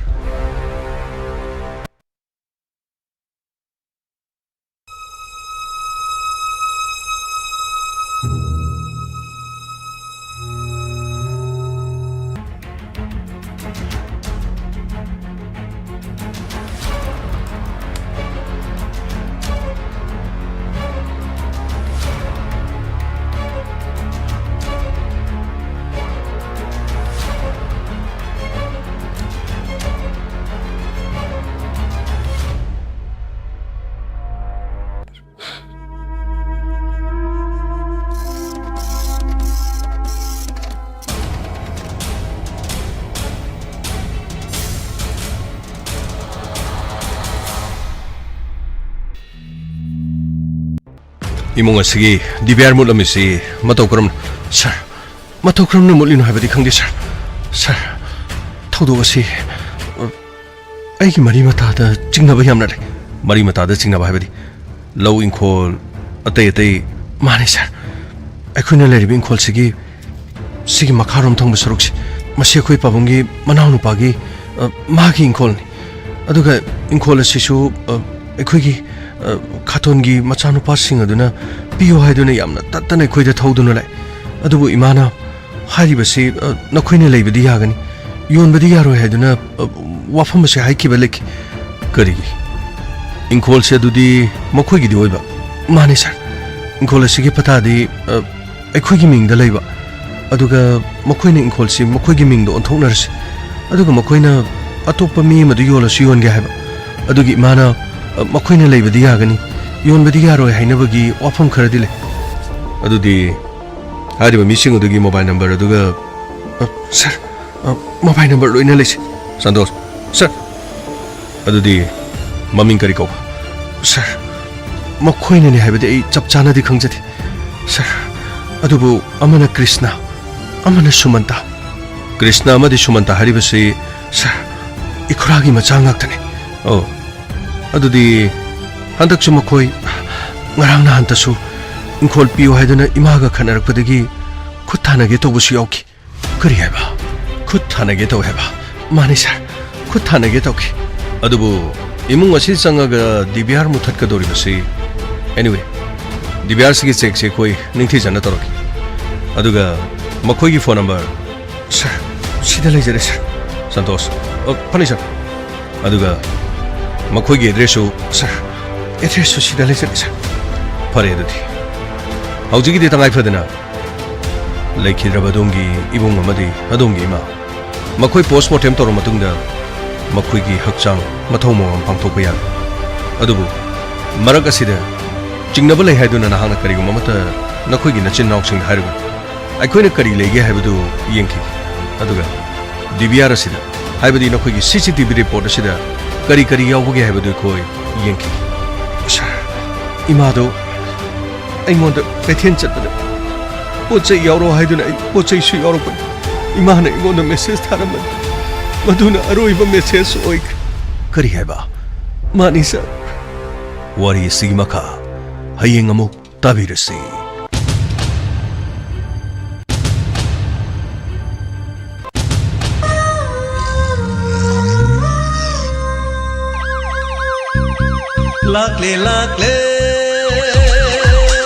ꯏꯃꯨꯡ ꯑꯁꯤꯒꯤ ꯗꯤ ꯚꯤ ꯑꯥꯔ ꯃꯨꯠꯂꯝꯃꯤꯁꯤ ꯃꯇꯧ ꯀꯔꯝꯅ? ꯁꯥꯔ, ꯃꯇꯧ ꯀꯔꯝꯅ ꯃꯨꯠꯂꯤꯅꯣ ꯍꯥꯏꯕꯗꯤ ꯈꯪꯗꯦ, ꯁꯥꯔ꯫ ꯁꯥꯔ, ꯊꯧꯗꯣꯛ ꯑꯁꯤ, ꯑ, ꯑꯩꯒꯤ ꯃꯔꯤ ꯃꯇꯥꯗ ꯆꯤꯡꯅꯕ ꯌꯥꯝꯅ ꯂꯩ꯫ ꯃꯔꯤ ꯃꯇꯥꯗ ꯆꯤꯡꯅꯕ ꯍꯥꯏꯕꯗꯤ? ꯂꯧ ꯏꯪꯈꯣꯜ, ꯑꯇꯩ ꯑꯇꯩ꯫ ꯃꯥꯅꯤ, ꯁꯥꯔ꯫ ꯑꯩꯈꯣꯏꯅ ꯂꯩꯔꯤꯕ ꯏꯪꯈꯣꯜꯁꯤꯒꯤ, ꯁꯤꯒꯤ ꯃꯈꯥꯔꯣꯝ ꯊꯪꯕ ꯁꯔꯨꯛꯁꯤ, ꯃꯁꯤ ꯑꯩꯈꯣꯏ ꯄꯥꯕꯨꯡꯒꯤ ꯃꯅꯥꯎꯅꯨꯄꯥꯒꯤ, ꯑ, ꯃꯥꯒꯤ ꯏꯪꯈꯣꯜꯅꯤ꯫ ꯑꯗꯨꯒ ꯏꯪꯈꯣꯜ ꯑꯁꯤꯁꯨ, ꯑ, ꯑꯩꯈꯣꯏꯒꯤ, ꯑ, ꯈꯥꯇꯣꯟꯒꯤ ꯃꯆꯥꯅꯨꯄꯥꯁꯤꯡ ꯑꯗꯨꯅ ꯄꯤꯌꯨ ꯍꯥꯏꯗꯨꯅ ꯌꯥꯝꯅ ꯇꯠꯇꯅ ꯑꯩꯈꯣꯏꯗ ꯊꯧꯗꯨꯅ ꯂꯥꯛꯑꯦ꯫ ꯑꯗꯨꯕꯨ ꯏꯃꯥꯅ ꯍꯥꯏꯔꯤꯕꯁꯤ, ꯑ, ꯅꯈꯣꯏꯅ ꯂꯩꯕꯗꯤ ꯌꯥꯒꯅꯤ, ꯌꯣꯟꯕꯗꯤ ꯌꯥꯔꯣꯏ ꯍꯥꯏꯗꯨꯅ, ꯑ, ꯋꯥꯐꯝ ꯑꯁꯤ ꯍꯥꯏꯈꯤꯕ ꯂꯩꯈꯤ꯫ ꯀꯔꯤꯒꯤ? ꯏꯪꯈꯣꯜꯁꯦ ꯑꯗꯨꯗꯤ ꯃꯈꯣꯏꯒꯤꯗꯤ ꯑꯣꯏꯕ? ꯃꯥꯅꯤ, ꯁꯥꯔ꯫ ꯏꯪꯈꯣꯜ ꯑꯁꯤꯒꯤ ꯄꯇꯥꯗꯤ, ꯑ, ꯑꯩꯈꯣꯏꯒꯤ ꯃꯤꯡꯗ ꯂꯩꯕ꯫ ꯑꯗꯨꯒ ꯃꯈꯣꯏꯅ ꯏꯪꯈꯣꯜꯁꯤ ꯃꯈꯣꯏꯒꯤ ꯃꯤꯡꯗ ꯑꯣꯟꯊꯣꯛꯅꯔꯁꯤ꯫ ꯑꯗꯨꯒ ꯃꯈꯣꯏꯅ ꯑꯇꯣꯞꯄ ꯃꯤ ꯑꯃꯗ ꯌꯣꯜꯂꯁꯨ ꯌꯣꯟꯒꯦ ꯍꯥꯏꯕ꯫ ꯑꯗꯨꯒꯤ ꯏꯃꯥꯅ, "ꯑ, ꯃꯈꯣꯏꯅ ꯂꯩꯕꯗꯤ ꯌꯥꯒꯅꯤ, ꯌꯣꯟꯕꯗꯤ ꯌꯥꯔꯣꯏ" ꯍꯥꯏꯅꯕꯒꯤ ꯋꯥꯐꯝ ꯈꯔꯗꯤ ꯂꯩ꯫ ꯑꯗꯨꯗꯤ ꯍꯥꯏꯔꯤꯕ ꯃꯤꯁꯤꯡ ꯑꯗꯨꯒꯤ ꯃꯣꯕꯥꯏꯜ ꯅꯝꯕꯔ ꯑꯗꯨꯒ, ꯑ, ꯁꯥꯔ, ꯑ, ꯃꯣꯕꯥꯏꯜ ꯅꯝꯕꯔ ꯂꯣꯏꯅ ꯂꯩꯁꯦ꯫ ꯁꯟꯇꯣꯁ, ꯁꯥꯔ, ꯑꯗꯨꯗꯤ ꯃꯃꯤꯡ ꯀꯔꯤ ꯀꯧꯕ? ꯁꯥꯔ, ꯃꯈꯣꯏꯅꯅꯤ ꯍꯥꯏꯕꯗꯤ ꯑꯩ ꯆꯞ ꯆꯥꯅꯗꯤ ꯈꯪꯖꯗꯦ, ꯁꯥꯔ꯫ ꯑꯗꯨꯕꯨ ꯑꯃꯅ ꯀ꯭ꯔꯤꯁꯅ, ꯑꯃꯅ ꯁꯨꯃꯟꯇ꯫ ꯀ꯭ꯔꯤꯁꯅ ꯑꯃꯗꯤ ꯁꯨꯃꯟꯇ ꯍꯥꯏꯔꯤꯕꯁꯤ, ꯁꯥꯔ, ꯏꯈꯨꯔꯥꯒꯤ ꯃꯆꯥ ꯉꯥꯛꯇꯅꯤ꯫ ꯑꯣ, ꯑꯗꯨꯗꯤ ꯍꯟꯗꯛꯁꯨ ꯃꯈꯣꯏ ꯉꯔꯥꯡ ꯅꯍꯥꯟꯇꯁꯨ ꯏꯪꯈꯣꯜ ꯄꯤꯌꯨ ꯍꯥꯏꯗꯨꯅ ꯏꯃꯥꯒ ꯈꯠꯅꯔꯛꯄꯗꯒꯤ ꯈꯨꯠ ꯊꯥꯅꯒꯦ ꯇꯧꯕꯁꯨ ꯌꯥꯎꯈꯤ꯫ ꯀꯔꯤ ꯍꯥꯏꯕ? ꯈꯨꯠ ꯊꯥꯅꯒꯦ ꯇꯧꯋꯦ ꯍꯥꯏꯕ? ꯃꯥꯅꯤ ꯁꯥꯔ, ꯈꯨꯠ ꯊꯥꯅꯒꯦ ꯇꯧꯈꯤ꯫ ꯑꯗꯨꯕꯨ ꯏꯃꯨꯡ ꯑꯁꯤ ꯆꯪꯉꯒ ꯗꯤꯕꯤꯌꯥꯔ ꯃꯨꯊꯠꯀꯗꯧꯔꯤꯕꯁꯤ? Anyway, ꯗꯤꯕꯤꯌꯥꯔꯁꯤꯒꯤ ꯆꯦꯛꯁꯤ ꯑꯩꯈꯣꯏ ꯅꯤꯡꯊꯤꯖꯅ ꯇꯧꯔꯛꯀꯦ꯫ ꯑꯗꯨꯒ ꯃꯈꯣꯏꯒꯤ ꯐꯣꯟ ꯅꯝꯕꯔ? ꯁꯥꯔ, ꯁꯤꯗ ꯂꯩꯖꯔꯦ ꯁꯥꯔ꯫ ꯁꯟꯇꯣꯁ, ꯑ, ꯐꯅꯤ ꯁꯥꯔ꯫ ꯑꯗꯨꯒ ꯃꯈꯣꯏꯒꯤ ꯑꯦꯗ꯭ꯔꯦꯁꯁꯨ? ꯁꯥꯔ, ꯑꯦꯗ꯭ꯔꯦꯁꯁꯨ ꯁꯤꯗ ꯂꯩꯖꯔꯦ ꯁꯥꯔ꯫ ꯐꯔꯦ ꯑꯗꯨꯗꯤ꯫ ꯍꯧꯖꯤꯛꯀꯤꯗꯤ ꯇꯉꯥꯏ ꯐꯗꯅ ꯂꯩꯈꯤꯗ꯭ꯔꯕ ꯑꯗꯣꯝꯒꯤ ꯏꯕꯨꯡ ꯑꯃꯗꯤ ꯑꯗꯣꯝꯒꯤ ꯏꯃꯥ, ꯃꯈꯣꯏ ꯄꯣꯁꯃꯣꯔꯇꯦꯝ ꯇꯧꯔꯕ ꯃꯇꯨꯡꯗ ꯃꯈꯣꯏꯒꯤ ꯍꯛꯆꯥꯡ ꯃꯊꯧ ꯃꯉꯝ ꯄꯥꯡꯊꯣꯛꯄ ꯌꯥꯒꯅꯤ꯫ ꯑꯗꯨꯕꯨ ꯃꯔꯛ ꯑꯁꯤꯗ ꯆꯤꯡꯅꯕ ꯂꯩ ꯍꯥꯏꯗꯨꯅ ꯅꯍꯥꯛꯅ ꯀꯔꯤꯒꯨꯝꯕ ꯑꯃꯠꯇ ꯅꯈꯣꯏꯒꯤ ꯅꯆꯤꯟ ꯅꯥꯎꯁꯤꯡꯗ ꯍꯥꯏꯔꯨꯒꯅꯨ꯫ ꯑꯩꯈꯣꯏꯅ ꯀꯔꯤ ꯂꯩꯒꯦ ꯍꯥꯏꯕꯗꯨ ꯌꯦꯡꯈꯤꯒꯦ꯫ ꯑꯗꯨꯒ ꯗꯤꯕꯤꯌꯥꯔ ꯑꯁꯤꯗ, ꯍꯥꯏꯕꯗꯤ ꯅꯈꯣꯏꯒꯤ ꯁꯤ ꯁꯤ ꯇꯤ ꯚꯤ ꯔꯤꯄꯣꯔꯠ ꯑꯁꯤꯗ ꯀꯔꯤ ꯀꯔꯤ ꯌꯥꯎꯕꯒꯦ ꯍꯥꯏꯕꯗꯨ ꯑꯩꯈꯣꯏ ꯌꯦꯡꯈꯤꯒꯦ꯫ ꯁꯥꯔ, ꯏꯃꯥꯗꯨ ꯑꯩꯉꯣꯟꯗ ꯀꯩꯊꯦꯜ ꯆꯠꯄꯗ ꯄꯣꯠ ꯆꯩ ꯌꯥꯎꯔꯛꯑꯣ ꯍꯥꯏꯗꯨꯅ ꯑꯩ ꯄꯣꯠ ꯆꯩꯁꯨ ꯌꯥꯎꯔꯛꯄꯅꯤ꯫ ꯏꯃꯥꯅ ꯑꯩꯉꯣꯟꯗ ꯃꯦꯁꯦꯖ ꯊꯥꯔꯝꯕꯅꯤ꯫ ꯃꯗꯨꯅ ꯑꯔꯣꯏꯕ ꯃꯦꯁꯦꯖ ꯑꯣꯏꯈ꯭ꯔꯦ꯫ ꯀꯔꯤ ꯍꯥꯏꯕ? ꯃꯥꯅꯤ ꯁꯥꯔ꯫ ꯋꯥꯔꯤ ꯑꯁꯤꯒꯤ ꯃꯈꯥ ꯍꯌꯦꯡ ꯑꯃꯨꯛ ꯇꯥꯕꯤꯔꯁꯤ꯫ ꯂꯥꯛꯂꯦ, ꯂꯥꯛꯂꯦ,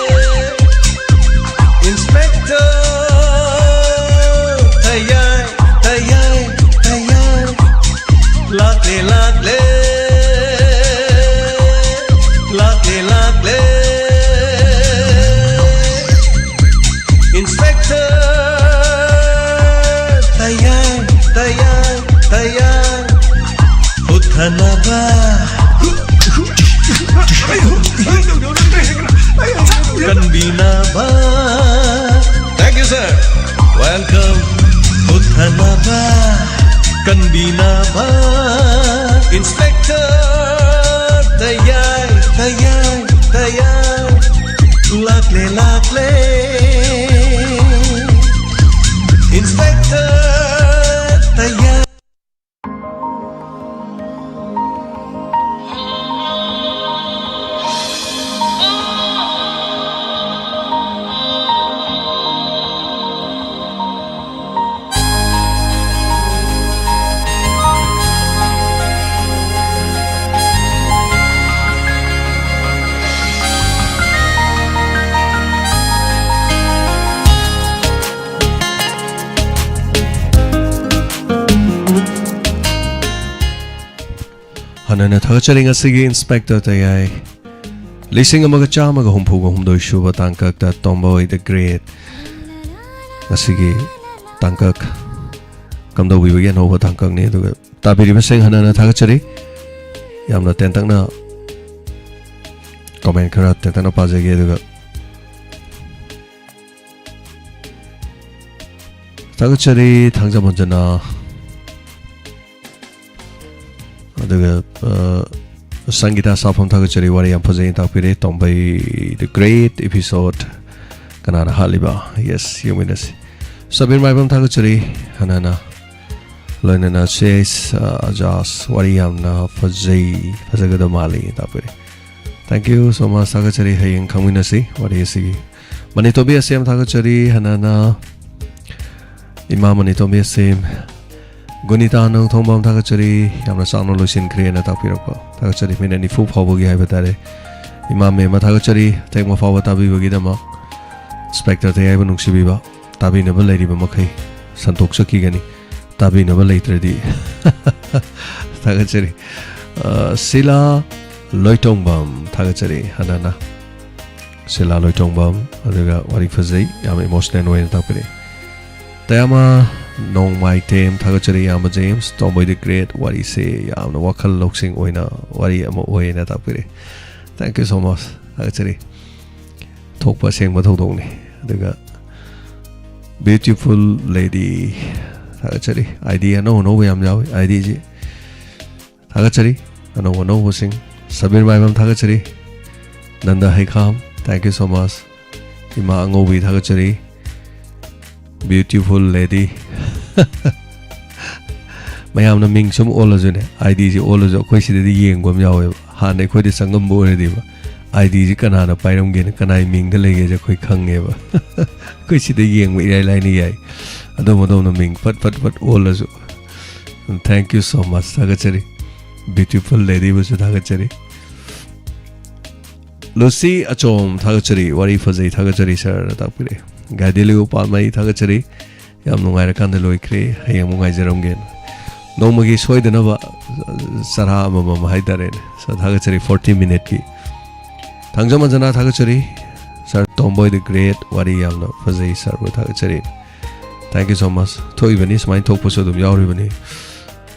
Inspector꯫ ꯅꯥꯕ꯫ Thank you, sir. Welcome. ꯍꯨꯠꯊꯅꯕ, ꯀꯟꯕꯤꯅꯕ, Inspector ꯇꯌꯥꯏ, ꯇꯌꯥꯏ, ꯇꯌꯥꯏ꯫ ꯂꯥꯛꯂꯦ, ꯂꯥꯛꯂꯦ, Inspector ꯇꯌꯥꯏ꯫ ꯍꯟꯅ ꯍꯟꯅ ꯊꯥꯒꯠꯆꯔꯤ ꯉꯁꯤꯒꯤ Inspector ꯇꯌꯥꯏ꯫ ꯂꯤꯁꯤꯡ ꯑꯃꯒ ꯆꯥꯝꯃꯒ ꯍꯨꯝꯐꯨꯒ ꯍꯨꯝꯗꯣꯏ ꯁꯨꯕ ꯇꯥꯡꯀꯛꯇ Tomboy the Great ꯉꯁꯤꯒꯤ ꯇꯥꯡꯀꯛ ꯀꯝꯗꯧꯕꯤꯕꯒꯤ ꯑꯅꯧꯕ ꯇꯥꯡꯀꯛꯅꯤ꯫ ꯑꯗꯨꯒ ꯇꯥꯕꯤꯔꯤꯕꯁꯤꯡ ꯍꯟꯅ ꯍꯟꯅ ꯊꯥꯒꯠꯆꯔꯤ꯫ ꯌꯥꯝꯅ ꯇꯦꯟꯇꯛꯅ comment ꯈꯔ ꯇꯦꯟꯇꯛꯅ ꯄꯥꯖꯒꯦ꯫ ꯑꯗꯨꯒ ꯊꯥꯒꯠꯆꯔꯤ ꯊꯥꯡꯖꯃꯟꯖꯅ꯫ ꯑꯗꯨꯒ, ꯑ, ꯁꯪꯒꯤꯇꯥ ꯁꯥꯐꯝ ꯊꯥꯒꯠꯆꯔꯤ, ꯋꯥꯔꯤ ꯌꯥꯝ ꯐꯖꯩꯅ ꯇꯥꯛꯄꯤꯔꯦ꯫ Tomboy the Great episode ꯀꯅꯥꯅ ꯍꯥꯠꯂꯤꯕ? Yes, ꯌꯦꯡꯃꯤꯟꯅꯁꯤ꯫ ꯁꯕꯤꯔ ꯃꯥꯏꯕꯝ ꯊꯥꯒꯠꯆꯔꯤ ꯍꯟꯅ ꯍꯟꯅ꯫ ꯂꯣꯏꯅꯅ ꯁꯦꯁ, ꯑ, ꯑꯖꯥꯁ, ꯋꯥꯔꯤ ꯌꯥꯝꯅ ꯐꯖꯩ, ꯐꯖꯒꯗꯕ ꯃꯥꯜꯂꯤ ꯇꯥꯛꯄꯤꯔꯦ꯫ Thank you so much, ꯊꯥꯒꯠꯆꯔꯤ꯫ ꯍꯌꯦꯡ ꯈꯪꯃꯤꯟꯅꯁꯤ ꯋꯥꯔꯤ ꯑꯁꯤꯒꯤ꯫ ꯃꯅꯤꯇꯣꯝꯕꯤ ꯑꯁꯦꯝ ꯊꯥꯒꯠꯆꯔꯤ ꯍꯟꯅ ꯍꯟꯅ꯫ ꯏꯃꯥ ꯃꯅꯤꯇꯣꯝꯕꯤ ꯑꯁꯦꯝ꯫ ꯒꯨꯅꯤꯇꯥ ꯅꯣꯡꯊꯣꯡꯕꯝ ꯊꯥꯒꯠꯆꯔꯤ, ꯌꯥꯝꯅ ꯆꯥꯎꯅ ꯂꯣꯏꯁꯤꯟꯈ꯭ꯔꯦꯅ ꯇꯥꯛꯄꯤꯔꯛꯄ꯫ ꯊꯥꯒꯠꯆꯔꯤ, ꯃꯤꯅꯠ ꯅꯤꯐꯨ ꯐꯥꯎꯕꯒꯤ ꯍꯥꯏꯕ ꯇꯥꯔꯦ꯫ ꯏꯃꯥ ꯃꯦꯝꯃ ꯊꯥꯒꯠꯆꯔꯤ, ꯑꯇꯦꯛ ꯃꯐꯥꯎꯕ ꯇꯥꯕꯤꯕꯒꯤꯗꯃꯛ꯫ Inspector ꯇꯌꯥꯏꯕꯨ ꯅꯨꯡꯁꯤꯕꯤꯕ, ꯇꯥꯕꯤꯅꯕ ꯂꯩꯔꯤꯕ ꯃꯈꯩ ꯁꯟꯇꯣꯛꯆꯈꯤꯒꯅꯤ꯫ ꯇꯥꯕꯤꯅꯕ ꯂꯩꯇ꯭ꯔꯗꯤ꯫ ꯊꯥꯒꯠꯆꯔꯤ꯫ ꯑ, ꯁꯤꯂꯥ ꯂꯣꯏꯇꯣꯡꯕꯝ ꯊꯥꯒꯠꯆꯔꯤ ꯍꯟꯅ ꯍꯟꯅ꯫ ꯁꯤꯂꯥ ꯂꯣꯏꯇꯣꯡꯕꯝ, ꯑꯗꯨꯒ ꯋꯥꯔꯤ ꯐꯖꯩ, ꯌꯥꯝ emotional ꯑꯣꯏꯅ ꯇꯥꯛꯄꯤꯔꯛꯑꯦ꯫ ꯇꯌꯥꯃ ꯅꯣꯡꯃꯥꯏꯊꯦꯝ ꯊꯥꯒꯠꯆꯔꯤ, ꯏꯌꯥꯝꯕ ꯖꯦꯝꯁ꯫ Tomboy the Great ꯋꯥꯔꯤꯁꯦ ꯌꯥꯝꯅ ꯋꯥꯈꯜ ꯂꯧꯁꯤꯡ ꯑꯣꯏꯅ ꯋꯥꯔꯤ ꯑꯃ ꯑꯣꯏꯅ ꯇꯥꯛꯄꯤꯔꯛꯑꯦ꯫ Thank you so much, ꯊꯥꯒꯠꯆꯔꯤ꯫ ꯊꯣꯛꯄ ꯑꯁꯦꯡꯕ ꯊꯧꯗꯣꯛꯅꯤ꯫ ꯑꯗꯨꯒ beautiful lady, ꯊꯥꯒꯠꯆꯔꯤ꯫ ID ꯑꯅꯧ ꯑꯅꯧꯕ ꯌꯥꯝ ꯌꯥꯎꯏ꯫ IDꯁꯤ ꯊꯥꯒꯠꯆꯔꯤ꯫ ꯑꯅꯧ ꯑꯅꯧꯕꯁꯤꯡ꯫ ꯁꯕꯤꯔ ꯃꯥꯏꯕꯝ ꯊꯥꯒꯠꯆꯔꯤ꯫ Nanda ꯍꯩꯈꯥꯝ, thank you so much꯫ ꯏꯃꯥ ꯑꯉꯧꯕꯤ ꯊꯥꯒꯠꯆꯔꯤ꯫ Beautiful lady꯫ ꯃꯌꯥꯝꯅ ꯃꯤꯡ ꯁꯨꯝ ꯑꯣꯜꯂꯁꯨꯅꯦ, IDꯁꯤ ꯑꯣꯜꯂꯁꯨ ꯑꯩꯈꯣꯏ ꯁꯤꯗꯗꯤ ꯌꯦꯡꯕ ꯑꯃ ꯌꯥꯎꯋꯦꯕ꯫ ꯍꯥꯟꯅ ꯑꯩꯈꯣꯏꯗ ꯆꯪꯉꯝꯕ ꯑꯣꯏꯔꯗꯤꯕ, IDꯁꯤ ꯀꯅꯥꯅ ꯄꯥꯏꯔꯝꯒꯦꯅ, ꯀꯅꯥꯏ ꯃꯤꯡꯗ ꯂꯩꯒꯦꯁꯦ ꯑꯩꯈꯣꯏ ꯈꯪꯉꯦꯕ꯫ ꯑꯩꯈꯣꯏ ꯁꯤꯗ ꯌꯦꯡꯕ ꯏꯔꯥꯏ ꯂꯥꯏꯅ ꯌꯥꯏ꯫ ꯑꯗꯣꯝ ꯑꯗꯣꯝꯅ ꯃꯤꯡ ꯐꯠ ꯐꯠ ꯐꯠ ꯑꯣꯜꯂꯁꯨ꯫ Thank you so much꯫ ꯊꯥꯒꯠꯆꯔꯤ꯫ Beautiful ladyꯕꯨꯁꯨ ꯊꯥꯒꯠꯆꯔꯤ꯫ ꯂꯨꯁꯤ ꯑꯆꯣꯝ ꯊꯥꯒꯠꯆꯔꯤ꯫ "ꯋꯥꯔꯤ ꯐꯖꯩ, ꯊꯥꯒꯠꯆꯔꯤ ꯁꯥꯔ" ꯇꯥꯛꯄꯤꯔꯛꯑꯦ꯫ ꯒꯥꯏꯗꯦꯂꯤꯌꯨ ꯄꯥꯜꯃꯩ ꯊꯥꯒꯠꯆꯔꯤ꯫ "ꯌꯥꯝ ꯅꯨꯡꯉꯥꯏꯔꯀꯥꯟꯗ ꯂꯣꯏꯈ꯭ꯔꯦ, ꯍꯌꯦꯡ ꯑꯃꯨꯛ ꯉꯥꯏꯖꯔꯝꯒꯦꯅ"꯫ ꯅꯣꯡꯃꯒꯤ ꯁꯣꯏꯗꯅꯕ ꯆꯔꯥ ꯑꯃꯃꯝ ꯍꯥꯏꯇꯥꯔꯦꯅꯦ꯫ So, ꯊꯥꯒꯠꯆꯔꯤ, forty minuteꯀꯤ꯫ ꯊꯥꯡꯖꯝ ꯑꯟꯖꯅꯥ ꯊꯥꯒꯠꯆꯔꯤ꯫ "Sir, Tomboy the Great, ꯋꯥꯔꯤ ꯌꯥꯝꯅ ꯐꯖꯩ, sirꯕꯨ ꯊꯥꯒꯠꯆꯔꯤ"꯫ Thank you so much꯫ ꯊꯣꯛꯏꯕꯅꯤ, ꯁꯨꯃꯥꯏꯅ ꯊꯣꯛꯄꯁꯨ ꯑꯗꯨꯝ ꯌꯥꯎꯔꯤꯕꯅꯤ꯫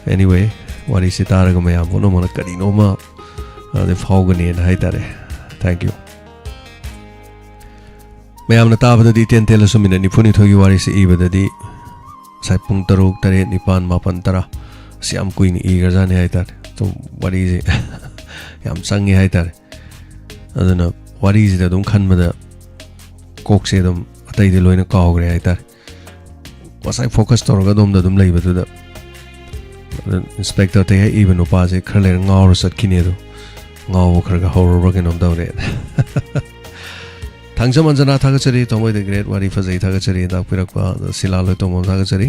Anyway, ꯋꯥꯔꯤꯁꯤ ꯇꯥꯔꯒ ꯃꯌꯥꯝ ꯄꯨꯝꯅꯃꯛꯅ ꯀꯔꯤꯅꯣꯃ, ꯑꯗꯩ, ꯐꯥꯎꯒꯅꯤꯅ ꯍꯥꯏꯇꯥꯔꯦ꯫ Thank you꯫ ꯃꯌꯥꯝꯅ ꯇꯥꯕꯗꯗꯤ ꯏꯇꯦꯟ ꯇꯦꯜꯂꯁꯨ, ꯃꯤꯅꯠ ꯅꯤꯐꯨꯅꯤꯊꯣꯏꯒꯤ ꯋꯥꯔꯤꯁꯤ ꯏꯕꯗꯗꯤ ꯉꯁꯥꯏ ꯄꯨꯡ ꯇꯔꯨꯛ, ꯇꯔꯦꯠ, ꯅꯤꯄꯥꯟ, ꯃꯥꯄꯟ, ꯇꯔꯥ, ꯑꯁ, ꯌꯥꯝ ꯀꯨꯏꯅ ꯏꯈ꯭ꯔꯖꯥꯠꯅꯤ ꯍꯥꯏꯇꯥꯔꯦ꯫ ꯑꯗꯨꯝ ꯋꯥꯔꯤꯁꯦ ꯌꯥꯝ ꯆꯪꯉꯦ ꯍꯥꯏꯇꯥꯔꯦ꯫ ꯑꯗꯨꯅ ꯋꯥꯔꯤꯁꯤꯗ ꯑꯗꯨꯝ ꯈꯟꯕꯗ ꯀꯣꯛꯁꯦ ꯑꯗꯨꯝ ꯑꯇꯩꯗꯤ ꯂꯣꯏꯅ ꯀꯥꯎꯈ꯭ꯔꯦ ꯍꯥꯏꯇꯥꯔꯦ꯫ ꯉꯁꯥꯏ focus ꯇꯧꯔꯒ ꯑꯗꯣꯝꯗ ꯑꯗꯨꯝ ꯂꯩꯕꯗꯨꯗ, ꯑꯗꯨ ꯏꯟꯁꯄꯦꯛꯇꯔ ꯇꯩꯍꯩ ꯏꯕ ꯅꯨꯄꯥꯁꯦ ꯈꯔ ꯂꯩꯔ ꯉꯥꯎꯔ ꯆꯠꯈꯤꯅꯤ꯫ ꯑꯗꯣ ꯉꯥꯎꯕ ꯈꯔ ꯈꯔ ꯍꯧꯔꯕ꯭ꯔꯥ ꯀꯩꯅꯣꯝ ꯇꯧꯔꯦ꯫ ꯊꯥꯡꯖꯝ ꯑꯟꯖꯅꯥ ꯊꯥꯒꯠꯆꯔꯤ꯫ "Tomboy the Great, ꯋꯥꯔꯤ ꯐꯖꯩ, ꯊꯥꯒꯠꯆꯔꯤ" ꯇꯥꯛꯄꯤꯔꯛꯄ꯫ ꯑꯗꯣ ꯁꯤꯂꯥ ꯂꯣꯏꯇꯣꯡꯕꯝ ꯊꯥꯒꯠꯆꯔꯤ꯫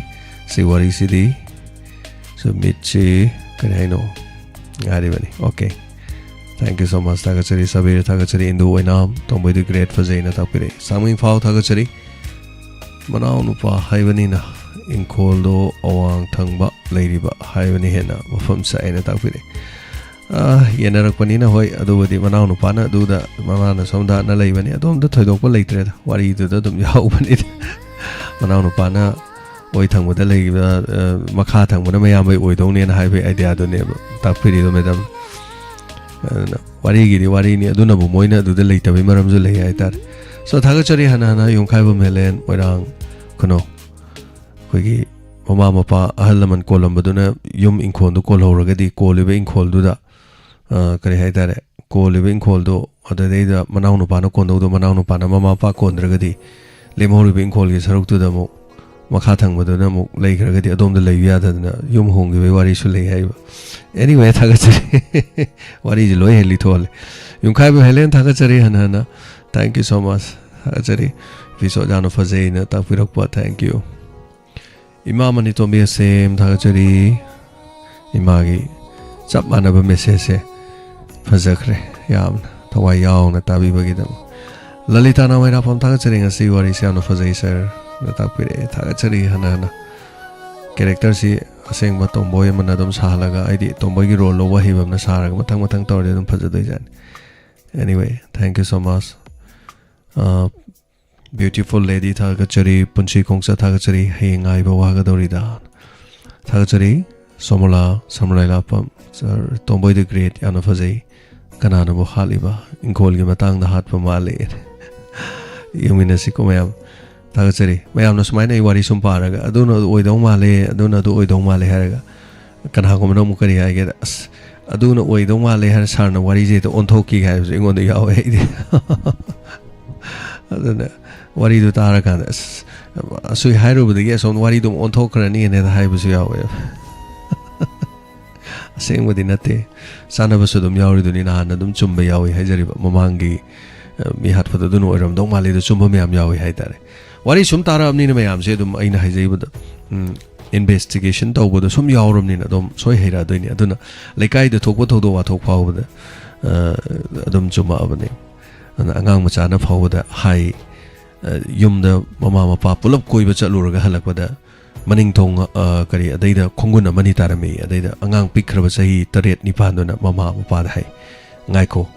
"ꯁꯤ ꯋꯥꯔꯤꯁꯤꯗꯤ ꯁꯨꯃꯤꯠꯁꯤ ꯀꯔꯤ ꯍꯥꯏꯅꯣ?" ꯉꯥꯏꯔꯤꯕꯅꯤ꯫ Okay, thank you so much꯫ ꯊꯥꯒꯠꯆꯔꯤ꯫ ꯁꯕꯤꯔ ꯊꯥꯒꯠꯆꯔꯤ꯫ ꯏꯟꯗꯨ ꯑꯣꯏꯅꯥꯝ, "Tomboy the Great ꯐꯖꯩꯅ" ꯇꯥꯛꯄꯤꯔꯛꯏ꯫ ꯁꯥꯃꯨ ꯏꯝꯐꯥꯜ ꯊꯥꯒꯠꯆꯔꯤ꯫ "ꯃꯅꯥꯎ ꯅꯨꯄꯥ ꯍꯥꯏꯕꯅꯤꯅ ꯏꯪꯈꯣꯜꯗꯣ ꯑꯋꯥꯡ ꯊꯪꯕ ꯂꯩꯔꯤꯕ ꯍꯥꯏꯕꯅ ꯍꯦꯟꯅ ꯃꯐꯝ ꯆꯥꯏꯅ" ꯇꯥꯛꯄꯤꯔꯛꯏ꯫ ꯑꯥ, ꯌꯦꯟꯅꯔꯛꯄꯅꯤꯅ, ꯍꯣꯏ, ꯑꯗꯨꯕꯨꯗꯤ ꯃꯅꯥꯎ ꯅꯨꯄꯥꯅ ꯑꯗꯨꯗ, ꯃꯃꯥꯅ ꯁꯣꯝꯗ ꯑꯅ ꯂꯩꯕꯅꯤ, ꯑꯗꯣꯝꯗ ꯊꯣꯏꯗꯣꯛꯄ ꯂꯩꯇ꯭ꯔꯦꯗ, ꯋꯥꯔꯤꯗꯨꯗ ꯑꯗꯨꯝ ꯌꯥꯎꯕꯅꯤꯗ꯫ ꯃꯅꯥꯎ ꯅꯨꯄꯥꯅ ꯑꯣꯏ ꯊꯪꯕꯗ ꯂꯩꯕ, ꯑ, ꯃꯈꯥ ꯊꯪꯕꯅ ꯃꯌꯥꯝꯕꯩ ꯑꯣꯏꯗꯧꯅꯦꯅ ꯍꯥꯏꯕꯒꯤ idea ꯗꯨꯅꯦꯕ ꯇꯥꯛꯄꯤꯔꯤꯗꯣ, ꯃꯦꯗꯥꯝ꯫ ꯑꯗꯨꯅ ꯋꯥꯔꯤꯒꯤꯗꯤ ꯋꯥꯔꯤꯅꯤ, ꯑꯗꯨꯅꯕꯨ ꯃꯣꯏꯅ ꯑꯗꯨꯗ ꯂꯩꯇꯕꯩ ꯃꯔꯝꯁꯨ ꯂꯩ ꯍꯥꯏꯇꯥꯔꯦ꯫ So, ꯊꯥꯒꯠꯆꯔꯤ ꯍꯟꯅ ꯍꯟꯅ ꯌꯨꯝꯈꯥꯏꯕꯝ ꯍꯦꯂꯦꯟ, ꯃꯣꯏꯔꯥꯡ ꯈꯨꯅꯧ꯫ ꯑꯩꯈꯣꯏꯒꯤ ꯃꯃꯥ ꯃꯄꯥ ꯑꯍꯜ ꯂꯃꯟ ꯀꯣꯜꯂꯝꯕꯗꯨꯅ ꯌꯨꯝ ꯏꯪꯈꯣꯜꯗꯨ ꯀꯣꯜꯍꯧꯔꯒꯗꯤ, ꯀꯣꯜꯂꯤꯕ ꯏꯪꯈꯣꯜꯗꯨꯗ, ꯑ, ꯀꯔꯤ ꯍꯥꯏꯇꯥꯔꯦ, ꯀꯣꯜꯂꯤꯕ ꯏꯪꯈꯣꯜꯗꯣ, ꯑꯗꯨꯗꯩꯗ ꯃꯅꯥꯎ ꯅꯨꯄꯥꯅ ꯀꯣꯟꯗꯧꯗꯣ, ꯃꯅꯥꯎ ꯅꯨꯄꯥꯅ ꯃꯃꯥ ꯃꯄꯥ ꯀꯣꯟꯗ꯭ꯔꯒꯗꯤ, ꯂꯦꯝꯍꯧꯔꯤꯕ ꯏꯪꯈꯣꯜꯒꯤ ꯁꯔꯨꯛꯇꯨꯗ ꯑꯃꯨꯛ ꯃꯈꯥ ꯊꯪꯕꯗꯨꯅ ꯑꯃꯨꯛ ꯂꯩꯈ꯭ꯔꯒꯗꯤ, ꯑꯗꯣꯝꯗ ꯂꯩꯕ ꯌꯥꯗꯗꯅ ꯌꯨꯝ ꯍꯣꯡꯈꯤꯕꯒꯤ ꯋꯥꯔꯤꯁꯨ ꯂꯩ ꯍꯥꯏꯕ꯫ Anyway, ꯊꯥꯒꯠꯆꯔꯤ꯫ ꯋꯥꯔꯤꯁꯦ ꯂꯣꯏ ꯍꯦꯛ ꯂꯤꯊꯣꯛꯍꯜꯂꯦ꯫ ꯌꯨꯝꯈꯥꯏꯕ ꯍꯦꯂꯦꯟ, ꯊꯥꯒꯠꯆꯔꯤ ꯍꯟꯅ ꯍꯟꯅ꯫ Thank you so much. ꯊꯥꯒꯠꯆꯔꯤ꯫ Episode ꯌꯥꯝꯅ ꯐꯖꯩꯅ ꯇꯥꯛꯄꯤꯔꯛꯄ꯫ Thank you꯫ ꯏꯃꯥ ꯃꯅꯤꯇꯣꯝꯕꯤ ꯑꯁꯦꯝ, ꯊꯥꯒꯠꯆꯔꯤ꯫ ꯏꯃꯥꯒꯤ ꯆꯞ ꯃꯥꯟꯅꯕ message ꯁꯦ ꯐꯖꯈ꯭ꯔꯦ꯫ ꯌꯥꯝꯅ ꯊꯋꯥꯏ ꯌꯥꯎꯅ ꯇꯥꯕꯤꯕꯒꯤꯗꯃꯛ꯫ ꯂꯂꯤꯇꯥ ꯅꯥꯎꯃꯩꯔꯥꯐꯝ, ꯊꯥꯒꯠꯆꯔꯤ꯫ ꯉꯁꯤ ꯋꯥꯔꯤꯁꯦ ꯌꯥꯝꯅ ꯐꯖꯩ sir ꯅ ꯇꯥꯛꯄꯤꯔꯛꯑꯦ꯫ ꯊꯥꯒꯠꯆꯔꯤ ꯍꯟꯅ ꯍꯟꯅ꯫ Character ꯁꯤ ꯑꯁꯦꯡꯕ tomboy ꯑꯃꯅ ꯑꯗꯨꯝ ꯁꯥꯍꯜꯂꯒ, ꯍꯥꯏꯗꯤ tomboy ꯒꯤ role ꯂꯧꯕ ꯍꯩꯕ ꯑꯃꯅ ꯁꯥꯔꯒ ꯃꯊꯪ ꯃꯊꯪ ꯇꯧꯔꯗꯤ ꯑꯗꯨꯝ ꯐꯖꯗꯣꯏꯖꯥꯠꯅꯤ꯫ Anyway, thank you so much꯫ ꯑ, beautiful lady, ꯊꯥꯒꯠꯆꯔꯤ꯫ ꯄꯨꯟꯁꯤ ꯈꯣꯡꯆꯠ, ꯊꯥꯒꯠꯆꯔꯤ꯫ ꯍꯌꯦꯡ ꯉꯥꯏꯕ ꯋꯥꯒꯗꯧꯔꯤꯗ꯫ ꯊꯥꯒꯠꯆꯔꯤ꯫ ꯁꯣꯃꯣꯂꯥ ꯁꯝꯔꯥꯏ ꯂꯥꯛꯄꯝ, sir, tomboy the great, ꯌꯥꯝꯅ ꯐꯖꯩ꯫ ꯀꯅꯥꯅꯕꯨ ꯍꯥꯠꯂꯤꯕ? ꯏꯪꯈꯣꯜꯒꯤ ꯃꯇꯥꯡꯗ ꯍꯥꯠꯄ ꯃꯥꯜꯂꯤ꯫ ꯌꯦꯡꯃꯤꯟꯅꯁꯤꯀꯣ ꯃꯌꯥꯝ꯫ ꯊꯥꯒꯠꯆꯔꯤ꯫ ꯃꯌꯥꯝꯅ ꯁꯨꯃꯥꯏꯅ ꯑꯩ ꯋꯥꯔꯤ ꯁꯨꯝ ꯄꯥꯔꯒ, "ꯑꯗꯨꯅ ꯑꯣꯏꯗꯧ ꯃꯥꯜꯂꯦ, ꯑꯗꯨꯅ ꯑꯗꯨ ꯑꯣꯏꯗꯧ ꯃꯥꯜꯂꯦ" ꯍꯥꯏꯔꯒ, ꯀꯅꯥꯒꯨꯝꯕꯅ ꯑꯃꯨꯛ ꯀꯔꯤ ꯍꯥꯏꯒꯦꯗ, "ꯑꯁ, ꯑꯗꯨꯅ ꯑꯣꯏꯗꯧ ꯃꯥꯜꯂꯦ" ꯍꯥꯏꯔ sir ꯅ ꯋꯥꯔꯤꯁꯦ ꯍꯦꯛꯇ ꯑꯣꯟꯊꯣꯛꯈꯤꯒꯦ ꯍꯥꯏꯕꯁꯨ ꯑꯩꯉꯣꯟꯗ ꯌꯥꯎꯋꯦ ꯑꯩꯗꯤ꯫ ꯑꯗꯨꯅ ꯋꯥꯔꯤꯗꯨ ꯇꯥꯔꯀꯥꯟꯗ, "ꯑꯁ, ꯑꯁꯣꯏ ꯍꯥꯏꯔꯨꯕꯗꯒꯤ ꯑꯁꯣꯝ ꯋꯥꯔꯤꯗꯨ ꯑꯃꯨꯛ ꯑꯣꯟꯊꯣꯛꯈ꯭ꯔꯅꯤꯅ" ꯍꯥꯏꯕꯁꯨ ꯌꯥꯎꯋꯦꯕ꯫ ꯑꯁꯦꯡꯕꯗꯤ ꯅꯠꯇꯦ꯫ ꯆꯥꯟꯅꯕꯁꯨ ꯑꯗꯨꯝ ꯌꯥꯎꯔꯤꯗꯨꯅꯤ, ꯅꯍꯥꯟ ꯑꯗꯨꯝ ꯆꯨꯝꯕ ꯌꯥꯎꯋꯤ ꯍꯥꯏꯖꯔꯤꯕ꯫ ꯃꯃꯥꯡꯒꯤ, ꯑ, ꯃꯤ ꯍꯥꯠꯄꯗꯣ ꯑꯗꯨꯅ ꯑꯣꯏꯔꯝꯗꯧ ꯃꯥꯜꯂꯤ, ꯑꯗꯨ ꯆꯨꯝꯕ ꯃꯌꯥꯝ ꯌꯥꯎꯋꯤ ꯍꯥꯏꯇꯥꯔꯦ꯫ ꯋꯥꯔꯤ ꯁꯨꯝ ꯇꯥꯔꯛꯑꯕꯅꯤꯅ ꯃꯌꯥꯝꯁꯦ ꯑꯗꯨꯝ, ꯑꯩꯅ ꯍꯥꯏꯖꯩꯕꯗ, ꯎꯝ, investigation ꯇꯧꯕꯗꯣ ꯁꯨꯝ ꯌꯥꯎꯔꯕꯅꯤꯅ ꯑꯗꯨꯝ ꯁꯣꯏ ꯍꯩꯔꯛꯑꯗꯣꯏꯅꯤ꯫ ꯑꯗꯨꯅ ꯂꯩꯀꯥꯏꯗ ꯊꯣꯛꯄ ꯊꯧꯗꯣꯛ ꯋꯥꯊꯣꯛ ꯐꯥꯎꯕꯗ, ꯑ, ꯑꯗꯨꯝ ꯆꯨꯝꯃꯛꯑꯕꯅꯤ꯫ ꯑꯗꯨꯅ ꯑꯉꯥꯡ ꯃꯆꯥꯅ ꯐꯥꯎꯕꯗ ꯍꯥꯏ, ꯑ, ꯌꯨꯝꯗ ꯃꯃꯥ ꯃꯄꯥ ꯄꯨꯂꯞ ꯀꯣꯏꯕ ꯆꯠꯂꯨꯔꯒ ꯍꯜꯂꯛꯄꯗ ꯃꯅꯤꯡ ꯊꯣꯡ, ꯑ, ꯀꯔꯤ, ꯑꯗꯩꯗ ꯈꯣꯡꯒꯨꯟ ꯑꯃꯅꯤ ꯇꯥꯔꯝꯃꯤ꯫ ꯑꯗꯩꯗ ꯑꯉꯥꯡ ꯄꯤꯛꯈ꯭ꯔꯕ ꯆꯍꯤ ꯇꯔꯦꯠ ꯅꯤꯄꯥꯟꯗꯨꯅ ꯃꯃꯥ ꯃꯄꯥꯗ ꯍꯥꯏ, "ꯉꯥꯏꯈꯣ,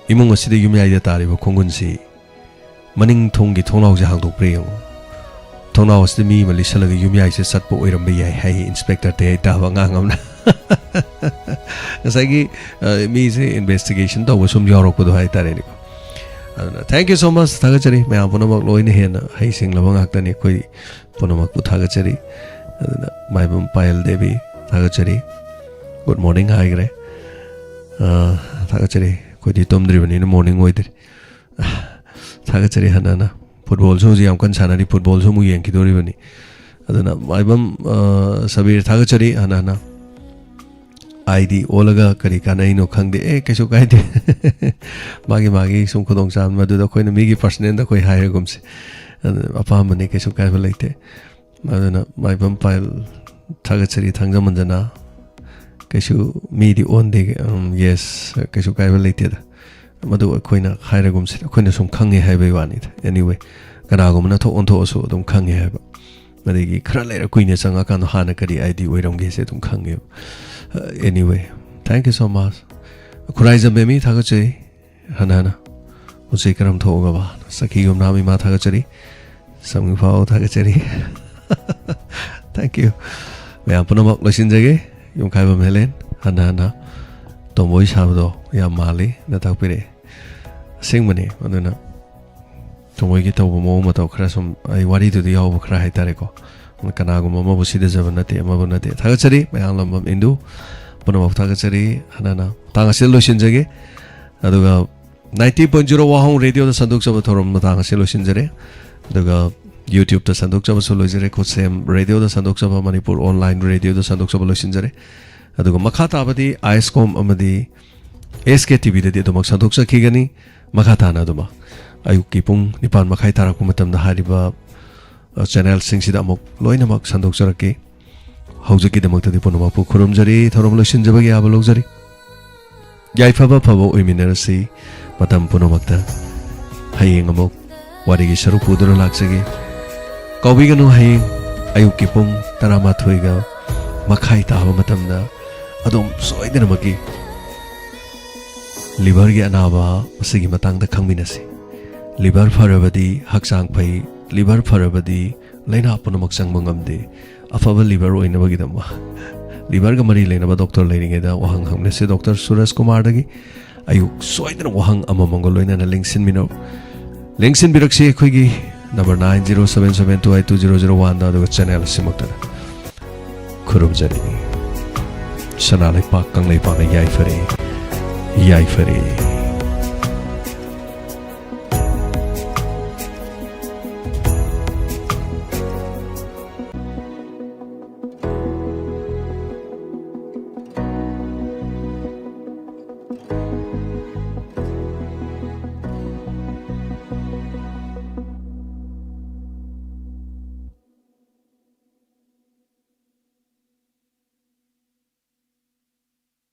ꯏꯃꯨꯡ ꯑꯁꯤꯗ ꯌꯨꯝꯌꯥꯏꯗ ꯇꯥꯔꯤꯕ ꯈꯣꯡꯒꯨꯟꯁꯤ ꯃꯅꯤꯡ ꯊꯣꯡꯒꯤ ꯊꯣꯡꯅꯥꯎꯁꯦ ꯍꯥꯡꯗꯣꯛꯄ꯭ꯔꯥ ꯌꯦꯡꯉꯨ꯫ ꯊꯣꯡꯅꯥꯎ ꯑꯁꯤꯗ ꯃꯤ ꯑꯃ ꯂꯤꯠꯁꯜꯂꯒ ꯌꯨꯝꯌꯥꯏꯁꯦ ꯆꯠꯄ ꯑꯣꯏꯔꯝꯕ ꯌꯥꯏ" ꯍꯥꯏ inspector ꯇꯌꯥꯏ ꯇꯥꯕ ꯑꯉꯥꯡ ꯑꯃꯅ꯫ ꯉꯁꯥꯏꯒꯤ, ꯑ, ꯃꯤꯁꯦ investigation ꯇꯧꯕ ꯁꯨꯝ ꯌꯥꯎꯔꯛꯄꯗꯣ ꯍꯥꯏꯇꯥꯔꯦꯅꯦꯀꯣ꯫ ꯑꯗꯨꯅ thank you so much, ꯊꯥꯒꯠꯆꯔꯤ꯫ ꯃꯌꯥꯝ ꯄꯨꯝꯅꯃꯛ ꯂꯣꯏꯅ ꯍꯦꯟꯅ ꯍꯩꯁꯤꯡꯂꯕ ꯉꯥꯛꯇꯅꯤ꯫ ꯑꯩꯈꯣꯏ ꯄꯨꯝꯅꯃꯛꯄꯨ ꯊꯥꯒꯠꯆꯔꯤ꯫ ꯑꯗꯨꯅ ꯃꯥꯏꯕꯝ ꯄꯥꯌꯜ ꯗꯦꯕꯤ, ꯊꯥꯒꯠꯆꯔꯤ꯫ Good morning ꯍꯥꯏꯈ꯭ꯔꯦ꯫ ꯑ, ꯊꯥꯒꯠꯆꯔꯤ꯫ ꯑꯩꯈꯣꯏꯗꯤ ꯇꯨꯝꯗ꯭ꯔꯤꯕꯅꯤꯅ morning ꯑꯣꯏꯗ꯭ꯔꯤ꯫ ꯊꯥꯒꯠꯆꯔꯤ ꯍꯟꯅ ꯍꯟꯅ꯫ ꯐꯨꯠꯕꯣꯜꯁꯨ ꯍꯧꯖꯤꯛ ꯌꯥꯝ ꯀꯟꯅ ꯁꯥꯟꯅꯔꯤ, ꯐꯨꯠꯕꯣꯜꯁꯨ ꯑꯃꯨꯛ ꯌꯦꯡꯈꯤꯗꯣꯔꯤꯕꯅꯤ꯫ ꯑꯗꯨꯅ ꯃꯥꯏꯕꯝ, ꯑ, ꯁꯕꯤꯔ, ꯊꯥꯒꯠꯆꯔꯤ ꯍꯟꯅ ꯍꯟꯅ꯫ ꯑꯥꯏ ꯗꯤ ꯑꯣꯜꯂꯒ ꯀꯔꯤ ꯀꯥꯟꯅꯩꯅꯣ ꯈꯪꯗꯦ꯫ ꯑꯦ, ꯀꯩꯁꯨ ꯀꯥꯏꯗꯦ꯫ ꯃꯥꯒꯤ, ꯃꯥꯒꯤ ꯁꯨꯝ ꯈꯨꯗꯣꯡꯆꯥꯕ, ꯃꯗꯨꯗ ꯑꯩꯈꯣꯏꯅ ꯃꯤꯒꯤ personalꯗ ꯑꯩꯈꯣꯏ ꯍꯥꯏꯔꯒꯨꯝꯁꯦ꯫ ꯑꯗꯨ ꯑꯄꯥꯝꯕꯅꯤ, ꯀꯩꯁꯨ ꯀꯥꯏꯕ ꯂꯩꯇꯦ꯫ ꯑꯗꯨꯅ ꯃꯥꯏꯕꯝ ꯄꯥꯌꯜ, ꯊꯥꯒꯠꯆꯔꯤ, ꯊꯥꯡꯖꯃꯟꯖꯅ꯫ ꯀꯩꯁꯨ ꯃꯤꯗꯤ ꯑꯣꯟꯗꯦ꯫ ꯎꯝ, yes, ꯀꯩꯁꯨ ꯀꯥꯏꯕ ꯂꯩꯇꯦꯗ꯫ ꯃꯗꯨ ꯑꯩꯈꯣꯏꯅ ꯍꯥꯏꯔꯒꯨꯝꯁꯦ, ꯑꯩꯈꯣꯏꯅ ꯁꯨꯝ ꯈꯪꯉꯦ ꯍꯥꯏꯕꯒꯤ ꯋꯥꯅꯤꯗ꯫ Anyway, ꯀꯅꯥꯒꯨꯝꯕꯅ ꯊꯣꯛ ꯑꯣꯟꯊꯣꯛꯑꯁꯨ ꯑꯗꯨꯝ ꯈꯪꯉꯦ ꯍꯥꯏꯕ꯫ ꯑꯗꯒꯤ ꯈꯔ ꯂꯩꯔ ꯀꯨꯏꯅ ꯆꯪꯉꯀꯥꯟꯗ ꯍꯥꯟꯅ ꯀꯔꯤ ꯑꯥꯏ ꯗꯤ ꯑꯣꯏꯔꯝꯒꯦꯁꯦ ꯑꯗꯨꯝ ꯈꯪꯉꯦꯕ꯫ ꯑ, anyway, thank you so much꯫ Khuraijam ꯕꯦꯃꯤ, ꯊꯥꯒꯠꯆꯔꯤ꯫ ꯍꯟꯅ ꯍꯟꯅ꯫ ꯎꯆꯦꯛ ꯀꯔꯝ ꯊꯣꯛꯎꯒꯕ? ꯁꯈꯤ ꯌꯨꯝꯅꯥꯝ ꯏꯃꯥ, ꯊꯥꯒꯠꯆꯔꯤ꯫ ꯁꯝꯒꯤꯐꯥꯎ, ꯊꯥꯒꯠꯆꯔꯤ꯫ Thank you꯫ ꯃꯌꯥꯝ ꯄꯨꯝꯅꯃꯛ ꯂꯣꯏꯁꯤꯟꯖꯒꯦ꯫ ꯌꯨꯝꯈꯥꯏꯕꯝ ꯍꯦꯂꯦꯟ, ꯍꯟꯅ ꯍꯟꯅ ꯇꯣꯝꯕꯣꯏ ꯁꯥꯕꯗꯣ ꯌꯥꯝ ꯃꯥꯜꯂꯤ ꯅ ꯇꯥꯛꯄꯤꯔꯛꯑꯦ꯫ ꯑꯁꯦꯡꯕꯅꯤ꯫ ꯑꯗꯨꯅ ꯇꯣꯝꯕꯣꯏꯒꯤ ꯇꯧꯕ ꯃꯑꯣꯡ ꯃꯇꯧ ꯈꯔ ꯁꯨꯝ, ꯑꯩ ꯋꯥꯔꯤꯗꯨꯗ ꯌꯥꯎꯕ ꯈꯔ ꯍꯥꯏꯇꯥꯔꯦꯀꯣ꯫ ꯀꯅꯥꯒꯨꯝꯕ ꯑꯃꯕꯨ ꯁꯤꯗꯖꯕ ꯅꯠꯇꯦ, ꯑꯃꯕꯨ ꯅꯠꯇꯦ꯫ ꯊꯥꯒꯠꯆꯔꯤ, ꯃꯌꯥꯝ ꯂꯝꯕꯝ ꯏꯟꯗꯨ ꯄꯨꯝꯅꯃꯛ ꯊꯥꯒꯠꯆꯔꯤ꯫ ꯍꯟꯅ ꯍꯟꯅ ꯃꯇꯥꯡ ꯑꯁꯤꯗ ꯂꯣꯏꯁꯤꯟꯖꯒꯦ꯫ ꯑꯗꯨꯒ ninety point zero ꯋꯥꯍꯣꯡ ꯔꯦꯗꯤꯑꯣꯗ ꯁꯟꯗꯣꯛꯆꯕ ꯊꯧꯔꯝ ꯃꯇꯥꯡ ꯑꯁꯤ ꯂꯣꯏꯁꯤꯟꯖꯔꯦ꯫ ꯑꯗꯨꯒ YouTube-ꯇ ꯁꯟꯗꯣꯛꯆꯕꯁꯨ ꯂꯣꯏꯖꯔꯦ꯫ ꯈꯨꯠꯁꯦꯝ ꯔꯦꯗꯤꯑꯣꯗ ꯁꯟꯗꯣꯛꯆꯕ, ꯃꯅꯤꯄꯨꯔ online ꯔꯦꯗꯤꯑꯣꯗ ꯁꯟꯗꯣꯛꯆꯕ ꯂꯣꯏꯁꯤꯟꯖꯔꯦ꯫ ꯑꯗꯨꯒ ꯃꯈꯥ ꯇꯥꯕꯗꯤ ꯑꯥꯏ ꯑꯦꯁ ꯀꯣꯝ ꯑꯃꯗꯤ ꯑꯦꯁ ꯀꯦ ꯇꯤ ꯚꯤꯗꯗꯤ ꯑꯗꯨꯃꯛ ꯁꯟꯗꯣꯛꯆꯈꯤꯒꯅꯤ꯫ ꯃꯈꯥ ꯇꯥꯅ ꯑꯗꯨꯃꯛ ꯑꯌꯨꯛꯀꯤ ꯄꯨꯡ ꯅꯤꯄꯥꯟ ꯃꯈꯥꯏ ꯇꯥꯔꯛꯄ ꯃꯇꯝꯗ ꯍꯥꯏꯔꯤꯕ, ꯑ, channel-ꯁꯤꯡꯁꯤꯗ ꯑꯃꯨꯛ ꯂꯣꯏꯅꯃꯛ ꯁꯟꯗꯣꯛꯆꯔꯛꯀꯦ꯫ ꯍꯧꯖꯤꯛꯀꯤꯗꯃꯛꯇꯗꯤ ꯄꯨꯝꯅꯃꯛꯄꯨ ꯈꯨꯔꯨꯝꯖꯔꯤ, ꯊꯧꯔꯝ ꯂꯣꯏꯁꯤꯟꯖꯕꯒꯤ ꯑꯌꯥꯕ ꯂꯧꯖꯔꯤ꯫ ꯌꯥꯏꯐꯕ ꯐꯕ ꯑꯣꯏꯃꯤꯟꯅꯔꯁꯤ꯫ ꯃꯇꯝ ꯄꯨꯝꯅꯃꯛꯇ ꯍꯌꯦꯡ ꯑꯃꯨꯛ ꯋꯥꯔꯤꯒꯤ ꯁꯔꯨꯛ ꯄꯨꯗꯨꯅ ꯂꯥꯛꯆꯒꯦ꯫ ꯀꯥꯎꯕꯤꯒꯅꯨ, ꯍꯌꯦꯡ ꯑꯌꯨꯛꯀꯤ ꯄꯨꯡ ꯇꯔꯥꯃꯥꯊꯣꯏꯒ ꯃꯈꯥꯏ ꯇꯥꯕ ꯃꯇꯝꯗ ꯑꯗꯣꯝ ꯁꯣꯏꯗꯅꯃꯛꯀꯤ liver-ꯒꯤ ꯑꯅꯥꯕ ꯃꯁꯤꯒꯤ ꯃꯇꯥꯡꯗ ꯈꯪꯃꯤꯟꯅꯁꯤ꯫ Liver ꯐꯔꯕꯗꯤ ꯍꯛꯆꯥꯡ ꯐꯩ, liver ꯐꯔꯕꯗꯤ ꯂꯥꯏꯅꯥ ꯄꯨꯝꯅꯃꯛ ꯆꯪꯕ ꯉꯝꯗꯦ꯫ ꯑꯐꯕ liver ꯑꯣꯏꯅꯕꯒꯤꯗꯃꯛ liver-ꯒ ꯃꯔꯤ ꯂꯩꯅꯕ doctor ꯂꯩꯔꯤꯉꯩꯗ ꯋꯥꯍꯪ ꯍꯪꯅꯁꯤ doctor ꯁꯨꯔꯖ ꯀꯨꯃꯥꯔꯗꯒꯤ꯫ ꯑꯌꯨꯛ ꯁꯣꯏꯗꯅ ꯋꯥꯍꯪ ꯑꯃꯃꯝꯒ ꯂꯣꯏꯅꯅ ꯂꯦꯡꯁꯤꯟꯃꯤꯟꯅꯧ꯫ ꯂꯦꯡꯁꯤꯟꯕꯤꯔꯛꯁꯤ ꯑꯩꯈꯣꯏꯒꯤ number nine zero seven seven two eight two zero zero one ꯗ, ꯑꯗꯨꯒ channel ꯑꯁꯤꯃꯛꯇꯗ꯫ ꯈꯨꯔꯨꯝꯖꯔꯤ꯫ ꯁꯅꯥ ꯂꯩꯄꯥꯛ ꯀꯪꯂꯩꯄꯥꯛꯅ ꯌꯥꯏꯐꯔꯦ, ꯌꯥꯏꯐꯔꯦ꯫